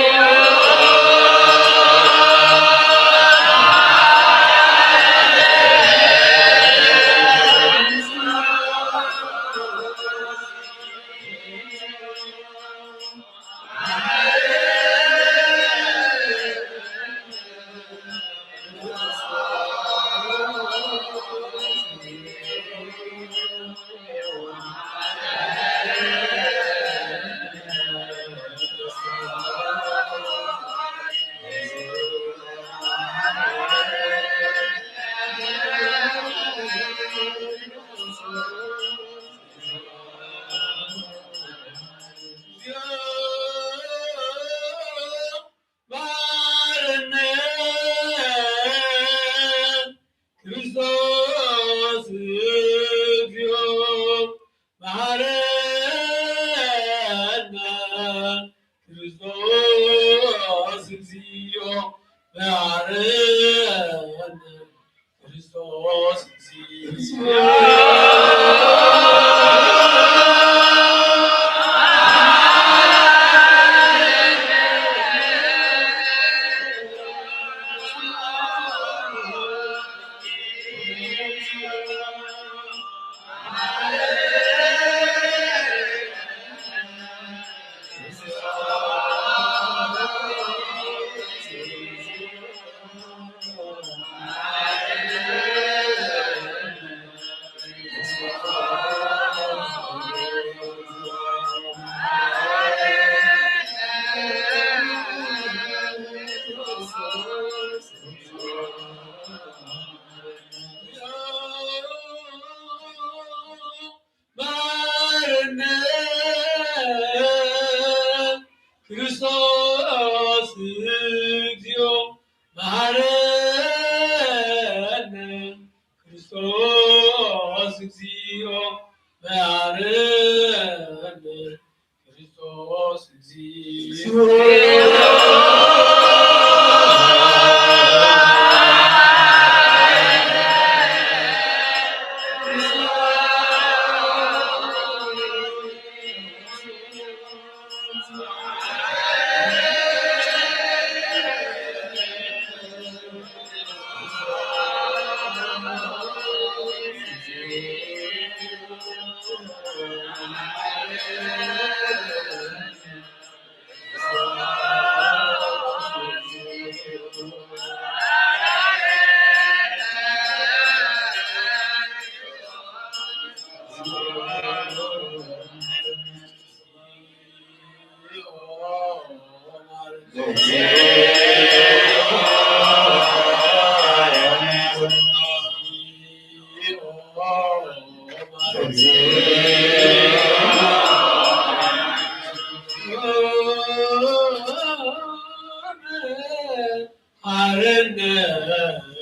መሐረነ ክርስቶስ እግዚኦ፣ መሐረነ ክርስቶስ እግዚኦ፣ መሐረነ ክርስቶስ እግዚኦ። መሐረነ ክርስቶስ እግዚኦ፣ መሐረነ ክርስቶስ እግዚኦ፣ መሐረነ ክርስቶስ እግዚኦ።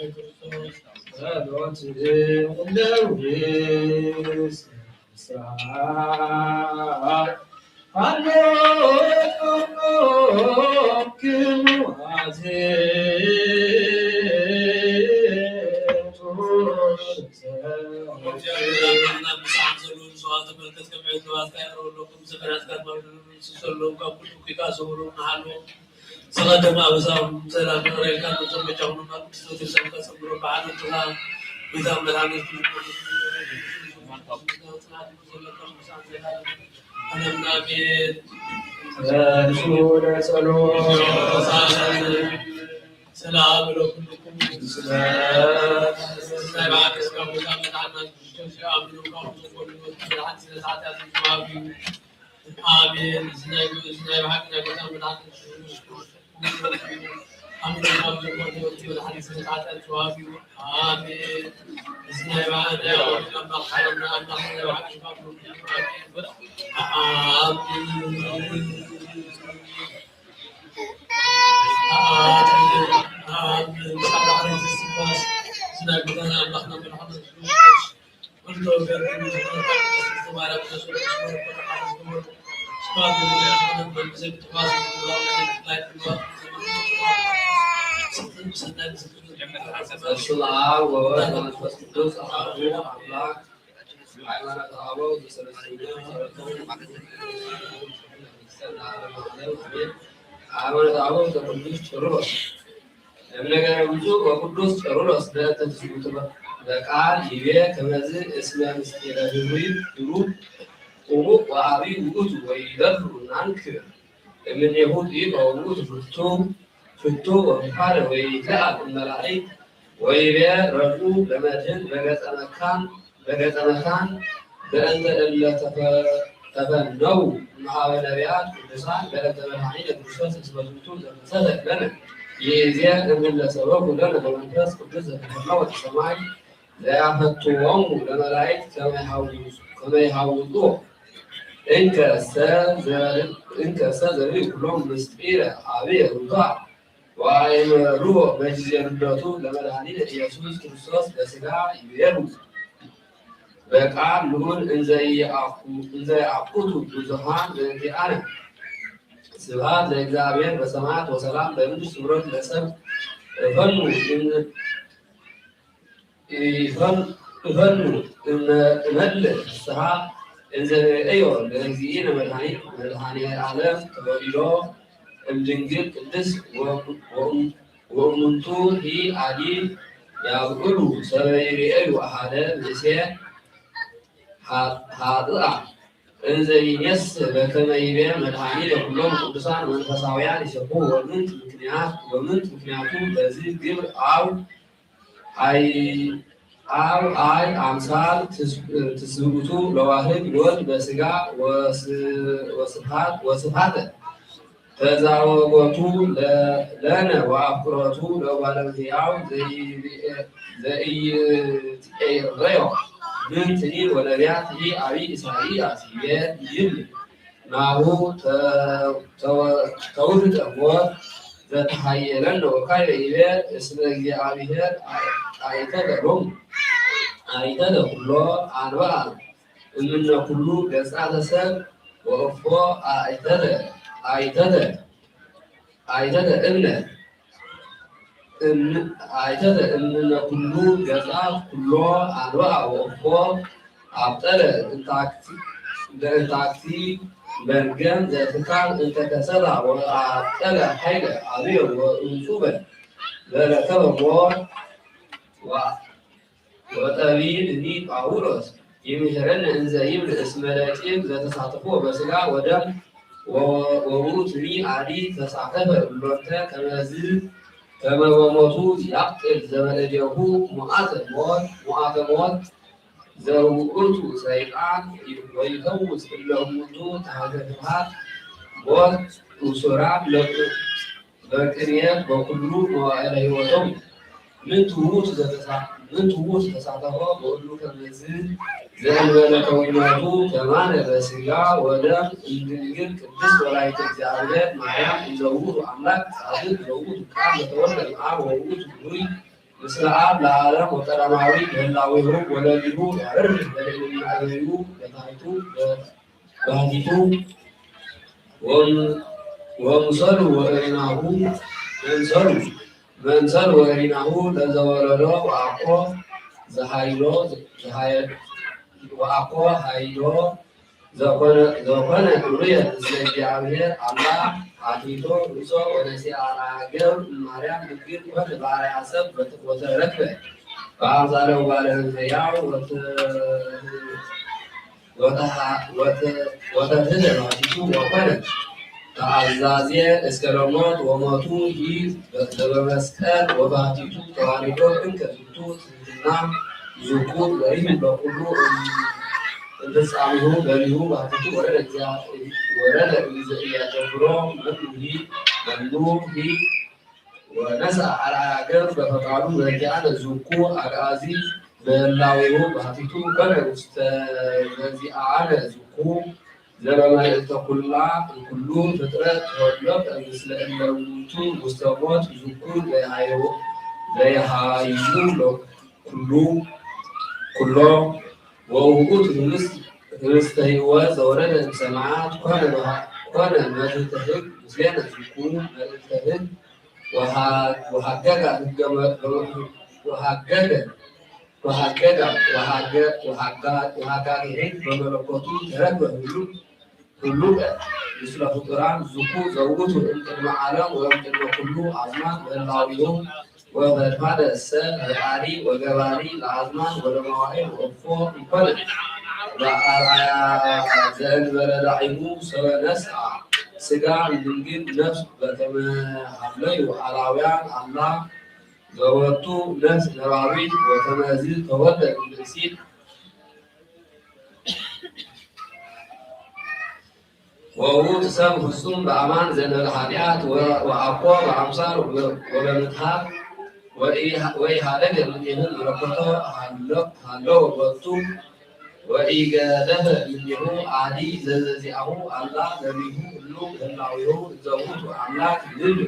ክርስቶስ ጸሎት እለዊስ ንስሓ ኣሎ ክሙ ኣዜቱ ዝቐደመ ኣበሳም ሰላም ይቕረልካ፣ ነቶም መጫኹኑ ናብ ቅድስቲ ቤተክርስትያን ከጸንብሮ ብዓል ወድኻ፣ ቤዛ መድኃኒት ኣሜን። ተንሱ ለጸሎት። ሰላም ለኩልኩም። ናይ በዓል ተስፋ ቦታ መድኃኒት ክርስቶስ ይኣምኑ ካብ ዝኾኑ መድኃኒት ስለ ኃጢኣት ይዋቢ። ኣሜን። እዚ ናይ፣ እዚ ናይ ብሓቂ ናይ ጎይታ መድሓኒ የሱስ ክርስቶስ ኣሜን። ካብ ዝኾነ ወዲ መድሓኒ ስለ ኃጢኣት ተዋህዩ። ኣሜን። እዚ ናይ ብሓቂ ናይ ኣምላኽ ሓይልና ኣምላኽ ናይ ብሓቂ ካብ ኣሜን። ኣሜን። ኣሜን። ብሓቂ የሱስ ክርስቶስ እዚ ናይ ጎይታና ኣምላኽና መድሓኒ የሱስ ክርስቶስ በስመ አብ ወወልድ ወመንፈስ ቅዱስ አሐዱ አምላክ። ሃይማኖተ አበው ዘሰለስቱ ሃይማኖተ አበው ዘቅዱስ ቄርሎስ እምነገረ ብፁዕ ወቅዱስ ቄርሎስ በእንተ ትስብእቱ በቃል ይቤ ከመዝ እስመ ምስጢረ ህሩይ ብሩክ ጥሙቅ ወአብይ ውእቱ ወይደሉ ናንክር እምኔሁ ጢበ ውእቱ ፍቱ ፍቱ ወምሃረ ወይትለአል እመላእክት ወይቤ ረዱ ለመድህን በገጸ መካን በገጸ መካን በእንተ እለ ተፈ-፣ ተፈነው እምሃበ ነቢያት ቅዱሳን በእንተ መድኃኒነ ክርስቶስ እስመ ዝንቱ ዘፈሰሰ ለነ። ይእዜ እምእለ ሰበኩ ለነ በመንፈስ ቅዱስ ዘተፈነወ ሰማይ ዘያፈትዎሙ ለመላእክት ከመ ይሃውጹ-፣ ከመ ይሃውጹዎ። እንከሰ ዘ-፣ እንከሰ ዘርኢ ኩሎም ምስጢረ አብየ ሩታ ወአእመርዎ በጊዜ ልደቱ ለመድኃኒነ ኢየሱስ ክርስቶስ በሥጋ ይቤሉ በቃል ልዑል እንዘ ይአኩ-፣ እንዘ ይአኩቱ ብዙኃን በእንቲአነ። ስብሐት ለእግዚአብሔር በሰማያት ወሰላም በምድር ስምረት ለሰብ እፈኑ እም-፣ ይፈን-፣ ይፈኑ እመ-፣ እመልእ ፍስሓ እንዘ ርእዮ ለእግዚእነ መድኃኒት መድኃኔ ዓለም ተወሊዶ እምድንግል ቅድስት ወ-፣ ወእም-፣ ወእሙንቱ ሂ አዲ ያብዕሉ ሰበ ይርእዩ አሃደ ብእሴ ሀ-፣ ሀጥአ እንዘ ይኔስ በከመ ይቤ መድኃኒ ለኩሎም ቅዱሳን መንፈሳውያን ይሰብሑ። ወምንት ምክንያት፣ ወምንት ምክንያቱ ለዚ ግብር አብ አይ፣ አብ አይ አምሳል ትስ-፣ ትስብእቱ ለዋህድ ወልድ በሥጋ ወስ-፣ ወስፋት፣ ወስፋተ ተዛወጎቱ ለ-፣ ለነ ወአፍቅሮቱ ለእጓለ እምሕያው ዘይብኤ-፣ ዘኢይትዔረዮ ምንትኒ ወነቢያትሂ አብይ ኢሳይያስ ይቤ ይብል ናሁ ተ-፣ ተወ-፣ ተውህጠ ሞት ዘተሃየለነ ወካይበ ይቤ እስመ እግዚአብሔር አይ-፣ አይተተ ሎሙ አይተተ ኩሎ አንበአ እምነ ኩሉ ገጻተ ሰብ ወእፎ አይተተ አይተተ አይተተ እምነ እም-፣ አይተተ እምነ ኩሉ ገጻት ኩሎ አንበአ ወእፎ አብጠለ እንታክቲ-፣ ለእንታክቲ መርገም ዘትካል እንተ ከሰታ ወአብጠለ ኃይለ አብዮ ወእንጹበ ለረከበ ሞት ወ-፣ ወጠቢብኒ ጳውሎስ ይምህረነ እንዘ ይብል እስመ ለቂም ዘተሳተፎ በሥጋ ወደም ወ-፣ ወውእቱኒ አዲ ተሳተፈ እሎንተ ከመዝ ከመ በሞቱ ያብጥል ዘበእዴሁ ሙዓተ ሞት፣ ሙዓተ ሞት ዘውእቱ ሰይጣን ወይፈውስ እለ እሙንቱ ተሃተ ፍርሃት ሞት እሱራን ለቅ-፣ ለቅንየት በኩሉ መዋዕለ ሕይወቶም። ምንቱ ውእቱ ዘተሳ-፣ ምንትዉ ተሳተፎ በእሉ ከመዝ ዘእንበለ ከዊኖቱ ከማነ በስጋ ወደም እምድንግል ቅድስት ወላዲተ እግዚኣብሔር ማርያም እንዘውቱ ኣምላክ ጻድቅ ዘውቱ ቃል ለተወልደ እምኣብ ወውቱ ግኑይ ምስለ ኣብ ለዓለም ወቀዳማዊ በህላዊሁ ወለሊሁ ያዕርፍ በልዕልና እበዩ በታሕቱ በባህቲቱ ወምሰሉ ወእሪናሁ መንሰሉ መንሰሉ ወእሪናሁ ለዘወለዶ ወአኮ ዘሃይሎ ወአኮ ሃይሎ ዘኮነ ዘኮነ ቅሩየ ምስለ እግዚኣብሔር ኣላ ኣቲቶ ርእሶ ወነሲኣ ኣርአያ ገብር እማርያም ድንግል ኮነ በአርአያ ሰብ ወተረክበ በአምሳለ ጓለ እመሕያው ወተትህለ ባሕቲቱ ወኮነ ተአዛዜ እስከ ለሞት ወሞቱ ሂ ዘበመስቀል ወባሕቲቱ ተዋሪዶ እንከ ዝንቱ ትሕትና ዝኩር ወይም በኩሉ እንፍጻሚሁ በሊሁ ባሕቲቱ ወረደ ወረደ እንዘ ኢያገብሮ መኑ ሂ መኑ ሂ ወነስአ አርአያ ገጽ በፈቃዱ በዚአነ ዝኩ አግአዚ በህላዌሁ ባሕቲቱ ኮነ ውስተ በዚአነ ዝኩ ዘበመልእልተ ኩላ እምኩሉ ፍጥረት ተወሎቀ ምስለ እለ ውእቱ ውስተ ሞት ዝኩ ዘይሃይዎ ዘይሃይሉ ኩሉ ኩሎ ወውእቱ ህብስተ ህይወት ዘወረደ እምሰማያት ኮነ በሃ- ኮነ መልእልተ ህግ ምስሌነ ዝኩ መልእልተ ህግ ወሃ- ወሃገጋ ህገ መ- ወሃገገ ወሃገጋ ወሃገ- ወሃጋ- ወሃጋጊ ህግ በመለኮቱ ተረክበ ህሉ ህሉቀ ምስለ ፍጡራን ዝኩ ዘውቱ እምቅድመ ዓለም ወእምቅድመ ኩሉ አዝማን በህላዊሁ ወፈድፋደ ሰ ፈጣሪ ወገባሪ ለአዝማን ወለመዋዕል ወእፎ እንኮነ በአርአያ ዘእንበለ ዳዒሙ ሰበ ነስአ ስጋ እምድንግል ነፍስ በከመ ሀለዩ አላውያን አላ ዘወቱ ነፍስ ነባቢት ወከመዝ ተወልደ እምብእሲት ወውእቱ ሰብ ፍጹም በአማን ዘእንበለ ኃጢአት ወአኮ በአምሳል ወበምትሃት ወኢሃደገ እምኔሁ መለኮቶ ሃለወ ቦቱ ወኢገደፈ እምኔሁ አዲ ዘዘዚአሁ አላ ለሊሁ እሉ ህላዊሁ ዘውቱ አምላክ ይብል።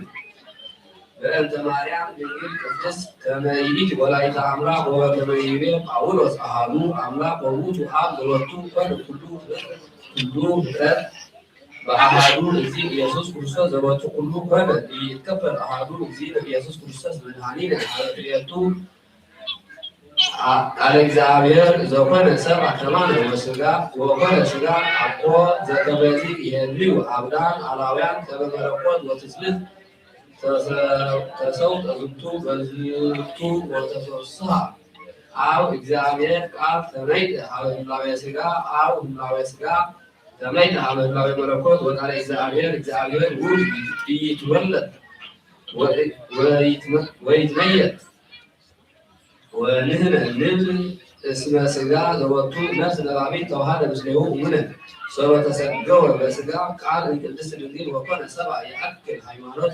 በእንተ ማርያም ድንግል ቅድስት ከመ ይእቲ ወላዲተ አምላክ ወበከመ ይቤ ጳውሎስ አሐዱ አምላክ ወውቱ አብ ዘሎቱ ኮነ ኩሉ ኩሉ ፍጥረት በአሐዱ እግዚእ ኢየሱስ ክርስቶስ ዘሎቱ ኩሉ ኮነ ኢይትከፈል አሐዱ እግዚእነ ኢየሱስ ክርስቶስ መድኃኒነ ሀበ ክልኤቱ ቃለ እግዚኣብሔር ዘኮነ ሰብአ ከማነ ወስጋ ወኮነ ስጋ አኮ ዘከመዚ ይሄልዩ አብዳን አላውያን ከመ መለኮት ወትስብእት ተሰውጠ ዝንቱ በዝንቱ ወተፈስሐ አብ እግዚኣብሔር ቃል ተመይጠ ሀበ ህላዌ ስጋ አብ ህላዌ ስጋ ተመይጠ ሀበ ህላዌ መለኮት ወቃለ እግዚኣብሔር እግዚኣብሔር ውእቱ ኢይትወለድ ወይትመየጥ ወንህነ ንብል እስመ ስጋ ዘወቱ ነፍስ ለባቢት ተዋሃደ ምስሌሁ እሙነ ሶበ ተሰገወ በስጋ ቃል እምቅድስት ድንግል ወኮነ ሰብአ የአክል ሃይማኖት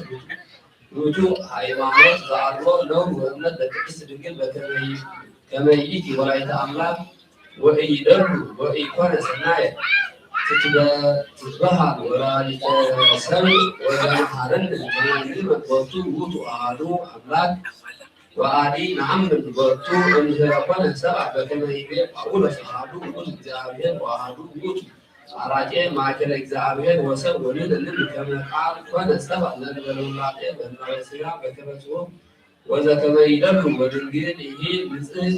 ውእቱ ሃይማኖት ዘአልቦ ነውር ወእምነት ለቅድስት ድንግል በከመ ይእቲ ወላዲተ አምላክ ወኢይደሉ ወኢኮነ ሰናየ ትትበሃል ወላዲተ ሰብ ወዘመሃረነ ከመ ንእመን ቦቱ ውእቱ አሐዱ አምላክ ወአዲ ነአምን ቦቱ እምድኅረ ኮነ ሰብአ በከመ ይቤ ጳውሎስ አሐዱ ውእቱ እግዚአብሔር ወአሐዱ ውእቱ አራቄ ማእከለ እግዚአብሔር ወሰብ ወንሕነ ንብል ከመ ቃል ኮነ ሰብአ ለእንበለ ውላቄ በህላዌ ሥጋ በከመ ጽሑፍ ወዘከመ ይደሉ ወድንግል ይሂ ንጽሕት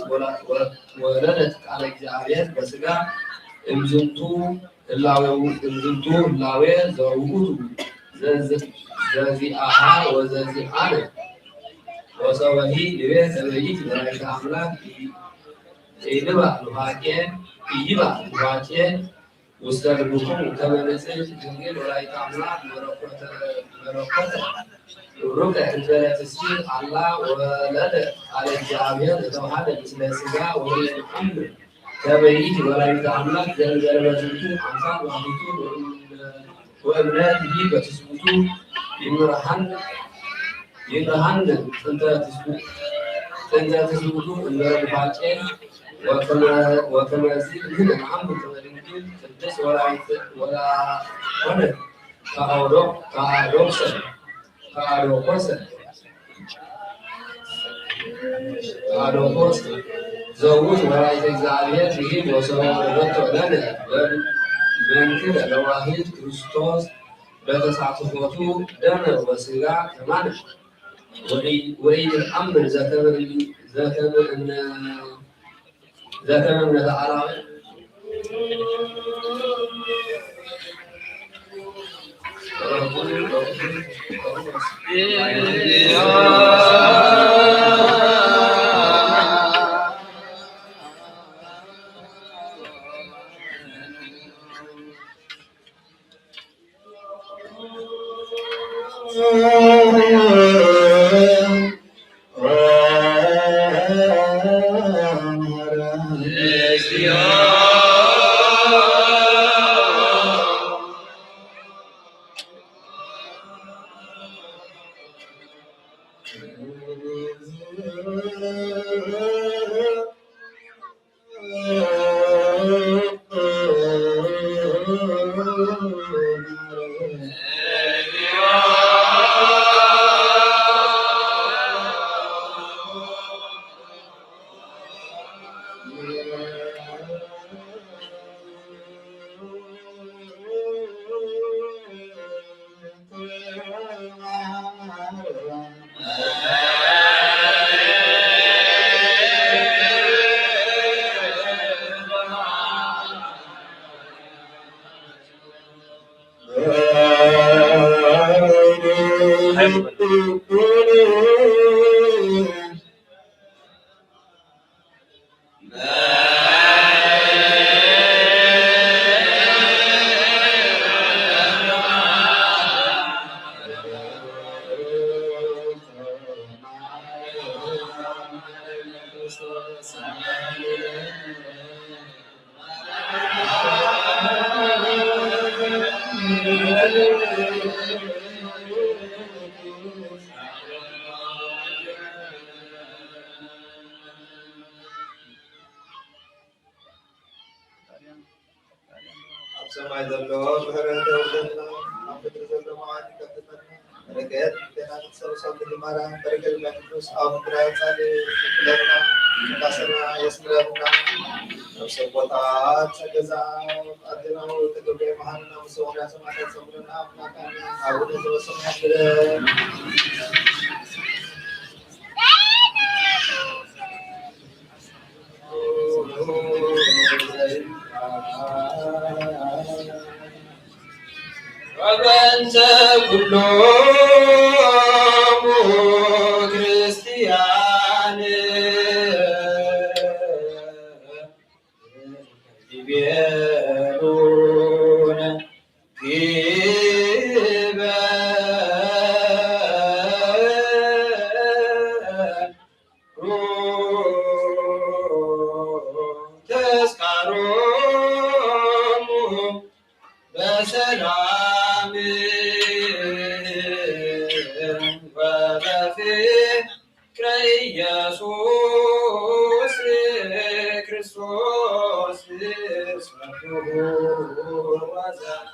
ወለደት ቃለ እግዚአብሔር በስጋ እምዝንቱ ህላዌ እምዝንቱ ህላዌ ዘውቱ ዘዚአሃ ወዘዚአነ ወሰበሂ ንቤ ሰበይት ወላዲተ አምላክ ኢይባእ ኑፋቄ ኢይባእ ኑፋቄ ውስተ ልብኩም ከመ ንጽሕት ድንግል ወላዲተ አምላክ መለኮተ ሩቀ እንዘለ ትስብእ አላ ወለደ ቃለ እግዚአብሔር ዘተዋሃደ ምስለ ሥጋ ወንአምን ከመ ይእቲ ወላዲተ አምላክ ዘእንበለ በዝንቱ አምሳል ባህቲቱ ወእምነትሂ በትስብእቱ ይምርሃን ይምርሃን ጥንተ ትስብእት እንተ ትስግዱ እምበረ ንፋቄ ወከመ-፣ ወከመዚ ንሕነ ነአምን ከመ ድንግል ቅድስት ወላዲተ ወላ ኮነ ተአውዶ-፣ ተአዶክሰ፣ ተአዶኮሰ፣ ተአዶኮሰ ዘውት ወላዲተ እግዚአብሔር ይሂብ ወሰብአ ወለደቶ ለነ በል መንክር ለዋሂድ ክርስቶስ በተሳትፎቱ ደመ ወስጋ ከማነ። ወኢ-፣ ወኢንአምን ዘከመ እም-፣ ዘከመ እምነ-፣ ዘከመ እምነተ አራዊ። ኣብ ሰማይ ዘሎ ምሕረት የውርደልና፣ ኣብ ምድሪ ዘሎ መዓት ይከፍተልና። በረከት ዜና ንሰብሰብ ድንግል ማርያም፣ በረከት መንፈስ ቅዱስ ኣብ ምድራዊ ጻድቅ ይክለልና፣ ቅዳሴና የስምረልና። ኣብ ሰብ ቦታ ጸገዛ ኣዴናው ተገብረ መሃንና ምስ ወርያ ሰማዕታት ጸምረና ኣምላክ ኣሜን። ኣቡነ ዘበሰማያት ይበል። ወበእንተ ኩሎሙ ክርስቲያን ይቤሉነ ኪበ ተስካሮሙ በሰላም ወበፍቅረ ኢየሱስ ክርስቶስ ስብሐቱ ወሰላም።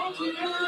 ስብሐት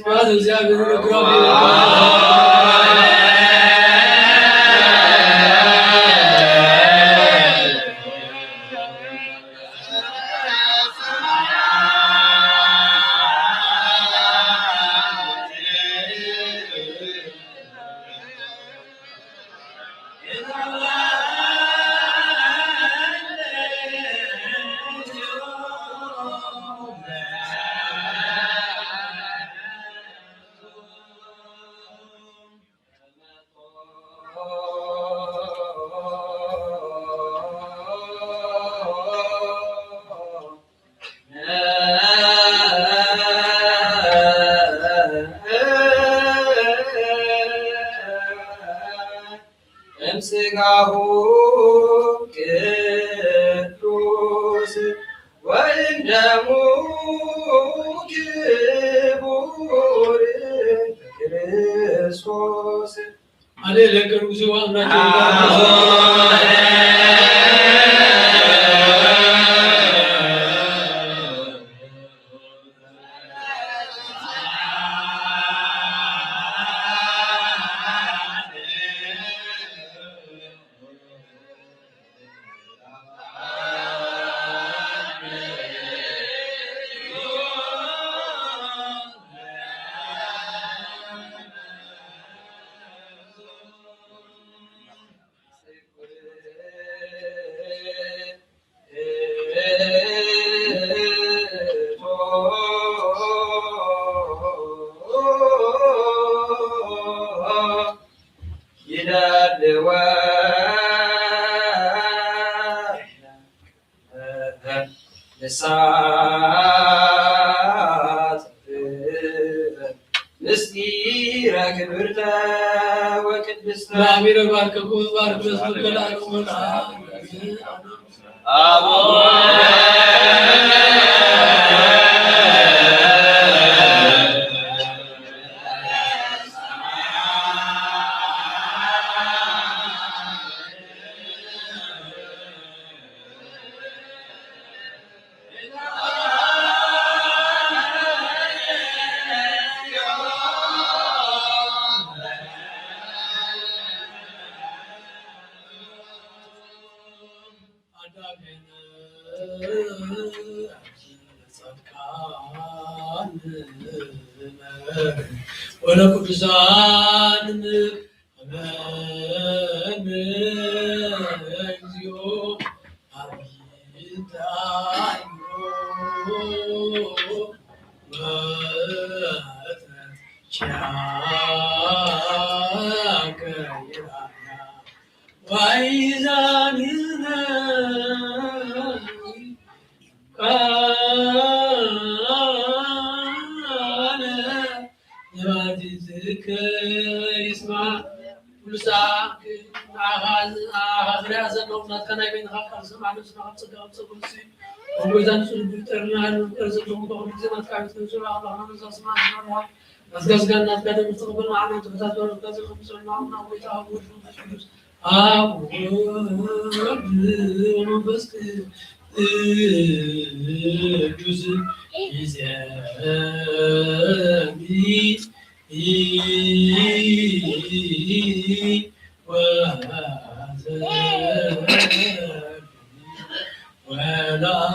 ለእግዚአብሔር ወክብር እምስጋሁ ቅዱስ ወእምደሙ ክቡር ክርስቶስ። አሌ ለቅዱስ አምላክ ንሳት ምስጢረ ክብርተ ወቅድስተ። አሜን። ባርከኩም ባርክ ለስብከ ለዓለሙ። አሜን። ወለቅዱሳን አሜን። እግዚኦ አብይት አእምሮ ወፍጥረት ኪያከ ይርአያ። ዋይዛንነ ንዓኻ ንዓኻ ክሪኣ ዘለዎም ናትካ ናይ በይንኻ ቃል ሰማዕ ነብስና ካብ ጸጋ ካብ ጸጉልሲ ኣብ ጎይታ ንጹህ ልቢ ፍጠርና። ንፍጠር ዘለዎም በኹሉ ግዜ ናትካ ቤት ንጹህ ኣምላኽና ነዛ ስማዕ ዝመርሃ ናትካ ስጋን ናትካ ደም ዝተቐበልና ዓና ትሑታት ባሮትካ ዘኸምሰልና ኣምላኽ ጎይታ ኣብ ወልድ መንፈስ ቅዱስ ኣብ ወልድ መንፈስ ቅዱስ ይዜኒ ወዘ ወለዓለመ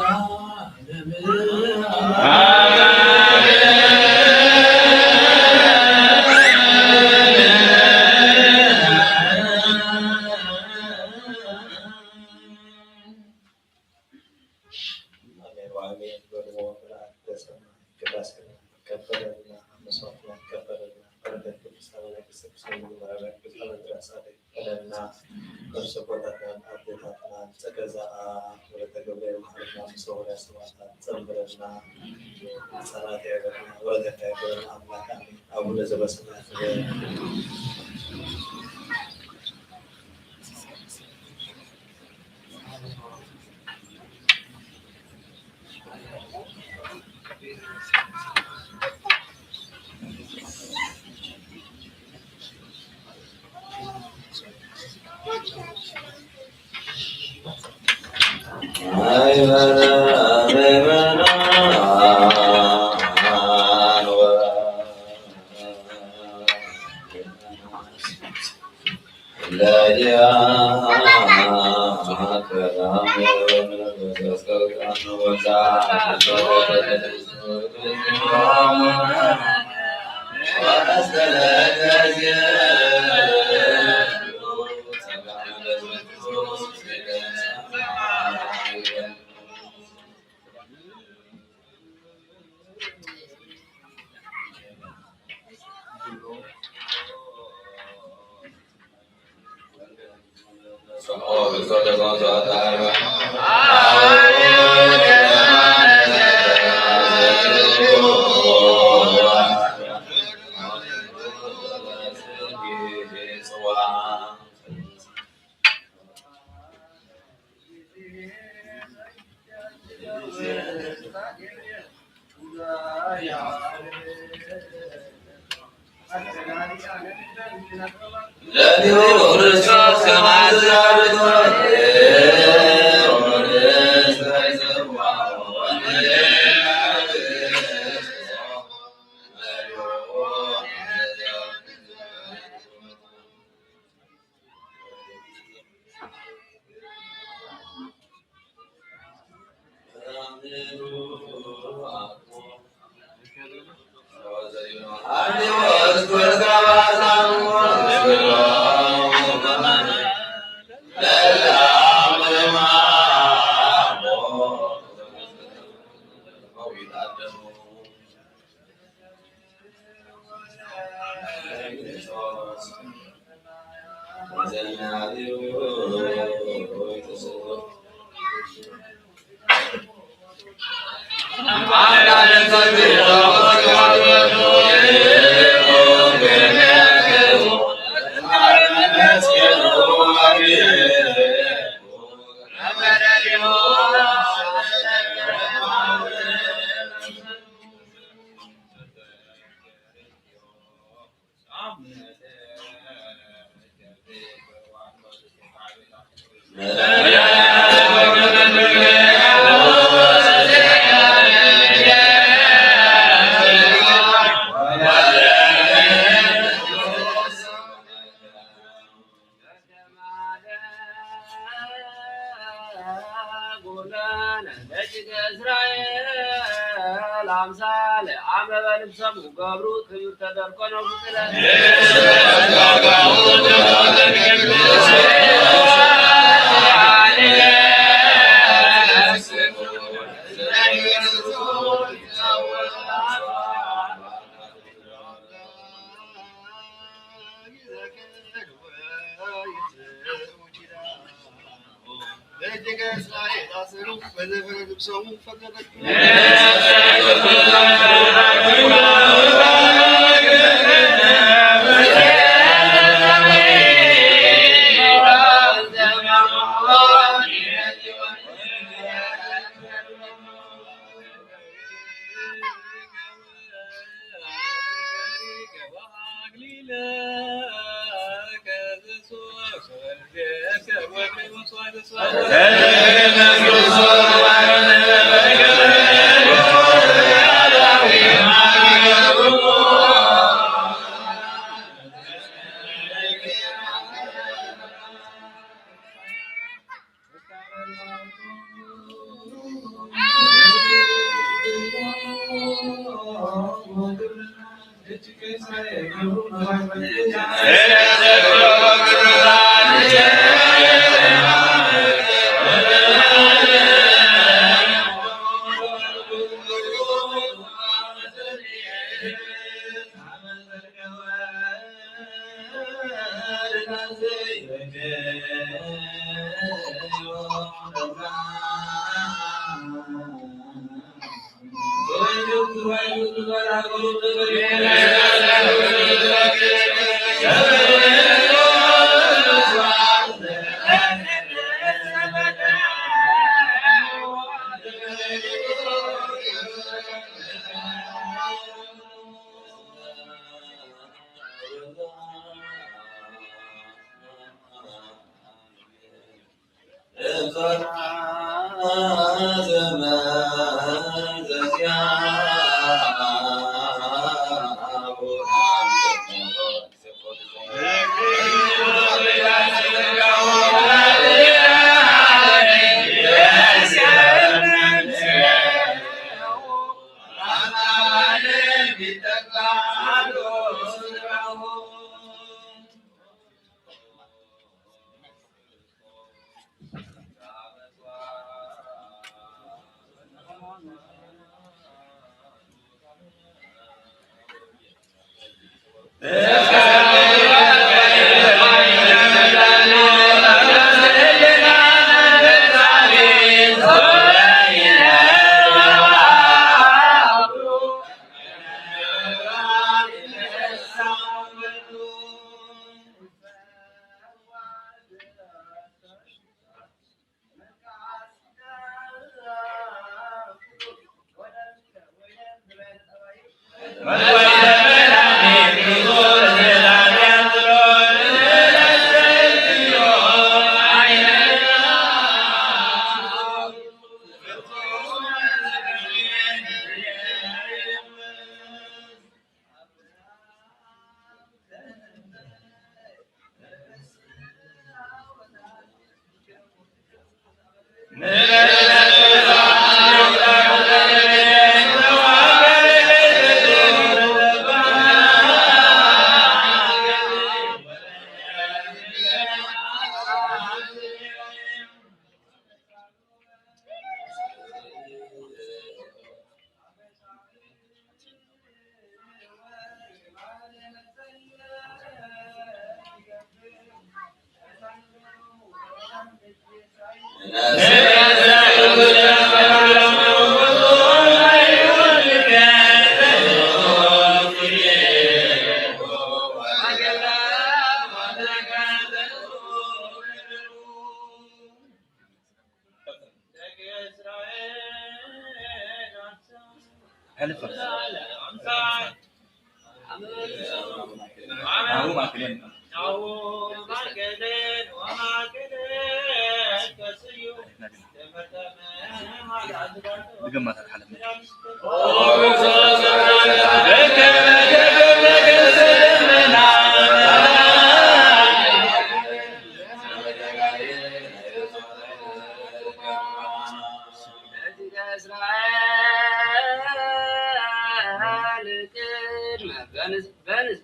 በለና። ነፍሲ ኣቦታትናን ኣዴታትናን ጸገ ዛኣ ወለተ ገብርኤል መሓረና ምስ ኣውርያ ሰማእታት ጸንብረልና። ጸላት የዕበልና፣ ወረተካ የዕበልና ኣምላክ ኣሜን። ኣቡነ ዘበሰማያት ንበል።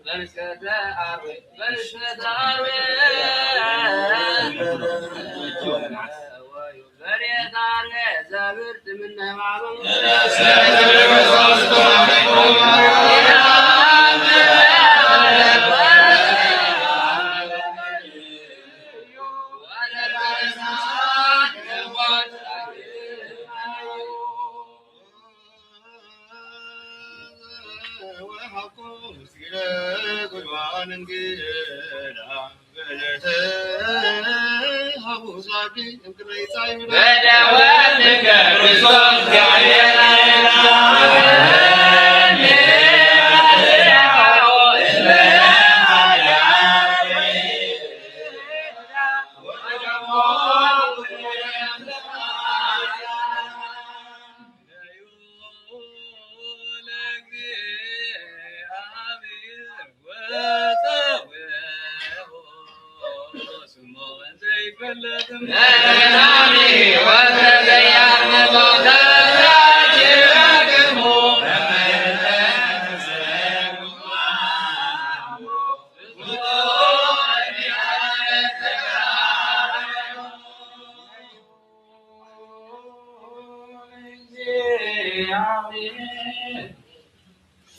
በንስከተ ዓርቢ በንስከተ ዓርቢ በሬት ዓርቢ ዘብር ትምነ ማዕበል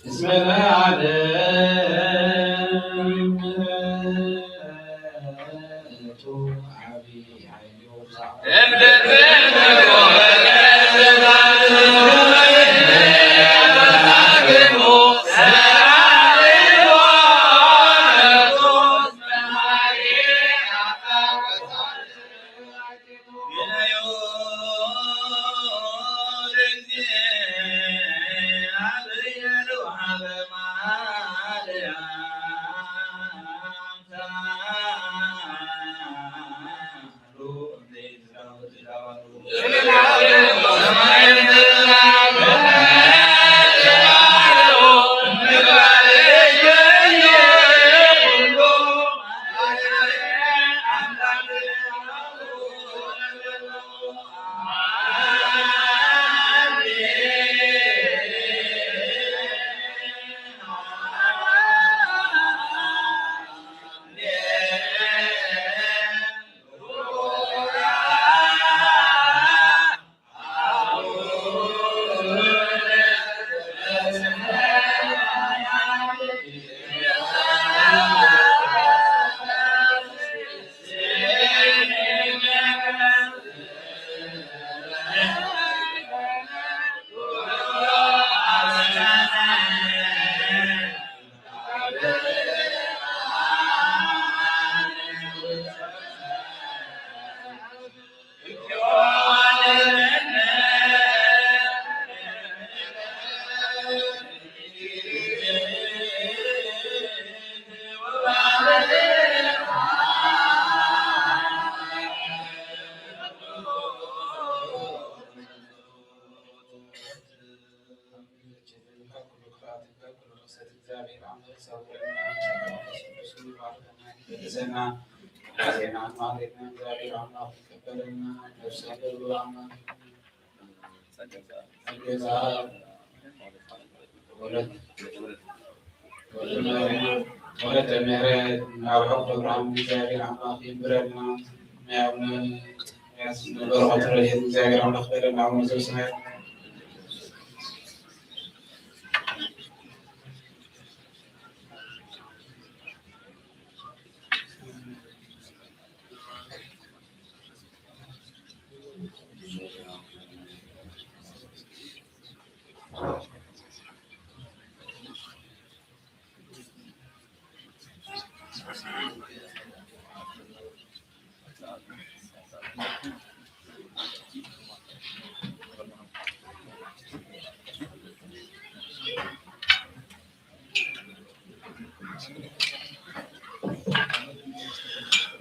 እስመ ለዓለም ምሕረቱ ዓቢ ኃይሉ ወለተ ምሕረት ናብ ሕቁ ብርሃን እግዚኣብሔር ኣምላኽ ይንብረልና። ናይ ኣቡነ እንድርያስ በረኸቱ ረድኤት እግዚኣብሔር ኣምላኽ ይደረና። ኣቡነ ዘበሰማያት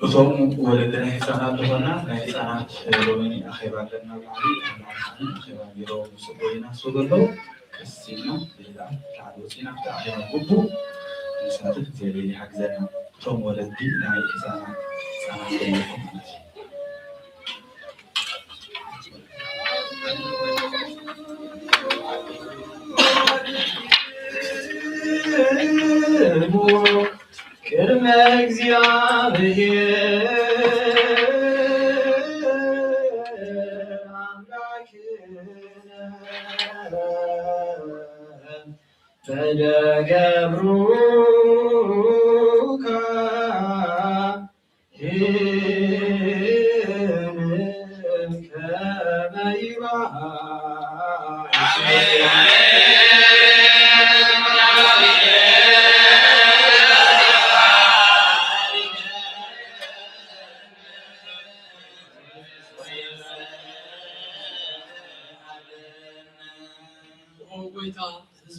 እቶም ወለዲ ናይ ህፃናት ዝኾና ናይ ህፃናት ሎሚ ኣኼባ ኣለና። በዓል ኣኼባ ቢሮ ምስ ኮይና ስው ዘለዉ ቀስ ኢልና ብህድኣት ላዕሊ ወፂና ኣብቲ ኣኼባ ግቡእ ንሳተፍ እግዚኣብሔር ይሓግዘና። እቶም ወለዲ ናይ ህፃናት ህፃናት ዘለኹም ማለት እዩ። ቅድመ እግዚኣብሔር ኣምላክነ ተደገብሩ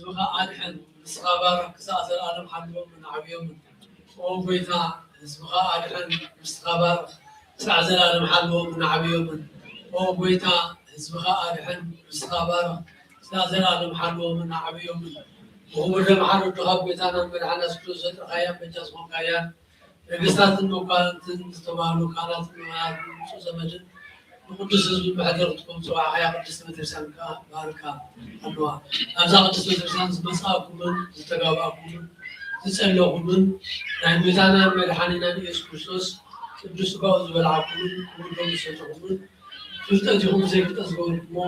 ህዝብኻ ኣድሕን፣ ንስኻ ባርኽ፣ ክሳዕ ዘለኣለም ሓልዎምን ኣዕብዮምን። ኦ ጎይታ፣ ህዝብኻ ኣድሕን፣ ንስኻ ባርኽ፣ ክሳዕ ዘለኣለም ሓልዎምን ኣዕብዮምን። ኦ ጎይታ፣ ህዝብኻ ኣድሕን፣ ንስኻ ባርኽ፣ ክሳዕ ዘለኣለም ሓልዎምን ኣዕብዮምን። ብኽቡር ደም ሓረድኻ፣ ጎይታናን መድሓና የሱስ ክርስቶስ ዘጥረኻያን በጃ ዝኾንካያን፣ ነገስታትን መኳንንትን ዝተባህሉ ካህናትን ምእመናንን ብፁዕ ዘመድን ንቅዱስ ህዝቢ መሕደሪ ክትኮን ዝጸዋዕካያ ቅድስቲ ቤተክርስትያን ከኣ ባርካ፣ ኣለዋ። ኣብዛ ቅድስቲ ቤተክርስትያን ዝመጻእኩምን ዝተጋባእኩምን ዝጸለኹምን ናይ ጎይታናን መድሓኒናን ኢየሱስ ክርስቶስ ቅዱስ ስጋኡ ዝበልዓኩምን ክቡር ደሙ ዝሰተኹምን ፍልጠት ይኹን ዘይፍልጠት ዝገበርኩሞ፣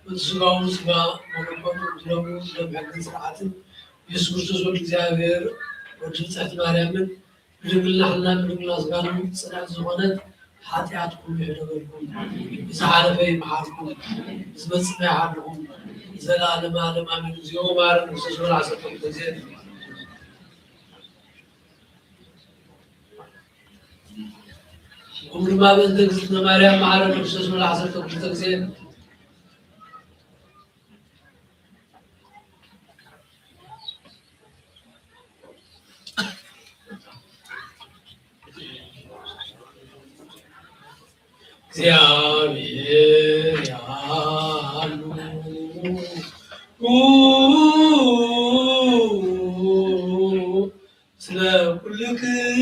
በቲ ስጋኡ ስጋ መለኮቱ፣ ብደሙ ደም ሕግን ስርዓትን ኢየሱስ ክርስቶስ ወዲ እግዚኣብሔር ወዲ ብፅዕቲ ማርያምን ብድንግልና ሕልና ብድንግልና ስጋን ጽንዕቲ ዝኾነት ሓጢኣትኩም ይሕደገልኩም፣ ብዝሓለፈ ይምሓርኩም፣ ብዝመጽእ ይሓልኹም፣ ዘለዓለመ ዓለም ኣሜን። እግዚኦ መሐረነ ክርስቶስ በል ዓሰርተ ክልተ ግዜ። እኹም ድማ በእንተ እግዝእትነ ማርያም መሐረነ ክርስቶስ በል ዓሰርተ ክልተ ግዜ። እግዚኣብሔር ያሉ ስለ ኩልክሙ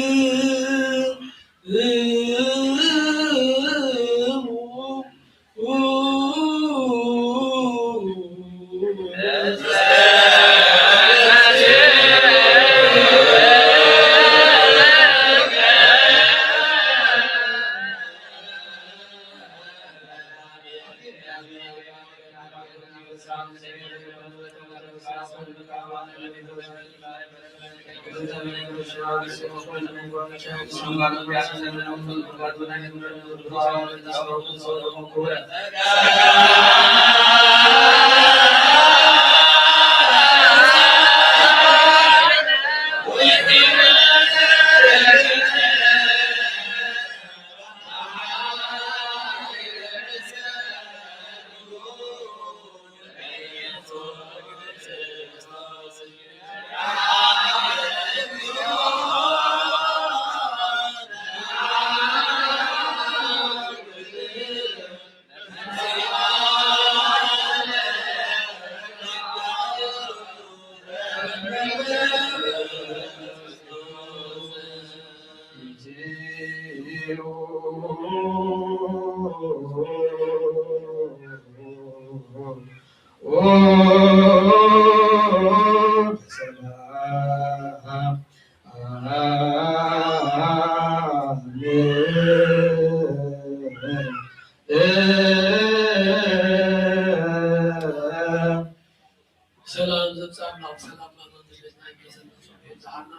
ሰላም ዘምጽኣልና፣ ሰላም ማኖት ቤትና ይመሰል፣ ይብዝሓልና።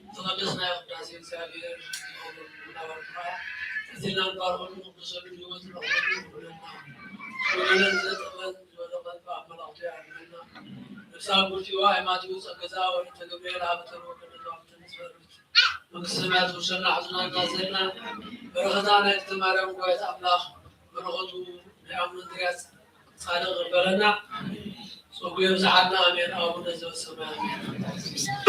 ዝተቐደስናዮ ቅዳሴ እግዚኣብሔር እናባርካ፣ ሕዚና ንባርኸሉ፣ ንቕድሰሉ፣ ህይወት ንረኽበሉ ይኹነልና። ወገለን ዘጠመን ዝወደቐን ብኣብ መላእኽቱ ይኣርመና። ነፍሳ ጉርቲዋ ኣይማቲው ጸገዛ ወለተ ገብርኤል ሃበተን ወገደን ዋፍተን ዝበሉት መንግስተ ሰማያት ውርሰና፣ ሕዙና እናዘልና በረኸታ ናይ እግዝእትነ ማርያም ጉባኤት ኣምላኽ በረኸቱ ናይ ኣቡነ እንድርያስ ጻድቕ ይግበረና። ጸጉ የብዝሓልና። ኣሜን። ኣቡነ ዘበሰማያት።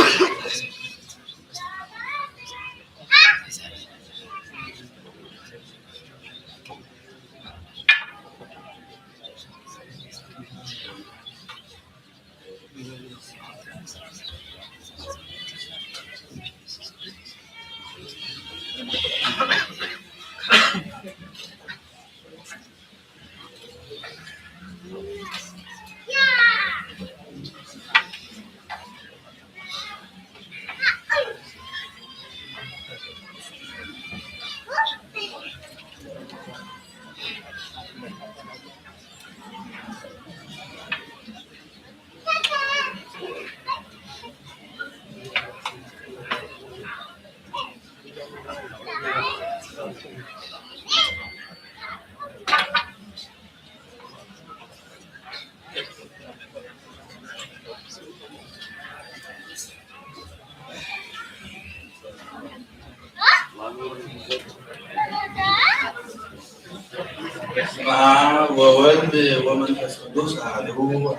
በስመ አብ ወወልድ ወመንፈስ ቅዱስ አሐዱ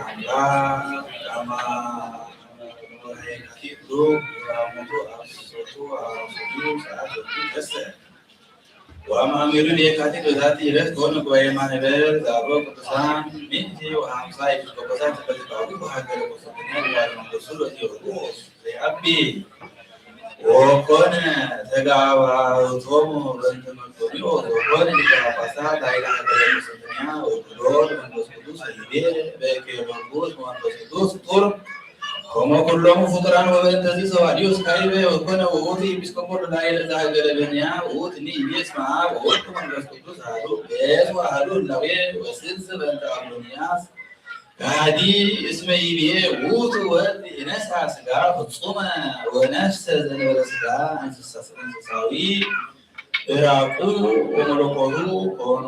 አምላክ አሜን። ወርሒ የካቲት ብሩክ ወራሞቱ ኣብ ሰቱ ኣብ ሰቱ ሰዓት ወርሒ ተሰ ወአማእሚሩ ለየካቲት በዛቲ ዕለት ኮነ ጉባኤ ማህበር ዘአበው ቅዱሳን ምእንቲ ወሐምሳ ኤጲስቆጶሳት በተጋቡ በሀገረ ቆስጠንጥንያ ጉባኤ መንግስቱ ለቴዎድሮስ ዘይአቢ ወኮነ ተጋባእቶሙ በእንተ መርቶኒዎስ ወኮነ ሊቀ ጳጳሳት ኃይለ ሀገረ ቆስጠንጥንያ ወክሎ ለመንፈስ ቅዱስ ወይቤ በእከየ መንጉስ መንፈስ ቅዱስ ጡር ከመ ኩሎሙ ፍጡራን ወበእንተዚ ሰባልዮስ ካይበ ወኮነ ውእቱ ኤጲስቆጶስ ላዕለ ዘሀገረ በንያ ውእቱ ንኢቤስ መአ ወወልድ መንፈስ ቅዱስ አሐዱ ገጽ ወአሐዱ ህላዌ ወስልስ በእንተ አብሎንያስ ከሃዲ እስመ ይቤ ውእቱ ወልድ ኢነሳ ስጋ ፍጹመ ወነፍሰ ዘንበለ ስጋ እንስሳዊ እራቁ ወመለኮቱ ኮኖ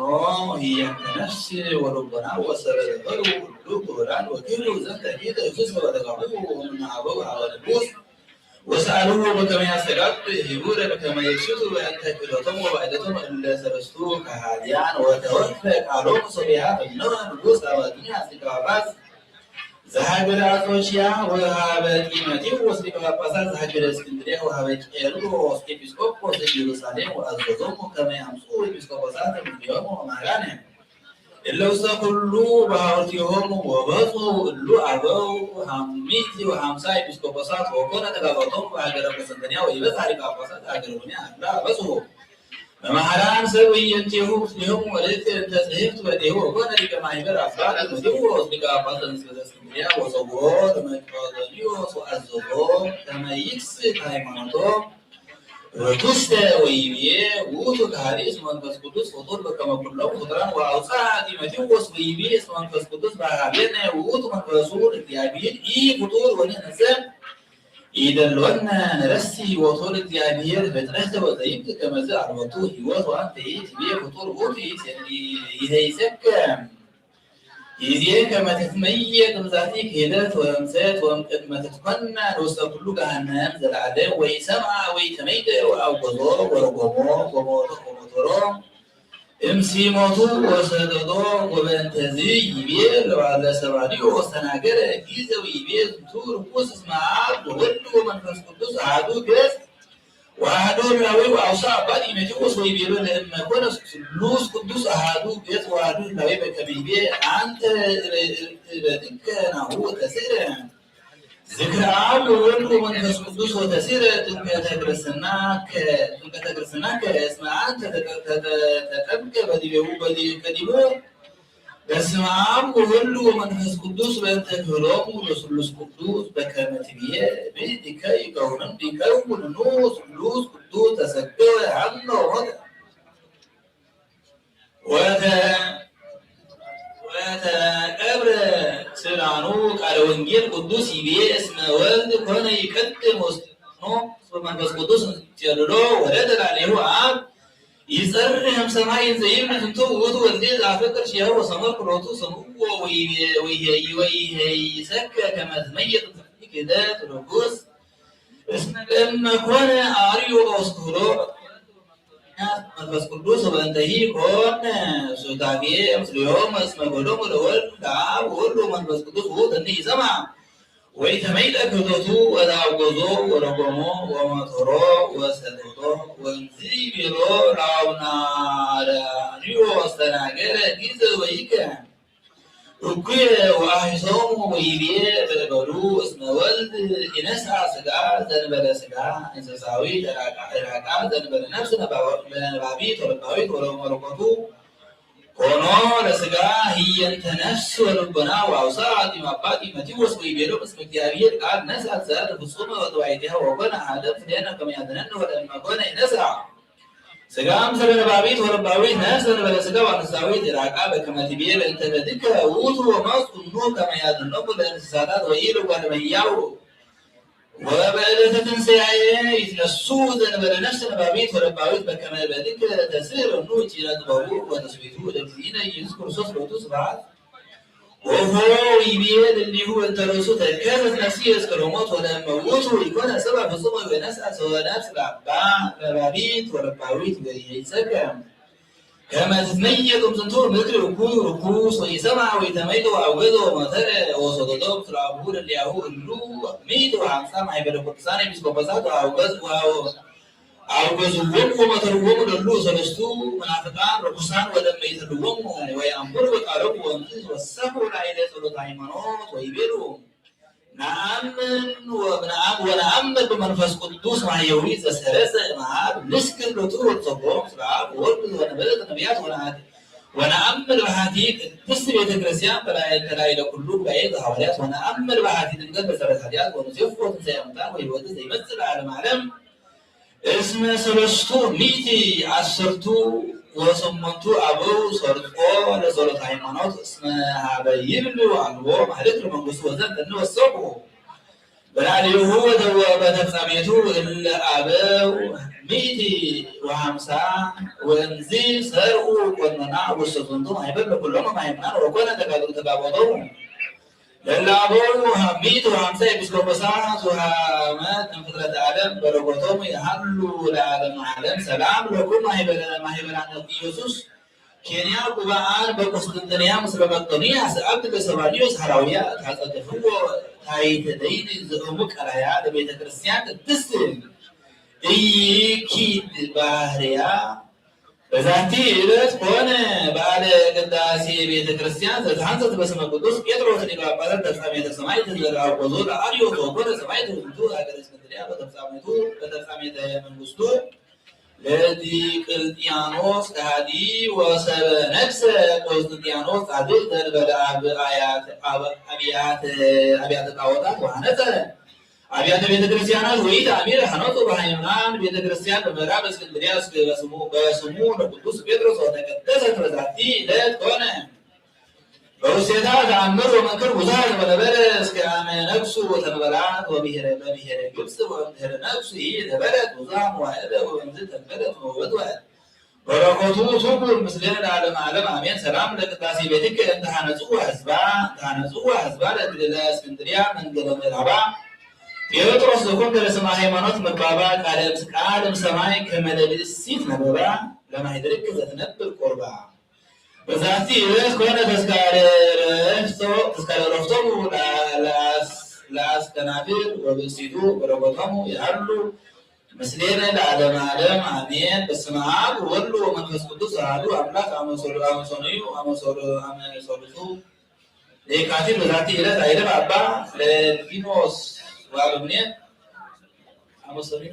ህየንተ ነፍስ ወልቦና ወሰበ ዘፈሩ ኩሉ ክቡራን ወኪሉ ዘንተ ፊት እፍስ ወተጋቡ ወምናበው አበ ንጉስ ወሰአልዎ በከመ ያስተጋብ ህቡረ በከመ ይፍስቱ በእንተ ክህደቶም ወባዕደቶም እለ ሰለስቱ ከሃዲያን ወተወክፈ ቃሎም ሶቢሃ እነሆ ንጉስ አባዱንያስ ሊቀ ጳጳስ ዘሀገረ አንጾኪያ ወሀበ ጢሞቴዎስ ሊቀ ጳጳሳት ዘሀገረ እስክንድርያ ወሀበ ቄርሎስ ኤጲስቆጶስ ኢየሩሳሌም ወአዘዞሙ ከመ ያምጽኡ ኤጲስቆጶሳት እምኔሆሙ ወመምህራነ እለ ውስተ ኩሉ ባሕውርቲሆሙ ወበጽሑ እሉ አበው ሐሚት ወሐምሳ ኤጲስቆጶሳት ወኮነ ተጋባእቶሙ በሀገረ ቆስጠንጥንያ ወይበጽሐ ሊቀ ጳጳሳት ዘሀገረ ሮሜ አላ በጽሑ መማህራን ሰብ ወየንቴሁ ምስሌሆሙ ወለእቲ እንተ ጽሕፍት ወዴሁ ወኮነ ሊቀ ማሕበር አባ ጢሞቴዎስ ሊቀ ጳጳስ ዘእስክንድርያ ወጸውዖ ለመቄዶንዮስ ወአዘዞ ከመ ይክስት ሃይማኖቶ ርኩስተ ወይቤ ውእቱ ከሃዲ እስመ መንፈስ ቅዱስ ፍጡር በከመ ኩሎም ፍጡራን ወአውፅአ ጢሞቴዎስ ወይቤ እስመ መንፈስ ቅዱስ በሀቤነ ውእቱ መንፈሱ ለእግዚአብሔር ኢ ፍጡር ወንሕነሰ ኢደሎነ ንረሲ ሕይወቱ ለእግዚአብሔር ፍጥረተ ወዘይብል ከመዝ አልቦቱ ሕይወት ወአንተ ትቤ ፍጡር ውእቱ ይሄይሰከ ይዜ ከመ ትትመየ ቅብዛቲ ክህደት ወእምሰት ወእምቅድመ ትትኮነ ንውስተ ኩሉ ገሃነም ዘለዓለም ወይ ሰምአ ወይ ተመይደ ወአውገዞ ወረጎሞ ወሞቶ ወሞቶሮ እምሲሞቱ ወሰደዶ ወበእንተዚ ይቤ ለባለ ሰባልዮ ወስተናገረ ጊዘ ወይቤ ዝንቱ ርኩስ እስመ አብ ወወልድ ወመንፈስ ቅዱስ አሐዱ ገጽ ወአሐዱ ህላዌ ወአውሳ አባ ጢሞቴዎስ ወይቤሎ ለእመ ኮነ ስሉስ ቅዱስ አሐዱ ገጽ ወአሐዱ ህላዌ በከመ ይቤ አንተ እበድከ ናሁ ተስእለ ዝክረ አብ ወወልድ ወመንፈስ ቅዱስ ወተሲረ ጥምቀተ ክርስትናከ ጥምቀተ ክርስትናከ እስመ አንተ ተጠምቀ በዲቤሁ በዲቀዲሙ በስመ አብ ወወልድ ወመንፈስ ቅዱስ በእንተ ክህሎሙ ለስሉስ ቅዱስ በከመ ትብዬ ብእዴከ ይከውንን ይከውንኑ ስሉስ ቅዱስ ተሰገወ ሀሎ ሞተ ወተቀብረ ስልጣኑ ቃለ ወንጌል ቅዱስ ይቤ እስመ ወልድ ኮነ ይቀድም ወስልጣኑ መንፈስ ቅዱስ ጨልሎ ወረደ ላዕሌሁ አብ ይጸርህ እምሰማይ እንዘ ይብል ዝንቱ ውእቱ ወልዴ ዘአፈቅር ኪያሁ ወሰመርኩ ሎቱ ስምዕዎ ወይሄይሰከ ከመ ትመይጥ ክህደት ርኩስ እስመ ለእመ ኮነ አርዮ ወስኩሎ መንፈስ ቅዱስ ወበእንተሂ ኮነ ሱታፌ ምስሌሆሙ እስመ ጎሎሙ ለወልድ ለአብ ወወልድ ወመንፈስ ቅዱስ ውእቱ እኒ ይሰማ ወይ ተመይጠ ክህደቱ ወተአውገዞ ወረጎሞ ወመተሮ ወሰደዶ ወእንዚ ቤሎ ለአቡነ አርዮስ ተናገረ ጊዘ ወይከ እኩየ ወአሂሶሙ ወይቤ በእበዱ እስመ ወልድ ኢነሳ ስጋ ዘንበለ ስጋ እንስሳዊ ዕራቃ ዘንበለ ነፍስ ነባቢት ወለባዊት ወለመለኮቱ ኮኖ ለስጋ ህየንተ ነፍስ ወልቦና ወአውሳ ጢም አባ ጢሞቴዎስ ወይቤሎ እስመ እግዚአብሔር ቃል ነሳ ዘር ፍጹመ ወጠባይቲሃ ወኮነ አሐደ ምስሌነ ከመ ያድነነ ወለእመ ኮነ ኢነሳ ስጋ ምስለ ነባቢት ወለባዊት ነፍስ ዘንበለ ስጋ ወእንስሳዊት ዕራቃ በከመ ትቤ በእንተ በድከ ውእቱ ወመጽኡ እኑ ከመ ያድነሙ ለእንስሳታት ወኢልጓለ መያው ወበዕለተ ትንሣኤ ይትነሱ ዘንበለ ነፍስ ነባቢት ወለባዊት በከመ በድከ ተስእል እኑ ጪረ ጥበቡ ወተስቤቱ ለእግዚእነ ኢየሱስ ክርስቶስ ሎቱ ስብሐት ወፎ ይቤ ለእሊሁ እንተ ርእሱ ተከዘት ነፍስየ እስከ ለሞት ወለእመ ውእቱ ኢኮነ ሰብአ ፍጹመ ወነስአ ሰብአ ነፍስ ለአባ ነባቢት ወለባዊት ወኢይጸገም ከመ ትትመየጥ እምዝንቱ ምድሪ እኩይ ርኩስ ወኢሰምዐ ወኢተመይጠ ወአውገዘ ወመተረ ወሰደዶ ምስለ አቡሁ ለሊያሁ እሉ ሚእቲ ወሐምሳ ማሕበረ ቅዱሳን ኤጲስቆጶሳት ወአውገዝ ወአው-፣ አውገዝዎሙ ወመተርዎሙ ለሉ ሰለስቱ መናፍቃን ርኩሳን ወለመይተልዎሙ ወየአንብሩ ወቃሎሙ ወእምዝ ወሰፉ ላዕለ ጸሎተ ሃይማኖት ወይቤሉ። ነአምን ወነአም-፣ ወነአምን ብመንፈስ ቅዱስ ማሕየዊ ዘሰረጸ እምአብ ንስግድ ሎቱ ወንጸቦ ምስለ አብ ወወልድ ወነበረተ ነቢያት ወነአት-፣ ወነአምን በሃቲ ቅድስት ቤተ ክርስቲያን በላዕለ ኩሉ ጉባኤ ዘሐዋርያት ወነአምን በሃቲ ድንግል በሰረት ኃጢአት ወንሴፎ ትንሣኤ ሙታን ወሕይወት ዘይመጽእ ለዓለመ ዓለም። እስመ ሰለስቱ ሚእቲ ዐሰርቱ ወሰመንቱ አበው ሰርጾ ለጸሎተ ሃይማኖት እስመ ሀበ ይብል አልቦ ማህልት ለመንግስቱ ወዘንተኒ ወሰቁ በላዕሌሁ ወተወ በተፍጻሜቱ እለ አበው ሚእቲ ወሐምሳ ወእምዚ ሰርኡ ቆኖና ውስተ ዝንቱ ማሕበር ለኩሎም መማሕምናን ወኮነ ተጋብኡ ተጋቦቶም። ለላቦ ሚእቲ ወሐምሳ ኤጲስቆጶሳት ወሃመት እምፍጥረተ ዓለም በረከቶም ይሃሉ ለዓለመ ዓለም። ሰላም ለኩም ማህበረ-፣ ማህበራነ ኢየሱስ ኬንያ ጉባአን በቁስጥንጥንያ ምስለ መቅዶንያ ሰአብድ ለሰባልዮስ ሐራውያ ታጸድፍዎ ታይተ ደይን ዝእሙ ቀላያ ለቤተ ክርስቲያን ቅድስት ኢይኪድ ባህርያ። በዛቲ ዕለት ኮነ በዓለ ቅዳሴ ቤተ ክርስቲያን ዘተሐንጸት በስመ ቅዱስ ጴጥሮስ ሊቀ ጳጳሳት ተፍጻሜተ ሰማዕት ዘርአጎዞ ለአርዮስ ወኮነ ሰማዕት ውእቱ ሀገረ እስክንድርያ በተፍጻሜቱ በተፍጻሜተ መንግስቱ ለዲቅልጥያኖስ ከሃዲ ወሰበ ነግሰ ቆስጥንጥያኖስ ጻድቅ ዘንበለ አብ አያተ አብ አብያተ አብያተ ጣዖታት ወሐነጸ አብያተ ቤተ ክርስቲያናት ወኢት አሚር ሐነጹ በሃይማን ቤተ ክርስቲያን በምዕራብ እስክንድርያ እስክ በስሙ በስሙ ለቅዱስ ጴጥሮስ ወተቀደሰት በዛቲ ዕለት ኮነ። በውስቴታ ተአምር ወመንክር ብዙሃ ዘበነበረ እስከ አመ ነግሱ ወተንበላት ወብሔረ በብሔረ ግብፅ ወእምድህረ ነግሱ ይነበረት ብዙሃ መዋዕለ ወእምዝ ተንበለት ወወድወ በረከቱ ትኩን ምስሌነ ለዓለመ ዓለም አሜን። ሰላም ለቅዳሴ ቤትከ እንተ ሐነጽዋ ህዝባ፣ እንተ ሐነጽዋ ህዝባ ለእስክንድርያ መንገለ ምዕራባ ጴጥሮስ ዘኮንከ ለስመ ሃይማኖት መባባ ቃለ እምስ-፣ ቃል እምሰማይ ከመ ለብእሲት ነበባ ለማሕደርክ ዘትነብር ቁርባ። በዛቲ ዕለት ኮነ ተዝካረ ዕረፍቶ-፣ ተዝካረ ዕረፍቶሙ ለአ-፣ ለአስ-፣ ለአስከናፍር ወብእሲቱ በረከቶሙ ይሃሉ ምስሌነ ለዓለመ ዓለም አሜን። በስመ አብ ወወልድ ወመንፈስ ቅዱስ አሐዱ አምላክ። አመ ሰሉ-፣ አመ ሰኑዩ፣ አመ ሰሉ-፣ አመ ሰሉሱ ለየካቲት በዛቲ ዕለት አይረፍ አባ ፍለጊኖስ ወአበምኔት። አመ ሰኑዩ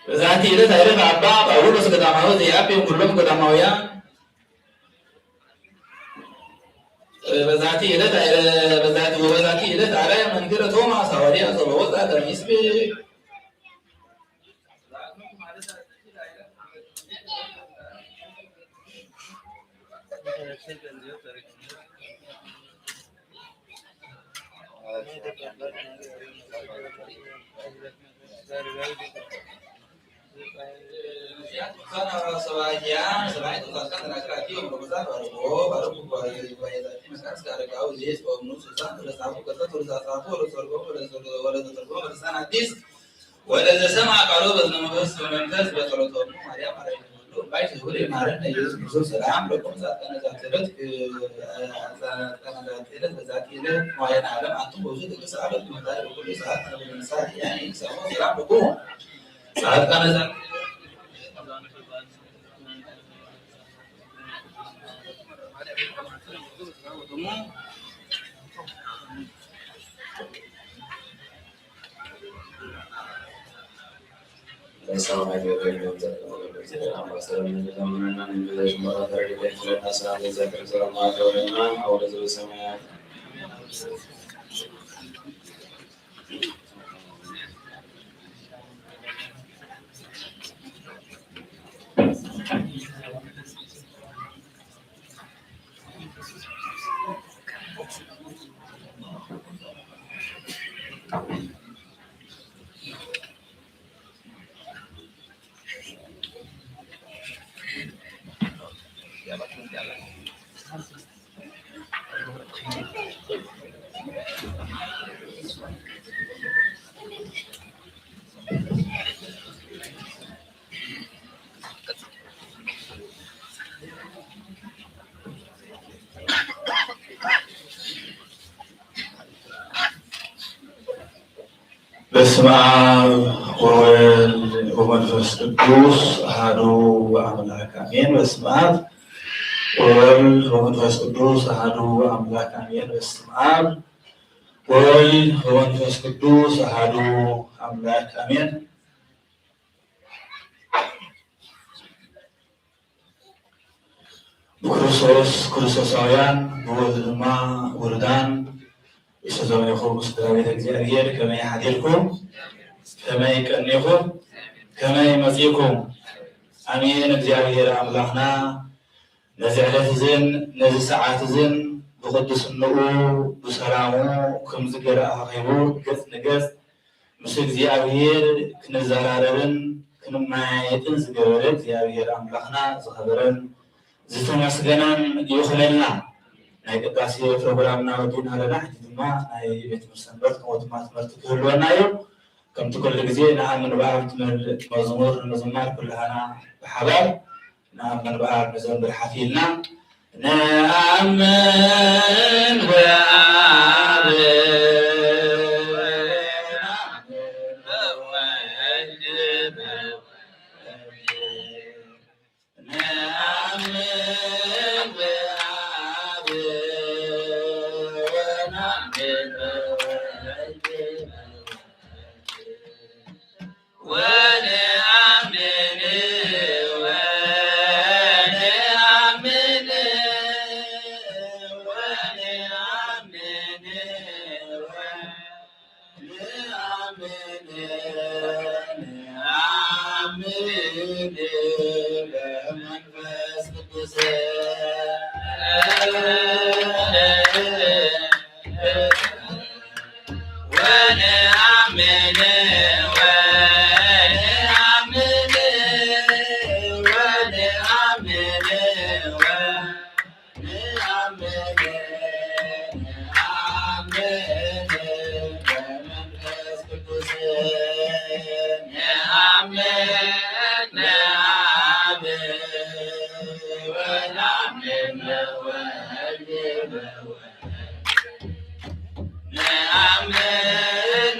በዛቲ ዕለት አይረፍ አባ ጳውሎስ ገዳማዊ ዘየአቢ ኩሎም ገዳማውያን። በዛቲ ዕለት፣ በዛቲ፣ ወበዛቲ ዕለት አርአየ መንክረ ቶማስ ሐዋርያ ዘበወፃ ከሚስብ። ወለዘሰምዐ ቃሎ በእዝነ መንፈስ በጸሎቶሙ ማርያም አራዊተ ኩሉ እምባይ ትሁር ይማረነ ኢየሱስ ክርስቶስ። ሰላም ለኩም ጻድቃነ ዛቲ ዕለት፣ ጻድቃነ ዛቲ ዕለት በዛቲ ዕለት መዋዕለ ዓለም አንትሙ ውእቱ ቅዱስ አበው መታሪ በኩሉ ሰዓት አነ በመንሳት ያኒ ሰሞ ሰላም ለኩም ጻድቃነ ዛቲ በስመ አብ ወወልድ ወመንፈስ ቅዱስ አሐዱ አምላክ አሜን። በስመ አብ ወወልድ ወመንፈስ ቅዱስ አሐዱ አምላክ አሜን። በስመ አብ ወወልድ ወመንፈስ ቅዱስ አሐዱ አምላክ አሜን። ብክርስቶስ ክርስቶሳውያን፣ ብወልድ ድማ ውሉዳን፣ ርእሰ ዘመንኩም ስድራ ቤተ እግዚኣብሔር ከመይ ሓዲርኩም? ከመይ ቀኒኹም? ከመይ መጺእኩም? ኣሜን። እግዚኣብሔር ኣምላኽና ነዚ ዕለት እዝን ነዚ ሰዓት እዝን ብቕድስንኡ ብሰላሙ ከምዚ ገለ ኣኻኺቡ ገጽ ንገጽ ምስ እግዚኣብሔር ክንዘራረብን ክንመያየጥን ዝገበረ እግዚኣብሔር ኣምላኽና ዝኸበረን ዝተመስገነን ይኹነልና። ናይ ቅዳሴ ፕሮግራምና ወዲእና ኣለና። ሕጂ ድማ ናይ ቤት ትምህርቲ ሰንበት ከምኡ ድማ ትምህርቲ ክህልወና እዩ። ከምቲ ኩሉ ግዜ ንኣምን ብኣብ ትብል መዝሙር ንምዝማር ኩላህና ብሓባር ንኣምን ብኣብ ንዘምር ሓፊልና። ነኣምን ብኣብ ነኣምን ብኣብ ወነኣምን ብወልድ ወነኣምን ወነኣምን ወነኣምን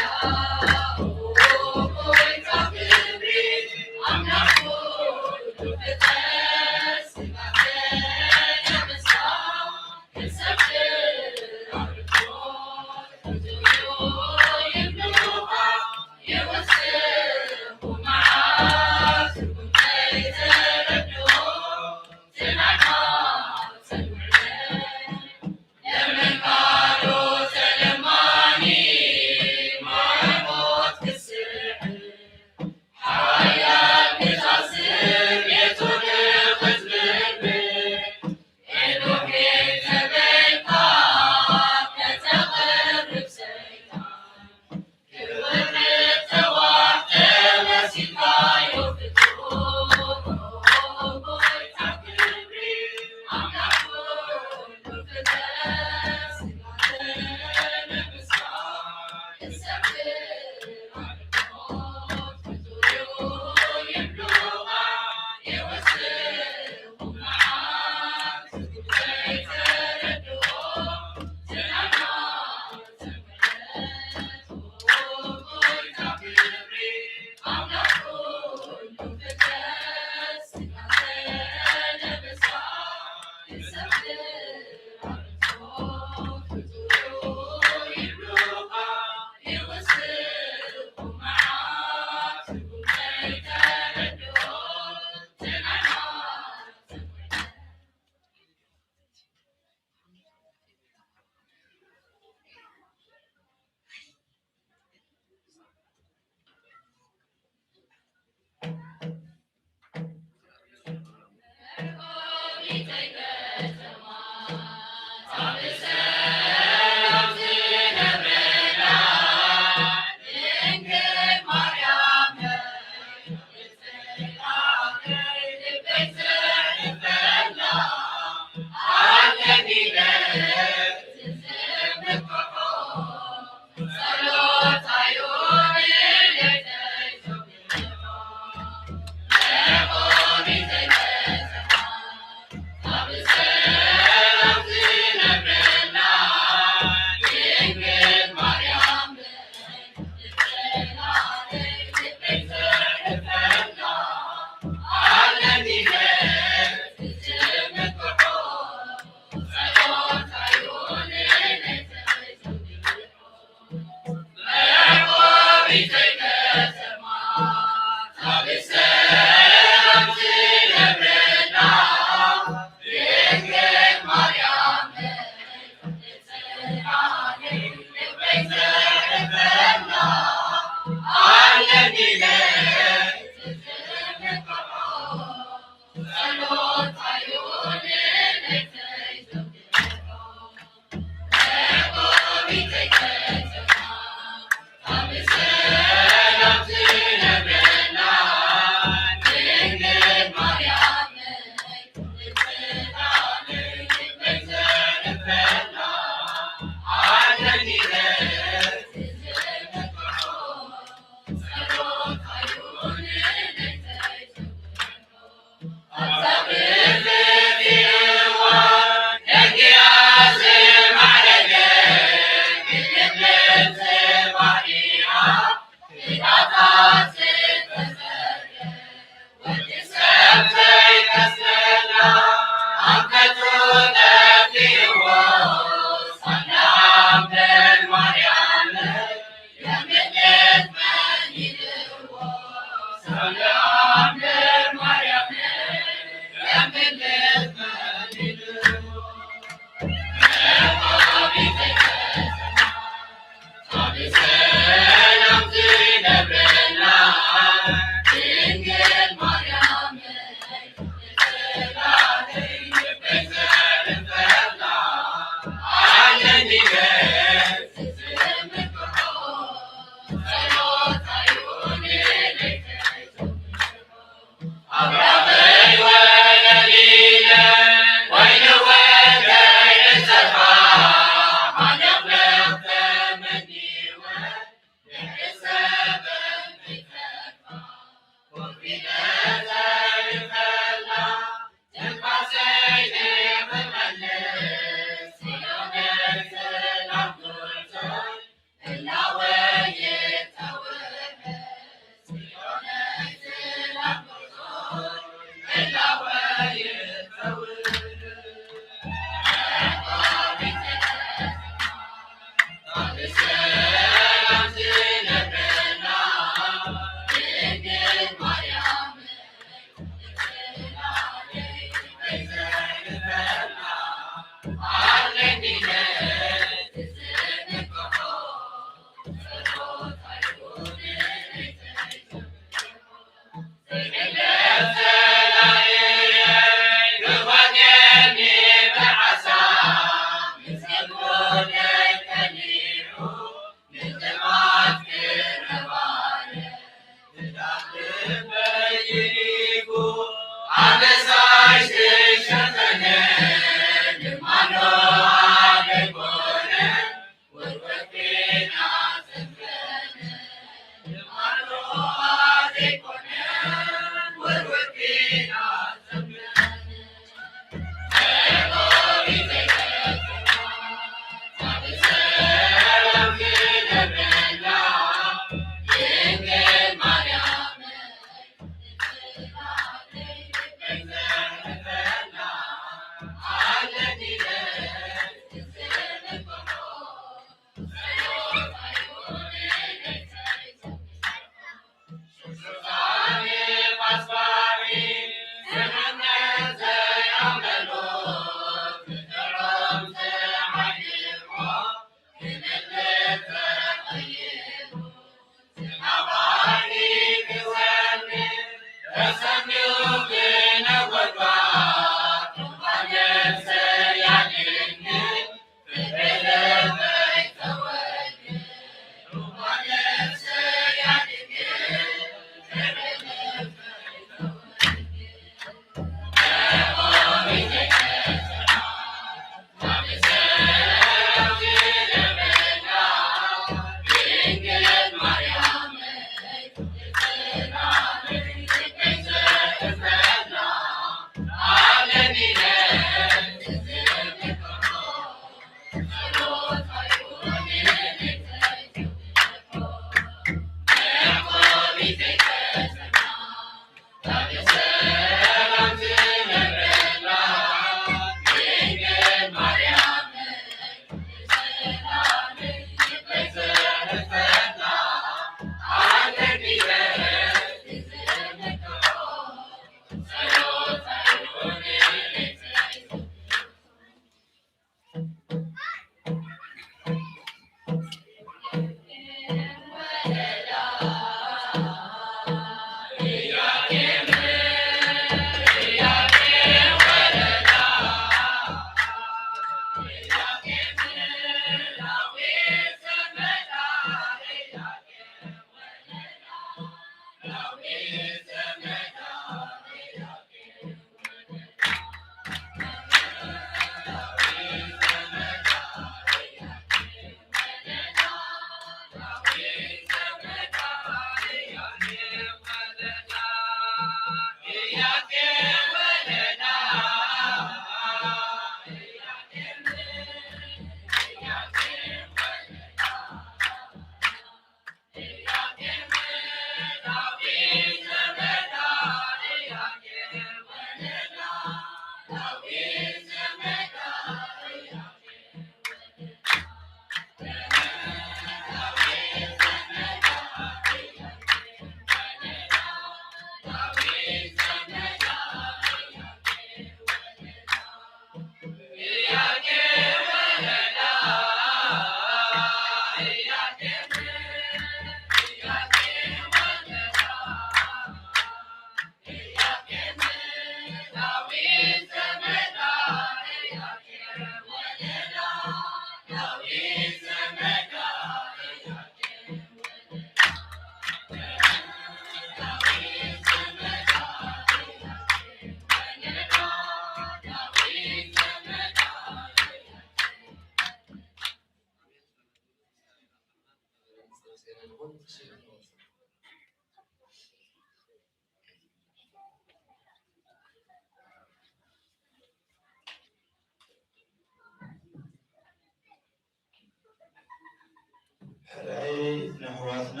ኣሕዋትና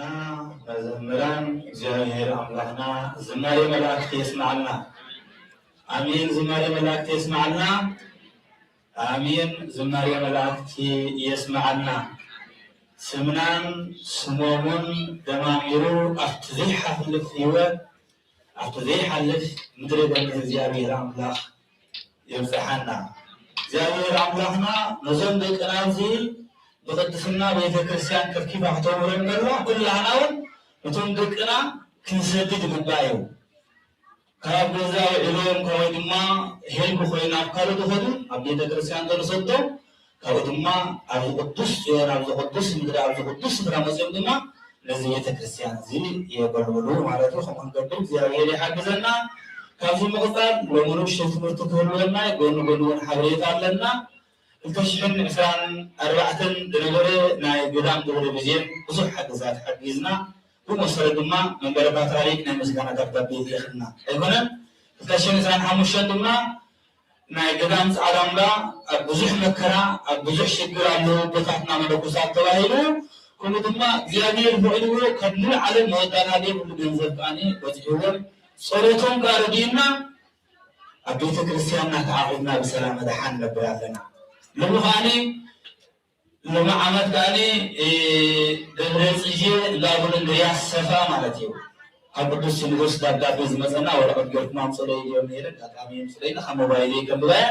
መዘምራን እግዚኣብሔር ኣምላኽና ዝማሬ መላእክቲ የስምዓልና። ኣሜን። ዝማሬ መላእክቲ የስምዓልና። ኣሜን። ዝማሬ መላእክቲ የስምዓልና። ስምናን ስሞምን ደማሚሩ ኣብቲ ዘይሓልፍ ህይወት ኣብቲ ዘይሓልፍ ምድረ ገነት እግዚኣብሔር ኣምላኽ የብጽሓና። እግዚኣብሔር ኣምላኽና ነዞም ደቅና እዚ ብቕድስና ቤተ ክርስቲያን ከፍኪፋ ክተውረን ከሎ ኩላህና እውን ነቶም ደቅና ክንሰድድ ይግባእ እዩ። ካብ ገዛ ውዕሎም ወይ ድማ ሄልቢ ኮይና ኣብ ካልእ ዝኸዱ ኣብ ቤተ ክርስቲያን ዘሎ ሰዶ ካብኡ ድማ ኣብዚ ቅዱስ ጽዮን ኣብዚ ቅዱስ ምድሪ ኣብዚ ቅዱስ ስፍራ መጺኦም ድማ ነዚ ቤተ ክርስቲያን እዚ የገልግሉ ማለት እዩ። ከምኡ ክንገብር እግዚኣብሔር ይሓግዘና። ካብዚ ምቕጻል ሎሚ ንእሽተይ ትምህርቲ ክህልወና እዩ። ጎኒ ጎኒ እውን ሓበሬታ ኣለና። ክልተ ሽሕን ዕስራን ኣርባዕተን ዝነበረ ናይ ገዳም ግብረ ብዜን ብዙሕ ሓገዛት ሓጊዝና። ብመሰረት ድማ መንበረ ፓትርያርክ ናይ ምስጋና ደብዳቤ ይልእኽልና ኣይኮነን። ክልተ ሽሕን ዕስራን ሓሙሽተን ድማ ናይ ገዳም ጻዕዳ እምባ ኣብ ብዙሕ መከራ ኣብ ብዙሕ ሽግር ኣለዉ ኣቦታትና መነኮሳት ተባሂሉ፣ ከምኡ ድማ እግዚኣብሔር ፈቒድዎ ካብ ሙሉእ ዓለም መወዳእታ ዘይብሉ ገንዘብ ከኣ በጺሕዎም። ጸሎቶም ከኣ ረድኡና ኣብ ቤተ ክርስቲያንና ተዓቒብና ብሰላም ደሓን ነብር ኣለና። ሎሚ ከኣ ሎሚ ዓመት ከኣ ደብረ ጽጌ እንዳ ኣቡነ እንድርያስ ሰፈኣ ማለት እዩ። ካብ ቅዱስ ሲኖዶስ ደብዳቤ ዝመጸና ወረቐት ጌርኩም ኣምጽኡለይ ኢሎም ነይረ። ኣጋጣሚ የምጽኡለይ ኢለ ካብ ሞባይለይ ከንብባ እየ።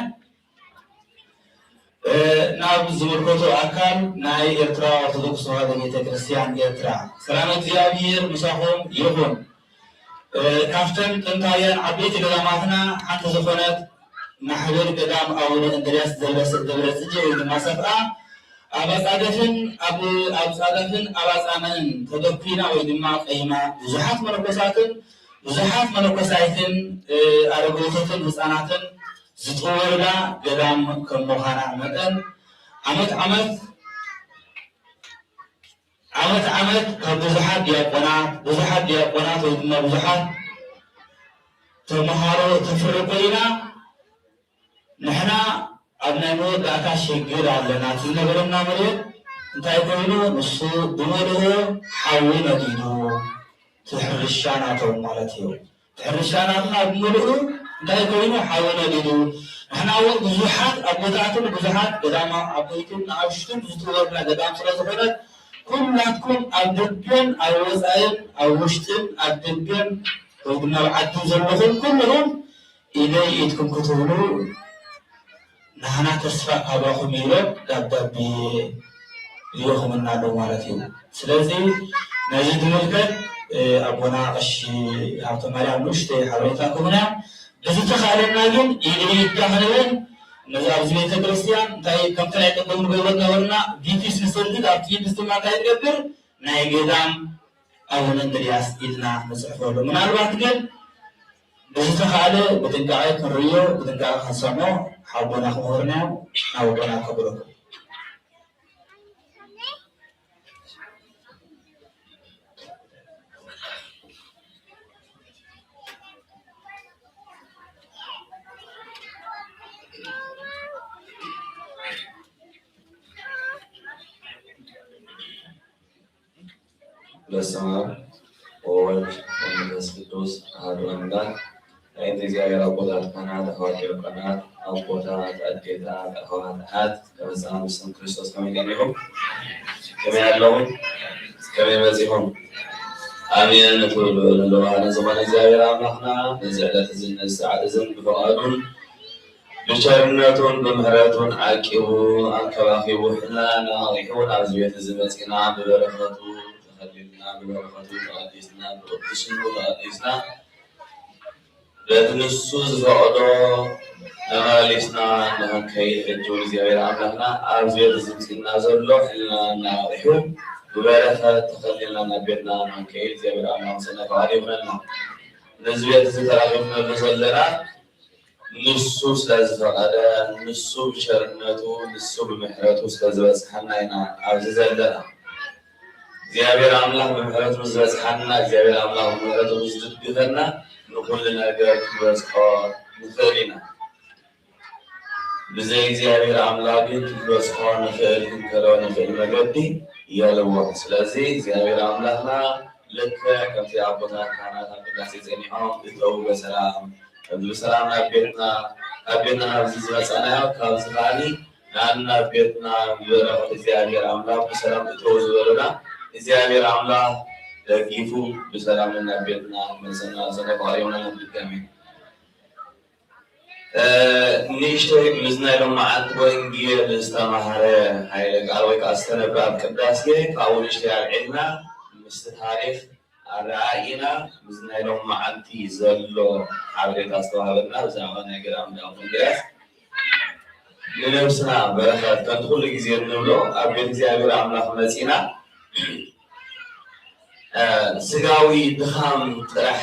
እ፣ ናብ ዝምልከቶ ኣካል ናይ ኤርትራ ኦርቶዶክስ ተዋህዶ ቤተ ክርስቲያን ኤርትራ፣ ሰላም እግዚኣብሔር ምሳኹም ይኹን። እ፣ ካብተን ጥንታውያን ዓበይቲ ገዳማትና ሓንቲ ዝኾነት ማሕበር ገዳም ኣቡነ እንድርያስ ደብረ ደብረ ጽጌ ወይ ድማ ሰፍኣ ኣብ ኣጻደፍን ኣብ ኣብ ጻደፍን ኣብ ኣጻምእን ተደኲና ወይ ድማ ቀይማ ብዙሓት መነኮሳትን ብዙሓት መነኮሳይትን፣ እ፣ ኣረጋውትን ህጻናትን ዝጥወርላ ገዳም ከም ምዃና መጠን ዓመት ዓመት ዓመት ዓመት ካብ ብዙሓት ዲያቆናት ብዙሓት ዲያቆናት ወይ ድማ ብዙሓት ተምሃሮ ተፍሪ ኮይና ንሕና ኣብ ናይ መወዳእታ ሽግር ኣለና። እቲ ዝነበረና መሬት እንታይ ኮይኑ ንሱ ብመልኡ ሓዊ ነዲዱ እቲ ሕርሻ ናቶም ማለት እዩ። ሕርሻ ናትና ብምልኡ እንታይ ኮይኑ ሓዊ ነዲዱ። ንሕና እውን ብዙሓት ኣቦታትን ብዙሓት ገዳማ ዓበይትን ንኣሽቱን ዝጥወርና ገዳም ስለ ዝኾነት ኩላትኩም ኣብ ደገን ኣብ ወፃእን ኣብ ውሽጥን ኣብ ደገን ወይ ድማ ኣብ ዓድን ዘለኹም ኩልኹም ኢደይ ኢድኩም ክትብሉ ናህና ተስፋ ካባኹም ኢሎም ደብዳቤ ልኢኹምና ኣለዉ ማለት እዩ። ስለዚ ነዚ ዝምልከት ኣቦና ቀሺ ሃብተማርያም ንእሽተይ ሓበሬታ ክህቡና እዮም። ብዝተኻእለና ግን ኢድ ኢድካ ክንብል ነዚ ኣብዚ ቤተክርስትያን እንታይ ከምቲ ናይ ቀደም ንገብሮ ዝነበርና ቪቲስ ንሰድድ ኣብቲ ቪቲስ ድማ እንታይ ንገብር ናይ ገዳም ኣቡነ እንድርያስ ኢልና ንፅሕፈሉ። ምናልባት ግን ብዝተኻእለ ብጥንቃቐ ክንርእዮ ብጥንቃቐ ክንሰምዖ ሓቦና ክምህርና እዮም። ናብ ኣቦና ከብረኩም። በስመ አብ ወወልድ ወመንፈስ ቅዱስ አሐዱ አምላክ። ኣዒንተ እግዚኣብሔር ኣቦታት ካህናት፣ ኣሕዋት ዲያቆናት፣ ኣቦታት፣ ኣዴታት፣ ኣሕዋት፣ ኣሓት፣ ቅዱሳን ብስም ክርስቶስ ከመይ ቀኒኹም? ከመይ ኣለኹም? ከመይ በጺኹም? ኣሜን። ክብሪ ልዑል ንባህርን ዝኾነ እግዚኣብሔር ኣምላኽና ነዚ ዕለት እዝን ነዚ ሰዓት እዝን ብፍቓዱን ብቸርነቱን ብምሕረቱን ዓቂቡ ኣከባኺቡ ሕልና ኣቕሪቡ ናብዚ ቤት እዚ መጺና ብበረኸቱ ተኸሊልና ብበረኸቱ ተቐዲስና ብቅዱስኑ ተቐዲስና በቲ ንሱ ዝፈቕዶ መመሊስና ንኽንከይድ ሕጂ እውን እግዚኣብሔር ኣምላኽና ኣብዚ ቤት እዚ ምጺእና ዘሎ ሕልና ኣቕሪቡ ብበረኸት ተኸሊልና ናብ ቤትና ንኽንከይድ እግዚኣብሔር ኣምላኽ ምሰና ፈቓዱ ይኹነልና። ነዚ ቤት እዚ ተራኺብናሉ ዘለና ንሱ ስለ ዝፈቐደ፣ ንሱ ብቸርነቱ፣ ንሱ ብምሕረቱ ስለ ዝበጽሓና ኢና ኣብዚ ዘለና። እግዚኣብሔር ኣምላኽ ብምሕረቱ ምስ ዝበጽሓና፣ እግዚኣብሔር ኣምላኽ ብምሕረቱ ምስ ዝድግፈና፣ ንኹሉ ነገር ክንበጽሖ ንኽእል ኢና። ብዘይ እግዚኣብሔር ኣምላኽ ግን ክንበጽሖ ንኽእል፣ ክንከዶ ንኽእል መገዲ የልቦን። ስለዚ እግዚኣብሔር ኣምላኽና ልክዕ ከምቲ ኣቦታት ካህናት ኣብ ቅዳሴ ጸኒሖም እተዉ በሰላም፣ ከምዚ ብሰላም ናብ ቤትና፣ ካብ ቤትና ናብዚ ዝመጻናዮ፣ ካብዚ ከዓኒ ናብ ቤትና ብበረኸት እግዚኣብሔር ኣምላኽ ብሰላም እተዉ ዝበሉና እግዚኣብሔር ኣምላኽ ደጊፉ ብሰላም ናብ ቤትና መልሰና። ሰነ ባሪዮና ድጋሚ ንእሽተይ ምስ ናይ ሎማዓንቲ ወንጌል ዝተማህረ ሓይለ ቃል ወይ ከዓ ዝተነብረ ኣብ ቅዳሴ ካብኡ ንእሽተይ ኣልዒልና ምስቲ ታሪኽ ኣረኣኢና ምስ ናይ ሎማዓንቲ ዘሎ ሓበሬታ ዝተዋህበና ብዛዕባ ናይ ገዳም ዳዊት እንድርያስ ንነብስና በረኸት ከምቲ ኩሉ ግዜ እንብሎ ኣብ ቤት እግዚኣብሔር ኣምላኽ መፂና ስጋዊ ድኻም ጥራሕ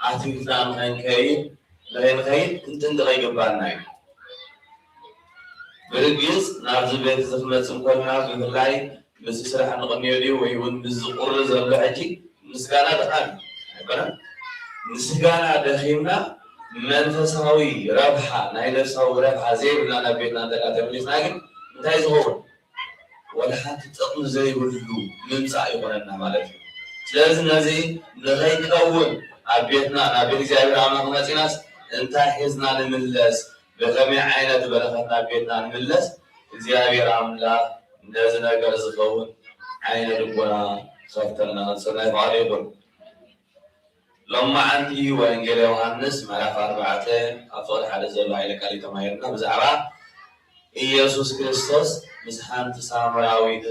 ኣትሪፍና ንኸይንከይድ ንኸይንኸይድ ክንጥንቀቕ ይግባና እዩ። ብርግፅ ናብዚ ቤት እዚ ክመፅእ እንከለና ብፍላይ ምስዚ ስራሕ ንቕንዮ ድዩ ወይ እውን ምስዚ ቁሪ ዘሎ ሕጂ ምስጋና ድኻም እዩ ኣይኮነን። ምስጋና ደኺምና መንፈሳዊ ረብሓ ናይ ነፍሳዊ ረብሓ ዘይብልና ናብ ቤትና እንተ ተመሊስና ግን እንታይ ዝኸውን ወላ ሓንቲ ጥቕሚ ዘይብሉ ምምፃእ ይኾነና ማለት እዩ። ስለዚ ነዚ ንኸይከውን ኣብ ቤትና ናብ ቤት እግዚኣብሔር ኣምላኽ መፂናስ እንታይ ሒዝና ንምለስ ብኸመይ ዓይነት በረኸት ናብ ቤትና ንምለስ እግዚኣብሔር ኣምላኽ ነዚ ነገር ዝኸውን ዓይነ ልቦና ክኸፍተልና ሰናይ በዓል ይኹን። ሎማዓንቲ ወንጌል ዮሃንስ ምዕራፍ ኣርባዕተ ኣብ ፍቕዲ ሓደ ዘሎ ሃይለ ቃል ተማሂርና ብዛዕባ ኢየሱስ ክርስቶስ ምስ ሓንቲ ሳምራዊት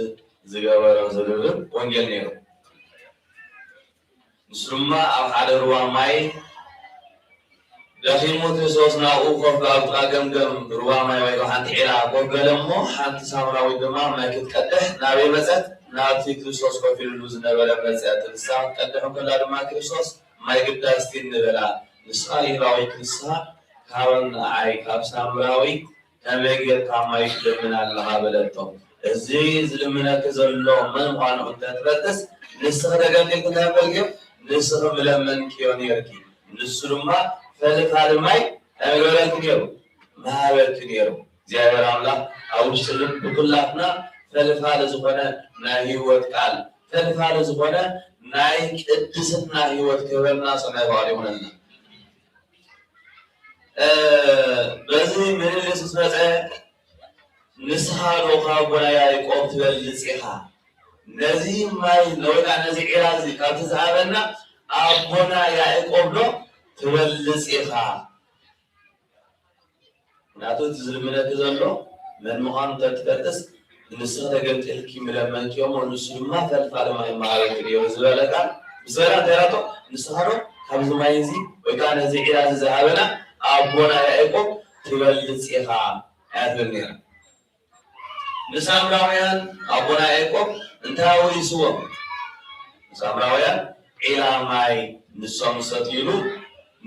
ዝገበሮ ዝርርብ ወንጌል ነይሩ። ንሱ ድማ ኣብ ሓደ ሩባ ማይ ደኺሙ ክርስቶስ ናብኡ ኮፍ ኣብ ጥቓ ገምገም ሩባ ማይ ወይ ሓንቲ ዒላ ኮፍ በለ እሞ ሓንቲ ሳምራዊት ድማ ማይ ክትቀድሕ ናበይ መጸት? ናብቲ ክርስቶስ ኮፍ ኢሉሉ ዝነበረ መጸት። ንሳ ክትቀድሕ እንከላ ድማ ክርስቶስ ማይ ግዳ ስቲኒ በላ። ንስኻ ይሁዳዊ ንስኻ ካብ ንዓይ ካብ ሳምራዊ ከመይ ጌርካ ማይ ትልምን ኣለኻ በለቶ። እዚ ዝልምነኪ ዘሎ መን ምዃኑ እንተትፈልጥስ ንስኺ ተገንጢልኪ እንታይ ምበልክዮ? ንስኺ ምለመንክዮ ኔርኪ። ንሱ ድማ ፈልፋሊ ማይ እንታይ ምገበረልኪ ኔሩ? ምሃበኪ ኔሩ። እግዚኣብሔር ኣምላኽ ኣብ ውሽጢ ልቢ ኩላትና ፈልፋሊ ዝኾነ ናይ ህይወት ቃል ፈልፋሊ ዝኾነ ናይ ቅድስና ህይወት ክህበና ሰማይ ፍቓዱ ይኹነልና። በዚ ምልልስ ምስ መፀ ንስኻ ዶ ካብ ኣቦና ያዕቆብ ትበልፅ ኢኻ? ነዚ ማይ ወይ ከዓ ነዚ ዒላ እዚ ካብቲ ዝሃበና ኣቦና ያዕቆብ ዶ ትበልፅ ኢኻ? ምክንያቱ እቲ ዝልምነኪ ዘሎ መን ምዃኑ እንተትፈልጥስ ንስኺ ተገምጢልኪ ምለመንኪ እሞ ንሱ ድማ ፈልፋሊ ማይ ምሃበኪ ነይሩ ዝበለ ቃል ምስ በላ እንታይ ኢላቶ? ንስኻ ዶ ካብዚ ማይ እዚ ወይ ከዓ ነዚ ዒላ እዚ ዝሃበና ኣቦና ያዕቆብ ትበልጽ ኢኻ ኣያ ትብል ነይራ። ንሳምራውያን ኣቦና ያዕቆብ እንታይ ኣውሪስዎም? ንሳምራውያን ዒላ ማይ ንሶም ዝሰትይሉ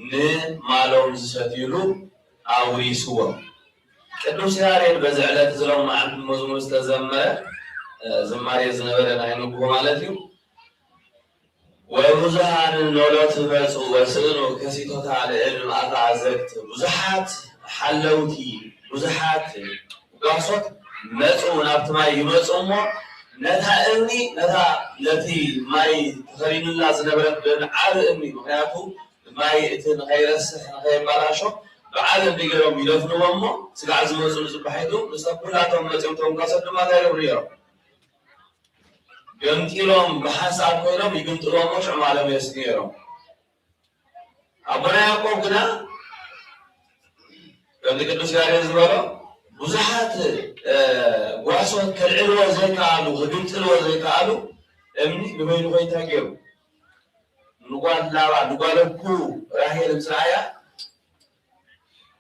ንማሎም ዝሰትይሉ ኣውሪስዎም። ቅዱስ ያሬድ በዚ ዕለት እዚ ሎማዓንቲ መዝሙር ዝተዘመረ ዝማሬ ዝነበረ ናይ ንግሆ ማለት እዩ። ወብዙሃን ኖሎት መጹ ወስእኑ ከሲቶታ ለእሉ ኣፈ ኣዘግት። ብዙሓት ሓለውቲ ብዙሓት ጓሶት መጹ ናብቲ ማይ ይመጹ እሞ ነታ እምኒ ነታ ነቲ ማይ ተኸሪኑላ ዝነበረት ብዓቢ እምኒ ምክንያቱ ማይ እቲ ንኸይረስሕ ንኸይባላሾ ብዓቢ እምኒ ገይሮም ይደፍንዎ እሞ ስጋዕ ዝመጹ ንጽባሒቱ ንሰብ ኩላቶም መጺኦም ቶም ጓሶት ድማ እንታይ ይገብሩ ነይሮም? ገምጢሎም ብሓንሳብ ኮይኖም ይግምጥልዎም ሽዑ ማሎም የስኒ ነይሮም። ኣቦና ያዕቆብ ግና ከምቲ ቅዱስ ያሬድ ዝበሎ ብዙሓት ጓሶት ከልዕልዎ ዘይከኣሉ ክግምጥልዎ ዘይከኣሉ እምኒ ንበይኑ ኮይኑ እንታይ ገይሩ ንጓል ላባ ንጓል ኣቦኡ ራሄል ምስ ረኣያ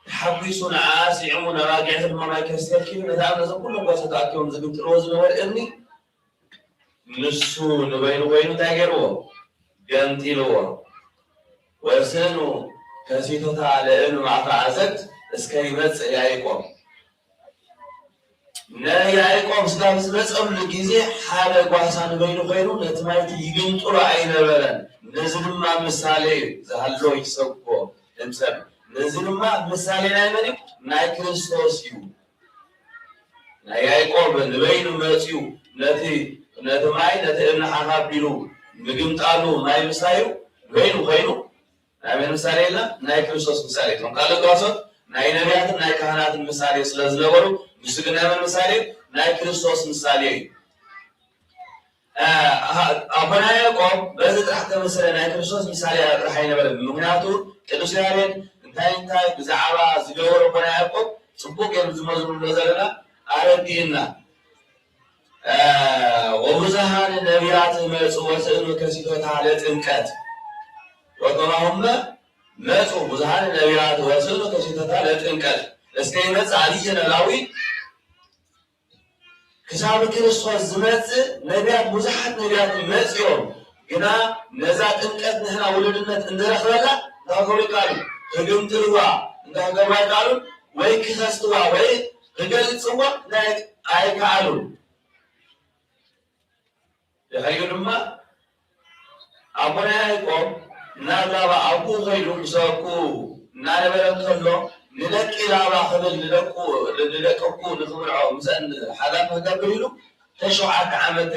ተሓጒሱ ንዓኣ ስዒሙ ነባጊዕቲ ድማ ማይ ከስትየልኪ ነታ እምኒ እዞም ኩሎም ጓሶት ተኣኪቦም ዝግምጥልዎ ዝነበሩ እምኒ ንሱ ንበይኑ ኮይኑ እንታይ ገይርዎ? ገምጢልዎ። ወስኑ ከሲቶታ ለእሉ ማእታ ኣዘግት እስከ ይመጽእ ያዕቆብ። ንያዕቆብ ስጋብ ዝመጸሉ ግዜ ሓደ ጓሳ ንበይኑ ኮይኑ ነቲ ማይቲ ይግምጥሎ ኣይነበረን። ነዚ ድማ ምሳሌ እዩ ዝሃሎ ይሰብኮ እምሰል። ነዚ ድማ ምሳሌ ናይ መን እዩ? ናይ ክርስቶስ እዩ። ናይ ያዕቆብ ንበይኑ መጺኡ ነቲ ነቲ ማይ ነቲ እምኒ ሓፍ ኣቢሉ ምግምጣሉ ማይ ምስታዩ በይኑ ኮይኑ ናይ መን ምሳሌ ኢልና? ናይ ክርስቶስ ምሳሌ። እቶም ካልኦት ጓሶት ናይ ነቢያትን ናይ ካህናትን ምሳሌ ስለ ዝነበሩ፣ ንሱ ግን ናይ መን ምሳሌ እዩ? ናይ ክርስቶስ ምሳሌ እዩ። ኣቦና ያዕቆብ በዚ ጥራሕ ተመስለ ናይ ክርስቶስ ምሳሌ ጥራሕ ኣይነበረን። ምኽንያቱ ቅዱስ ያሬድ እንታይ እንታይ ብዛዕባ ዝገበሮ ኣቦና ያዕቆብ ጽቡቕ ገይሩ ዝመዝኑ ንብሎ ዘለና ኣረዲእና። ወብዙሃን ነቢያት መጹ ወስእኑ ከሲቶታ ለጥምቀት ወከማሁመ መጹ ብዙሃን ነቢያት ወስእኑ ከሲቶታ ለጥምቀት። እስከ ይመጽእ ዓብይ ነላዊ ክሳብ ክርስቶስ ዝመጽእ ነቢያት ብዙሓት ነቢያት መጽዮም ግና ነዛ ጥምቀት ንሕና ውሉድነት እንረኽበላ እንታይ ክብሉ ይከኣሉ? ክግምጥልዋ እንታይ ክገብሩ ኣይከኣሉን? ወይ ክኸስትዋ ወይ ክገልጽዋ እንታይ ኣይከኣሉን። ድሕሪኡ ድማ ኣቦና ያዕቆብ ናብ ላባ ኣቦኡ ከይዱ ምስ ኣቦኡ እናነበረ እንከሎ ንደቂ ላባ ክብል ንደቁ ንደቀኩ ንክምርዖ ምስአን ሓዳር ንክገብር ኢሉ ተሸውዓተ ዓመት